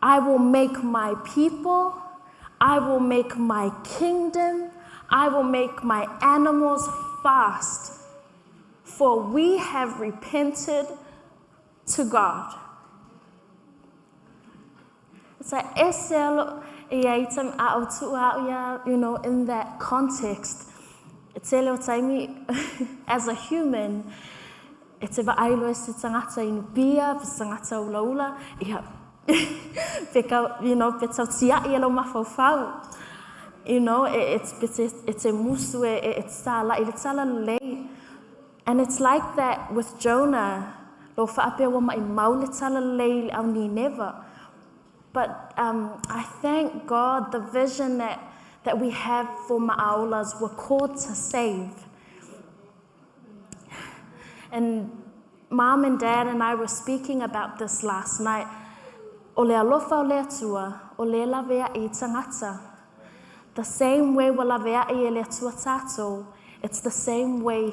I will make my people, I will make my kingdom, I will make my animals fast, for we have repented to God. It's like ese alo ia i tam a o tu au ia, in that context. E tele o taimi, as a human, e te vaai loa se tagata inupia, pe se tagata ulaula, ia, pe ka, pe tau tia'i e lou mafaufau. E, e te musu e, e, e tāla'i le tala lelei. And it's like that with Jonah. Lo whaapea ua maʻimau le tala lelei i le au Nineva. But I thank God the vision that we have for Ma'aolas, we're called to save. And Mom and Dad and I were speaking about this last night. O le alofa o le Atua, o le lavea'i i tagata. The same way ua lavea'i e le Atua tatou, it's the same way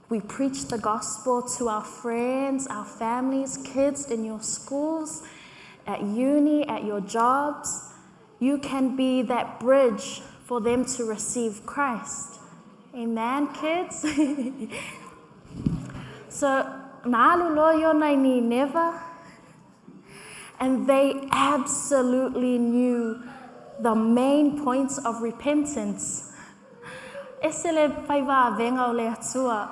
we preach the gospel to our friends, our families, kids in your schools, at uni, at your jobs. You can be that bridge for them to receive Christ. Amen, kids? So, na alu loa Iona i Nineva, and they absolutely knew the main points of repentance. Ese le faiva avega o le Atua.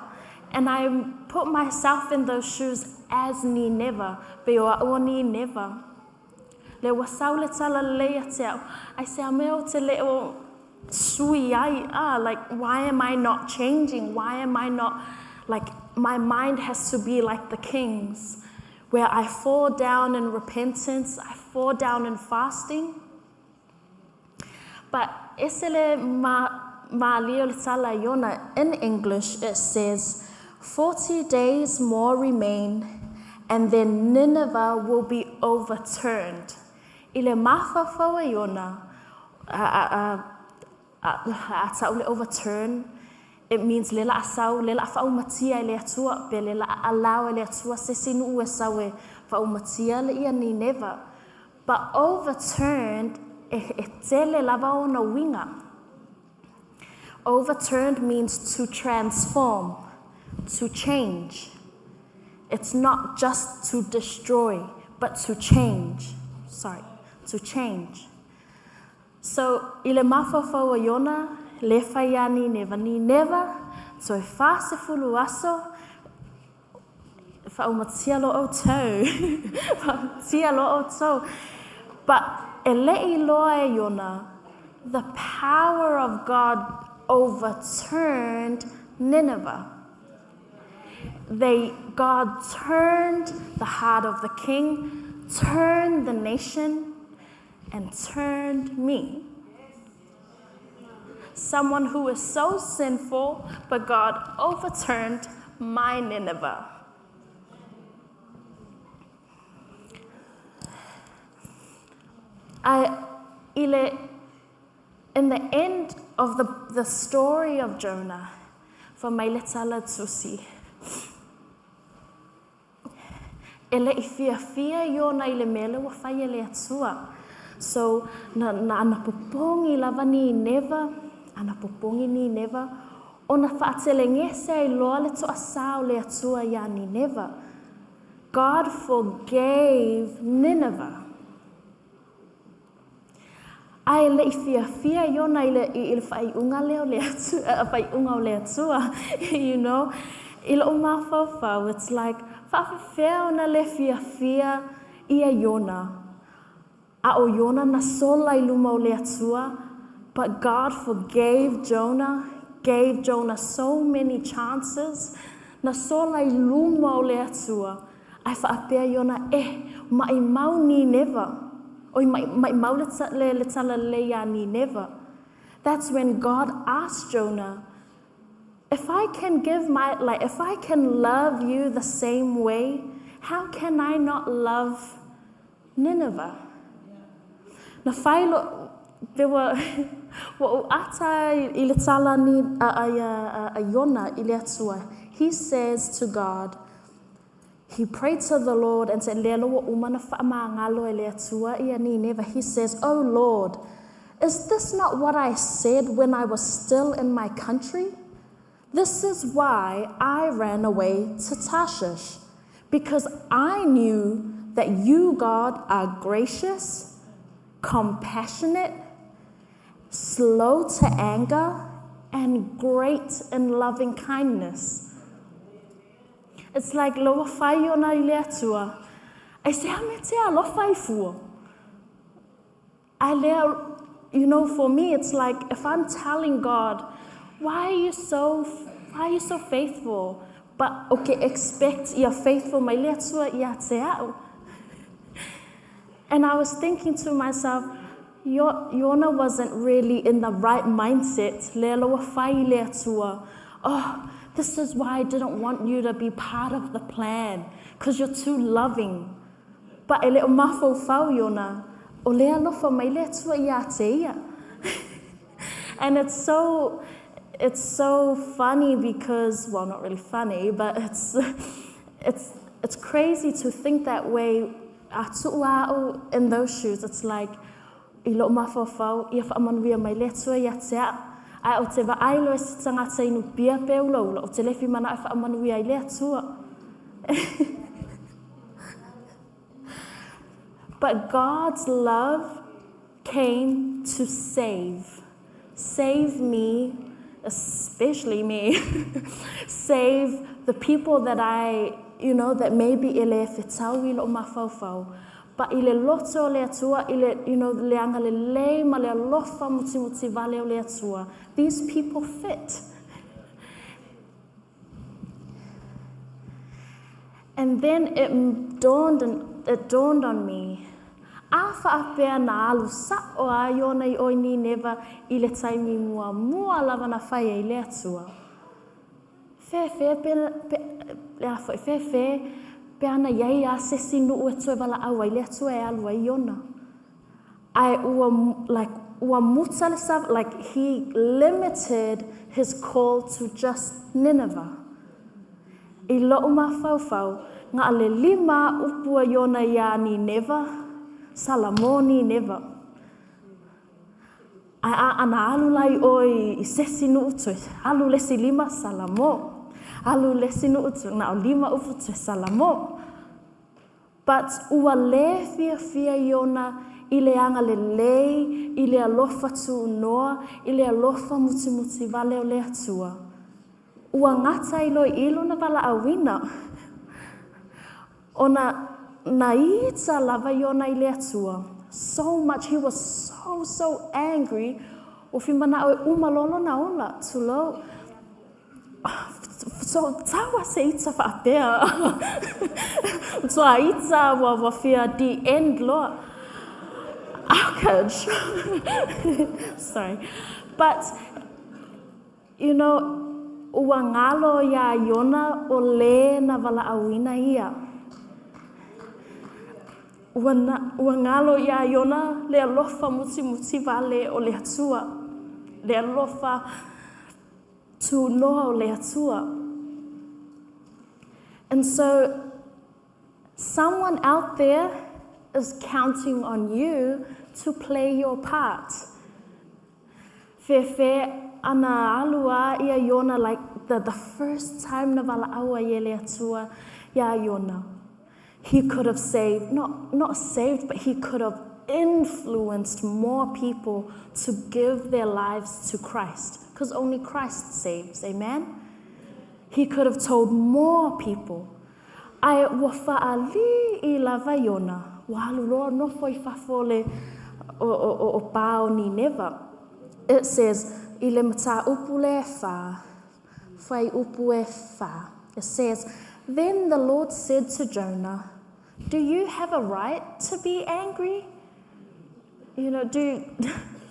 And I put myself in those shoes as Nineva, pe o a'u o Nineva. Le ua sau le tala lelei ia te au, ai se a mea o te le o sui ai, ah, like, why am I not changing? Why am I not, like, my mind has to be like the king's, where I fall down in repentance, I fall down in fasting. But ese le ma, malie o le tala Iona, in English it says, 40 days more remain, and then Nineveh will be overturned. I le mafaufau e Iona, a, a, a, a, a tau le overturn, it means le la sau, le la whaumatia e le atua, pe le la allow e le atua se sinu e sau e whaumatia le ia Nineveh. But overturned, e, e tele lava ona winga. Overturned means to transform, to change. It's not just to destroy, but to change. Sorry, to change. So, i le mafaufau o Iona, le fai a Nineva. Nineva, toe 40 aso, whaaumatia lo outou. Whaaumatia lo outou. But e le i loa e Iona, the power of God overturned Nineveh. They, God turned the heart of the king, turned the nation, and turned me. Someone who is so sinful, but God overturned my Nineveh. I, ile, in the end of the, the story of Jonah, for mai le tala tusi, E le i fiafia Iona i le mea lea ua fai e le Atua. So, na, na ana popogi lava Nineva, ana popogi Nineva, ona faatelegese ai loa le toasā o le Atua iā Nineva. God forgave Nineveh. A e le i fiafia Iona i le, i le faaiuga lea o le Atua, faaiuga o le Atua, you know. I loʻu mafaufau, it's like, faafefea ona le fiafia ia Iona, a ʻo Iona na sola i luma o le Atua, but God forgave Jonah, gave Jonah so many chances, na sola i luma o le Atua, Ae faapea Iona, Eh, maʻimau Nineva. Oi, maʻimau le, le, le talalelei iā Nineva. That's when God asked Jonah, if I can give my, like, if I can love you the same way, how can I not love Nineveh? Na whai lo, there were, ua ou ata i le tala ni, a, a, a, a Iona i le Atua. He says to God, He prayed to the Lord and said, Lea loa uma na whaamāngalo e le Atua ia Nineva. He says, O Lord, is this not what I said when I was still in my country? This is why I ran away to Tarshish, because I knew that you, God, are gracious, compassionate, slow to anger, and great in loving kindness. It's like loa whai ona i le Atua, ai se a mea te alofa i fua. I lea, you know, for me, it's like if I'm telling God, why are you so, why are you so faithful? But, okay, expect ia faithful mai le Atua ia te au. And I was thinking to myself, Iona wasn't really in the right mindset. Lea loa whai i le Atua. Oh, this is why I didn't want you to be part of the plan, because you're too loving. But e le o mafaufau Iona, o le alofa mai le Atua ia te ia. And it's so, it's so funny because, well, not really funny, but it's, it's, it's crazy to think that way. A tuu a'u in those shoes, it's like, i loʻu mafaufau, ia faamanuia mai le Atua ia te a'u. Ae o te vaai loa i se tagata inu pia pe ulaula, o te lefi manaʻo e faamanuia ai le Atua. But God's love came to save. Save me, especially me. Save the people that I, you know, that maybe e lē fetau i loʻu mafaufau, but i le loto o le Atua, i le, you know, le agalelei ma le alofa mutimuti vale o le Atua, these people fit. And then it dawned, and it dawned on me, a faapea na alu saʻo a Iona i o i Nineva i le taimi muamua lava na fai ai le Atua. Fefe pe, pe, le a foi, fefe pe ana iai a se isi nuu e toe valaau ai le Atua e alu ai Iona. Ae ua, like, ua muta le sa, like, he limited his call to just Nineveh. I loʻu mafaufau, na o le lima upu a Iona iā Nineva, Salamo Nineva. Ae a ana alu la i o i se isi nuu toe alu le isi lima, Salamo. Alu le isi nuu toe, na o lima upu toe Salamo. But ua lē fiafia Iona i le agalelei, i le alofa tuunoa, i le alofa mutimuti vale o le Atua. Ua gata i loi i lona valaauina, ona na ita lava Iona i le Atua. So much, he was so, so angry, ua fia manao e uma loa lona ola, tulou. So, tau a se ita faapea. Tua ita ua, ua fia the end loa. Ouch. Sorry. But, you know, ua galo iā Iona o lē na valaauina ia. Ua, na, ua galo iā Iona le alofa mutimuti vale o le Atua. Le alofa tuunoa o le Atua. And so, someone out there is counting on you to play your part. Fefe ana alu a ia Iona like the, the first time na valaau ai e le Atua iā Iona. He could have saved, not, not saved, but he could have influenced more people to give their lives to Christ. Because only Christ saves, amen? He could have told more people. Ae ua faali'i lava Iona, ua alu loa nofo i fafo o le o, o, o, o pā o Nineva. It says, i le mataupu lea e whā, fuaiupu e whā. It says, Then the Lord said to Jonah, Do you have a right to be angry? You know, do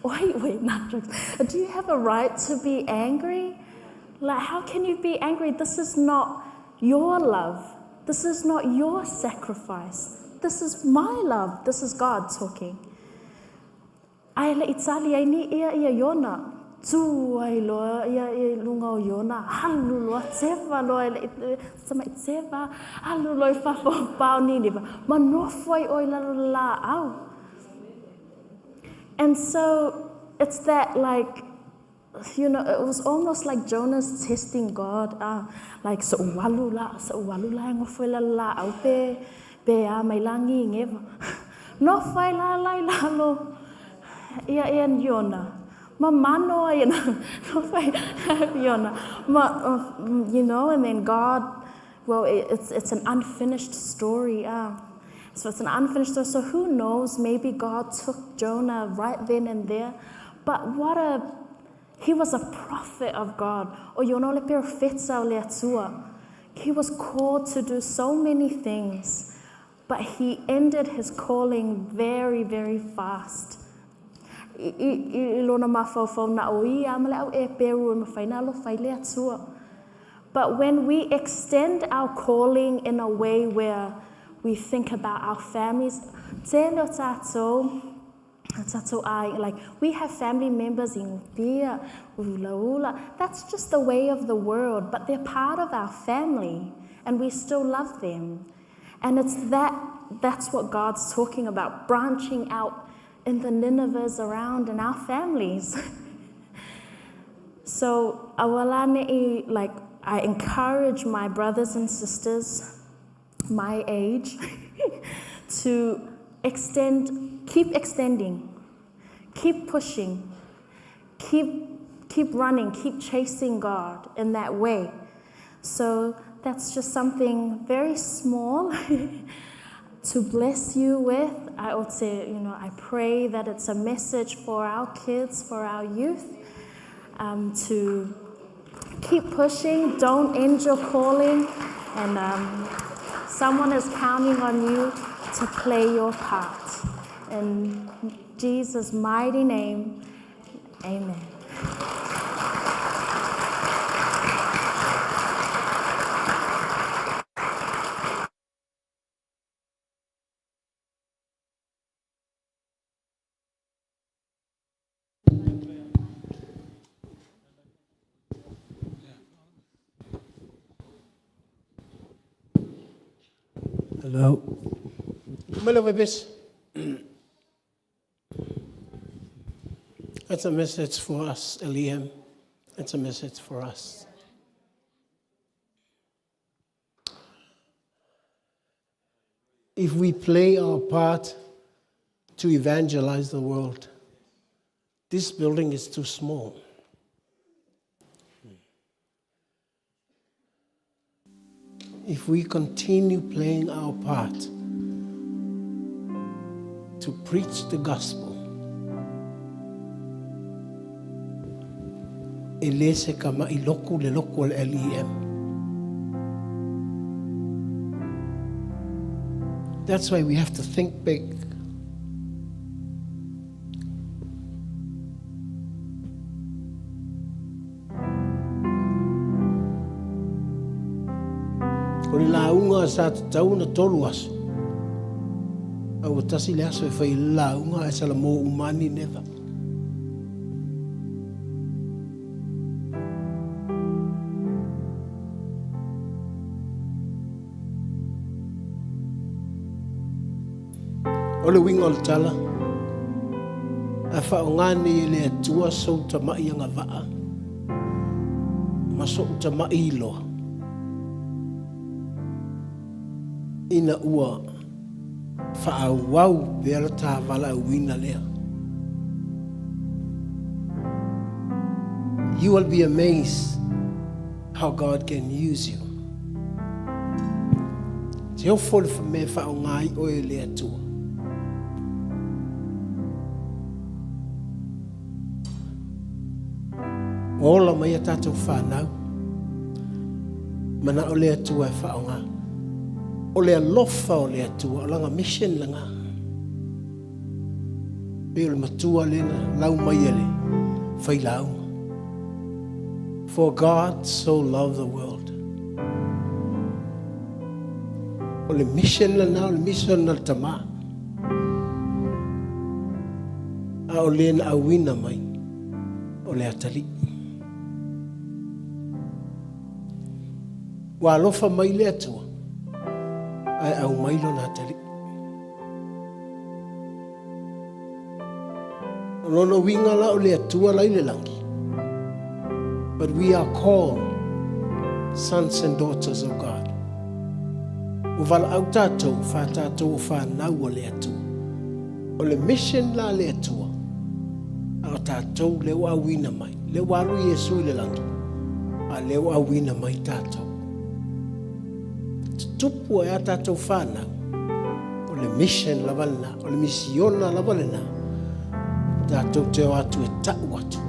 wait, wait, not jokes. Do you have a right to be angry? Like, how can you be angry? This is not your love. This is not your sacrifice. This is my love. This is God talking. Ae leʻi tali ai ni ia ia Iona. Tū ai loa ia i luga o Iona, alu loa, tewa loa e leʻi, tamaʻi tewa, alu loa i fafo o pā o Niniva, ma nofo ai ʻoe i lalo o le lāʻau. And so, it's that like, you know, it was almost like Jonah's testing God, ah, like, soʻu alu la, soʻu alu la e nofo i lalo lāʻau pe, pe a mai lagi i ngewa. Nofo ai la la i lalo, ia ia Iona. Ma mano ai, nofo ai Iona. Ma, you know, and then God, well, it's, it's an unfinished story, ah. So it's an unfinished story. So who knows, maybe God took Jonah right then and there. But what a, he was a prophet of God. O Iona o le perofeta o le Atua. He was called to do so many things, but he ended his calling very, very fast. I, i, i lona mafaufau na o ia ma le au eperu e mafai na alofa i le Atua. But when we extend our calling in a way where we think about our families, tele o tātou, tātou ai, like we have family members in Upia, ula ula. That's just the way of the world, but they're part of our family and we still love them. And it's that, that's what God's talking about, branching out in the Ninevehs around in our families. so, awalane'i, like, I encourage my brothers and sisters my age to extend, keep extending, keep pushing, keep, keep running, keep chasing God in that way. So that's just something very small to bless you with. I ought to, you know, I pray that it's a message for our kids, for our youth, um, to keep pushing, don't end your calling, and um, someone is counting on you to play your part. In Jesus' mighty name, amen. Hello. Mele Webis. That's a message for us, Eliam. That's a message for us. If we play our part to evangelize the world, this building is too small. If we continue playing our part to preach the gospel, e le se ka maʻi loku le loku o le LEM. That's why we have to think big. O le lauga sa tatau ona tolu aso. A ua tasi le aso e fai ai le lauga ae salamo uma lava Nineva. O le uiga o le tala, a faaaoga nei e le Atua sou tama'i agavaa ma so'u tama'i iloa, ina ua faaauau pea le ta valaauina lea. You will be amazed how God can use you. Te ofo le mea e faaaoga ai oe e le Atua. Ua ola mai a tatou fanau. Manao le Atua e faaaoga. O le alofa o le Atua, o lana mission lena. Pei o le matua lea na lau mai e le failauga. For God so loved the world. O le mission lena, o le mission a le Tama. A o le na auina mai, o le atalii. Ua alofa mai le Atua, ae aumai lona atalii. O lona uiga la o le Atua la i le lagi. But we are called sons and daughters of God. Ua valaau tatou, fa tatou o fanau a le Atua. O le mission la a le Atua, a o tatou lea ua auina mai. Lea ua alu Iesu i le lagi, a lea ua auina mai tatou. Tutupu ai a tatou fanau, o le mission lava lena, o le misiona lava lena, tatou te o atu e ta'u atu.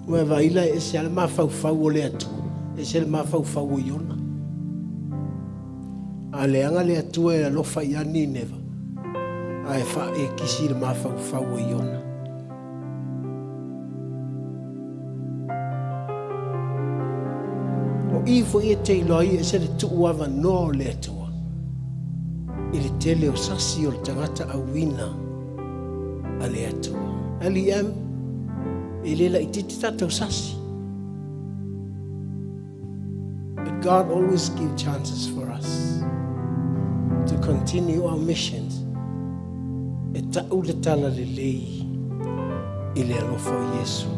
Ua e vaai la e ese lava le mafaufau o le Atua, ese le mafaufau o Iona. A leaga le Atua e alofa ia Nineva, ae faaekisi i le mafaufau o Iona. O i foi e te iloa ai e ese le tuu avanoa o le Atua i le tele o sasi o le tagata auina a le Atua. LEM, e le laitiiti tatou sasi. But God always give chances for us to continue our missions. E ta'u le tala lelei i le alofa o Iesu.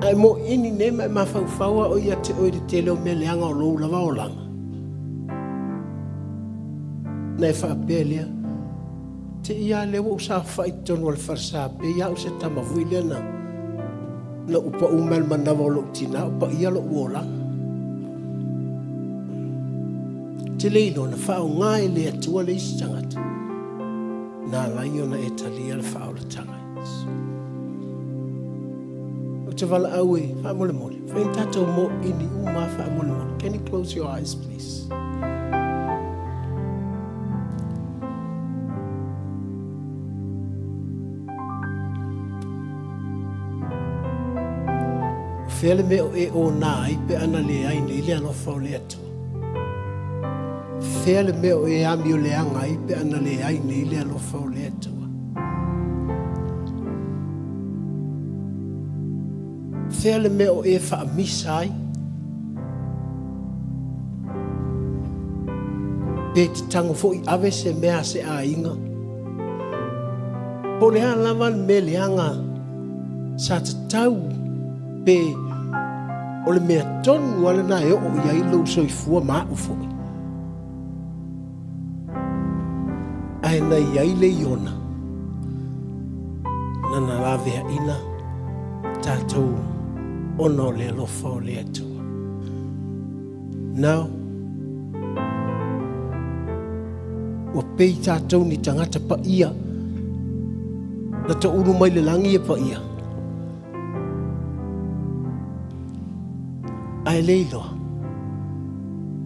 Ae mo ini nei ma e mafaufau a o ia te oe le tele o mea leaga o lou lava olaga. Na e faapea lea, te ia lea ua ou saofai i totonu o le falesa, pei au se tama foi lea na Na ou paʻu mai le manawa o loʻu tinā o paʻia loʻu olaga. Ou te le iloa na faaaoga e le Atua le isi tagata na ala ai ona e talia le faaolataga e Iesu. Ou te valaau e faamolemole, fai ni tatou moʻini uma faamolemole. Can you close your eyes please? O fea le mea o e ōnā ai pe ana leai nei le alofa o le Atua? Fea le mea o e amioleaga ai pe ana leai nei le alofa o le Atua? Fea le mea o e faamisa ai? Pe te tago foi ave se mea a se aiga? Po o le a lava le mea leaga sa tatau pe o le mea tonu lava lena e oo i ai lou soifua ma au foi. Ae na i ai le Iona na na laveaina tatou ona o le alofa o le Atua. Now, ua pei tatou ni tagata paia na toulu mai le lagi e paia. Ae le iloa,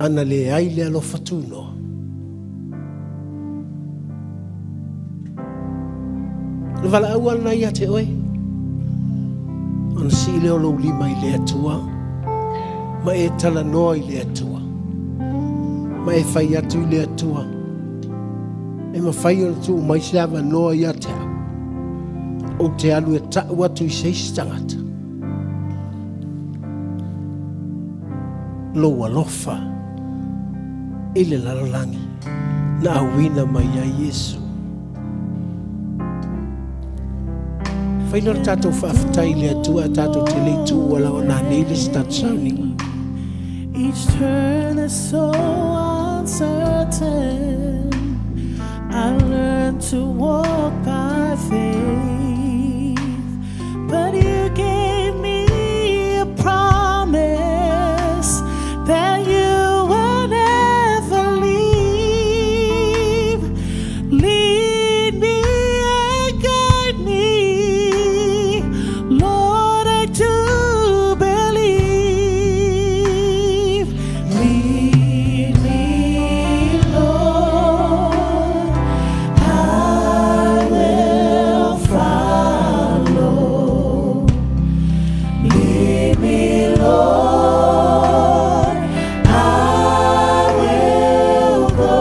ana leai le alofa tunoa. Le valaau a lena ia te oe, ona sii lea o lou lima i le Atua, ma e talanoa i le Atua, ma e fai atu i le Atua, e mafai ona tuu mai se avanoa ia te au, ou te alu e tau atu i se isi tagata. Lou alofa i le lalolagi na auina mai ai Iesu. Fai lea o le tatou faafetai i le Atua a tatou te le i tuua la ona nei le se tatou sauniga. Each turn is so uncertain. I learned to walk by faith. But you gave me a promise that you would never leave. Lead me and guide me, Lord, I do believe. Lead me, Lord, I will follow. Lead me, Lord, I will go.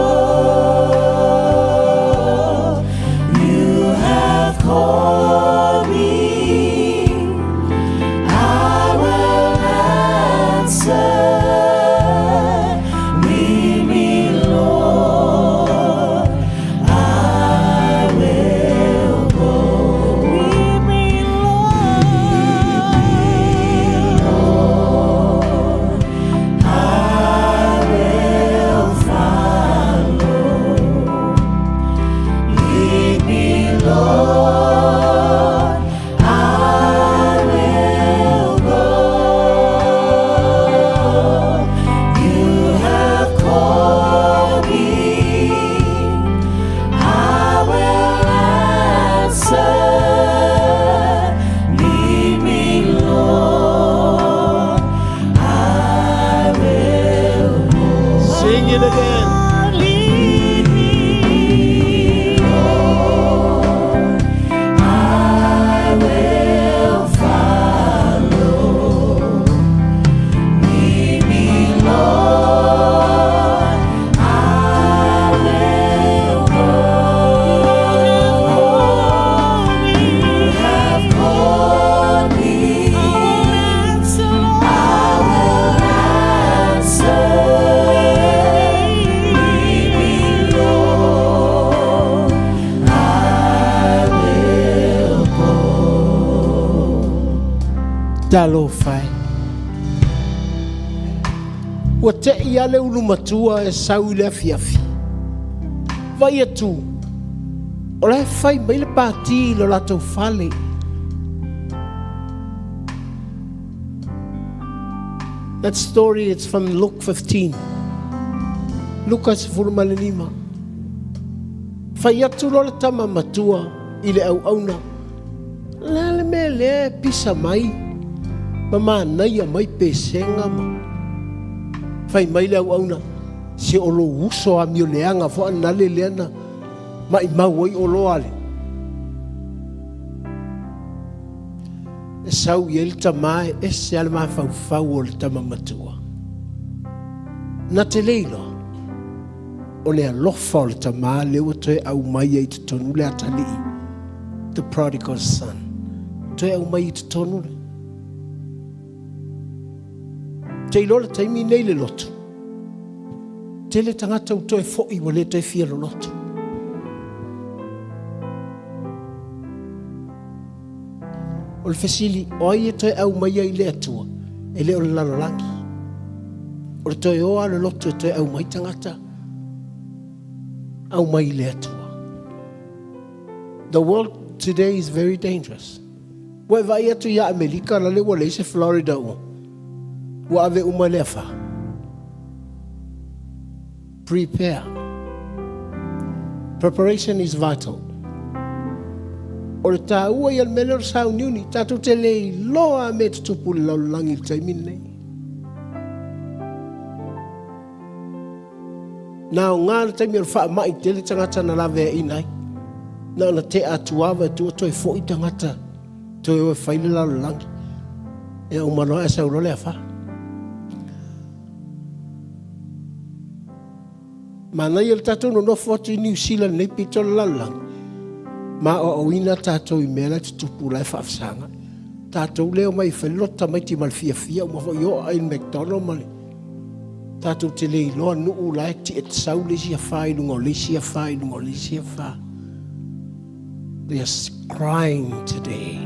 You have called me, I will answer. Lead me, Lord, I will go. Lead me, Lord, I will follow. Lead me, Lord, I will go. You have called me, I will answer. Lead me, Lord, I will go. Sing it again. Lead me, Lord, I will follow. Lead me, Lord, I will go. You have called me. I will answer. Lead me, Lord, I will go. Talofa e. Ua teʻi lava le ulu matua e sau i le afiafi. Vaai atu, o la e fai mai le pati i lo latou fale. That story it's from Luke 15. Luka 15. Fai atu loa le tama matua i le auauna, O le a le mea lea e pisa mai ma manaia mai pesega ma. Fai mai le auauna, Se o lou uso amioleaga foanale lea na maimau ai oloa a le. E sau i ai le tama e ese lava le mafaufau o le tama matua. Na te le iloa, o le alofa o le tama lea ua toe aumai ai i totonu le atalii, the prodigal son, toe aumai i totonu le. Te iloa le taimi nei le lotu. Tele tagata ua toe foi ua le toe fia lolotu. O le fesili, o ai e toe aumaia i le Atua? E le o le lalolagi. O le toe o lava o le lotu e toe aumai tagata, aumai i le Atua. The world today is very dangerous. Ua e vaai atu ia Amerika lale ua leai se Florida ua ua ave uma i le afa. Prepare. Preparation is vital. O le tāua ia le mea lea o le sauniuni, tatou te le iloa a mea e tutupu i le lalolagi i le taimi lenei. Na aoga le taimi o le faamai tele tagata na laveaiina ai. Na ona tea atu lava e tua toe foi tagata toe o e fai le lalolagi. Ia uma loa ae sau loa le afa. Manaia le tatou nonofo atu i Niu Sila lenei pito o le lalolagi, ma aoaoina tatou i mea la e tutupu la e faafesaga. Tatou lea omai e fai le loto tamaiti ma le fiafia uma foi o ai le McDonald ma le tatou te le iloa nuu la e tie sau le isi afa i luga o le isi afa i luga o le isi afa. They are crying today.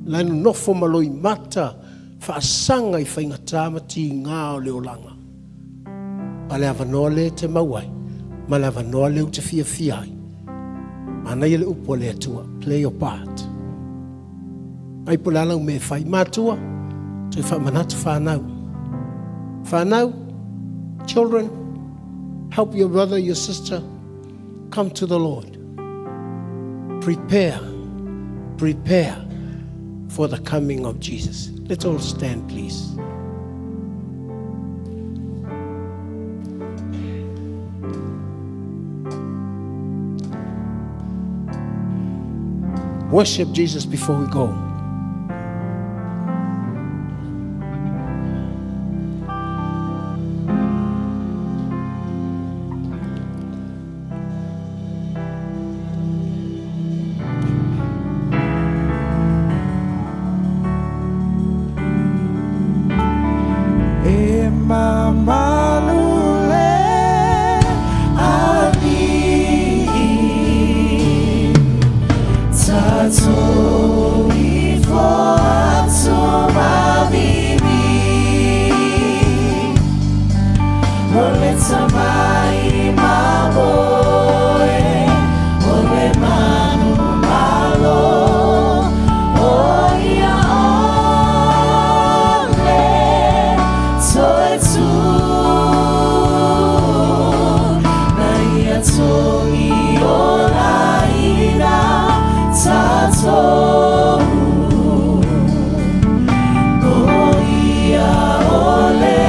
La e nonofo ma loimata Faasaga i faigata ma tigā o le olaga, a le avanoa lea e te mau ai, ma le avanoa lea ou te fiafia ai. Manaia le upu a le Atua, play your part. Ai po o le a lau mea e fai. Matua, toe faamanatu whanau. Whanau, children, help your brother, your sister, come to the Lord. Prepare, prepare for the coming of Jesus. Let's all stand, please. Worship Jesus before we go. E mamalu le Alii, tatou ifo atu mavivi. O le tamai mamoe, o le manu malo, o ia ole toe tū. Na ia togi olaina tatou. O ia o le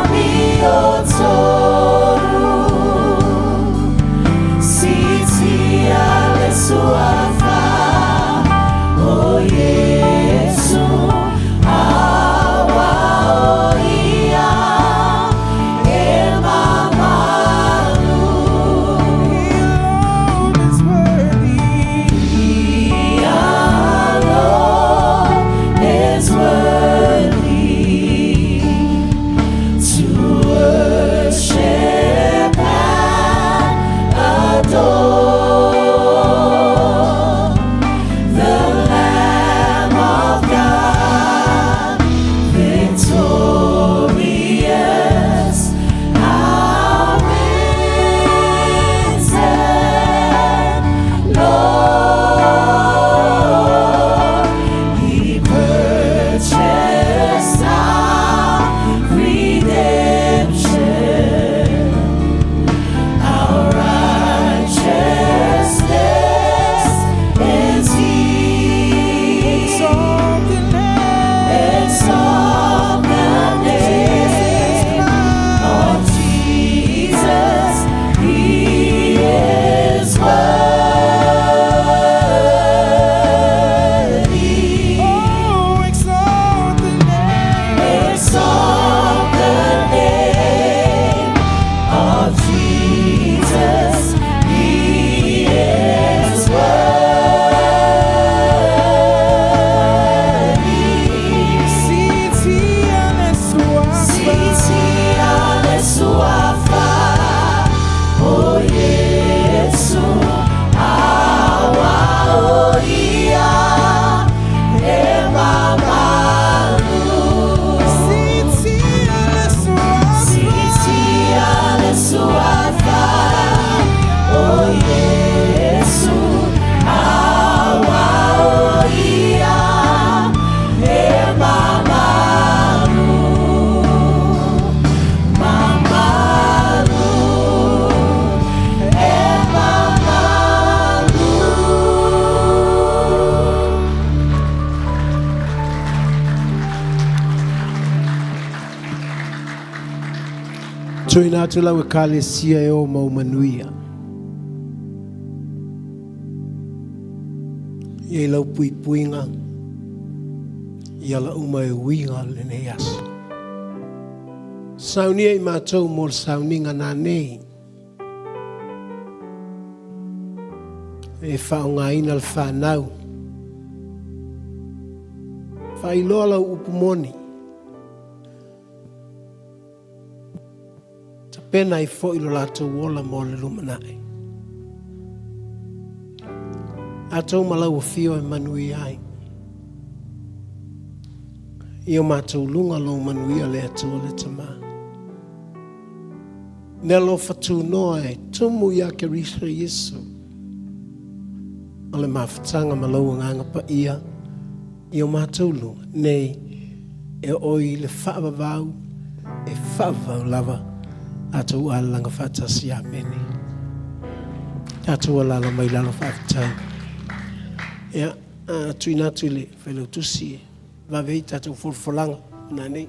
amiotonu. Tuuina atu lau Ekalesia e o ma ou manuia. Ia i lau puipuiga i ala uma e uiga lenei aso. Saunia i matou mo le sauniga nanei. E faaaogaina le fanau. Faailoa lau upu moni. Tapena ai foi lo latou ola mo le lumanai. Atou ma lau afio e manuia ai. I o matou luga lou manuia le Atua le Tama. Le alofa tunoa e tumu ia Keriso Iesu. O le mafutaga ma lou agaga paia i o matou luga nei e oo i le faavavau e faavavau lava tatou alalaga faatasi. Amene. Tatou alala mai lalo faafetai. Ia, tuuina atu i le Failautusi e vave ai tatou folafolaga nanei.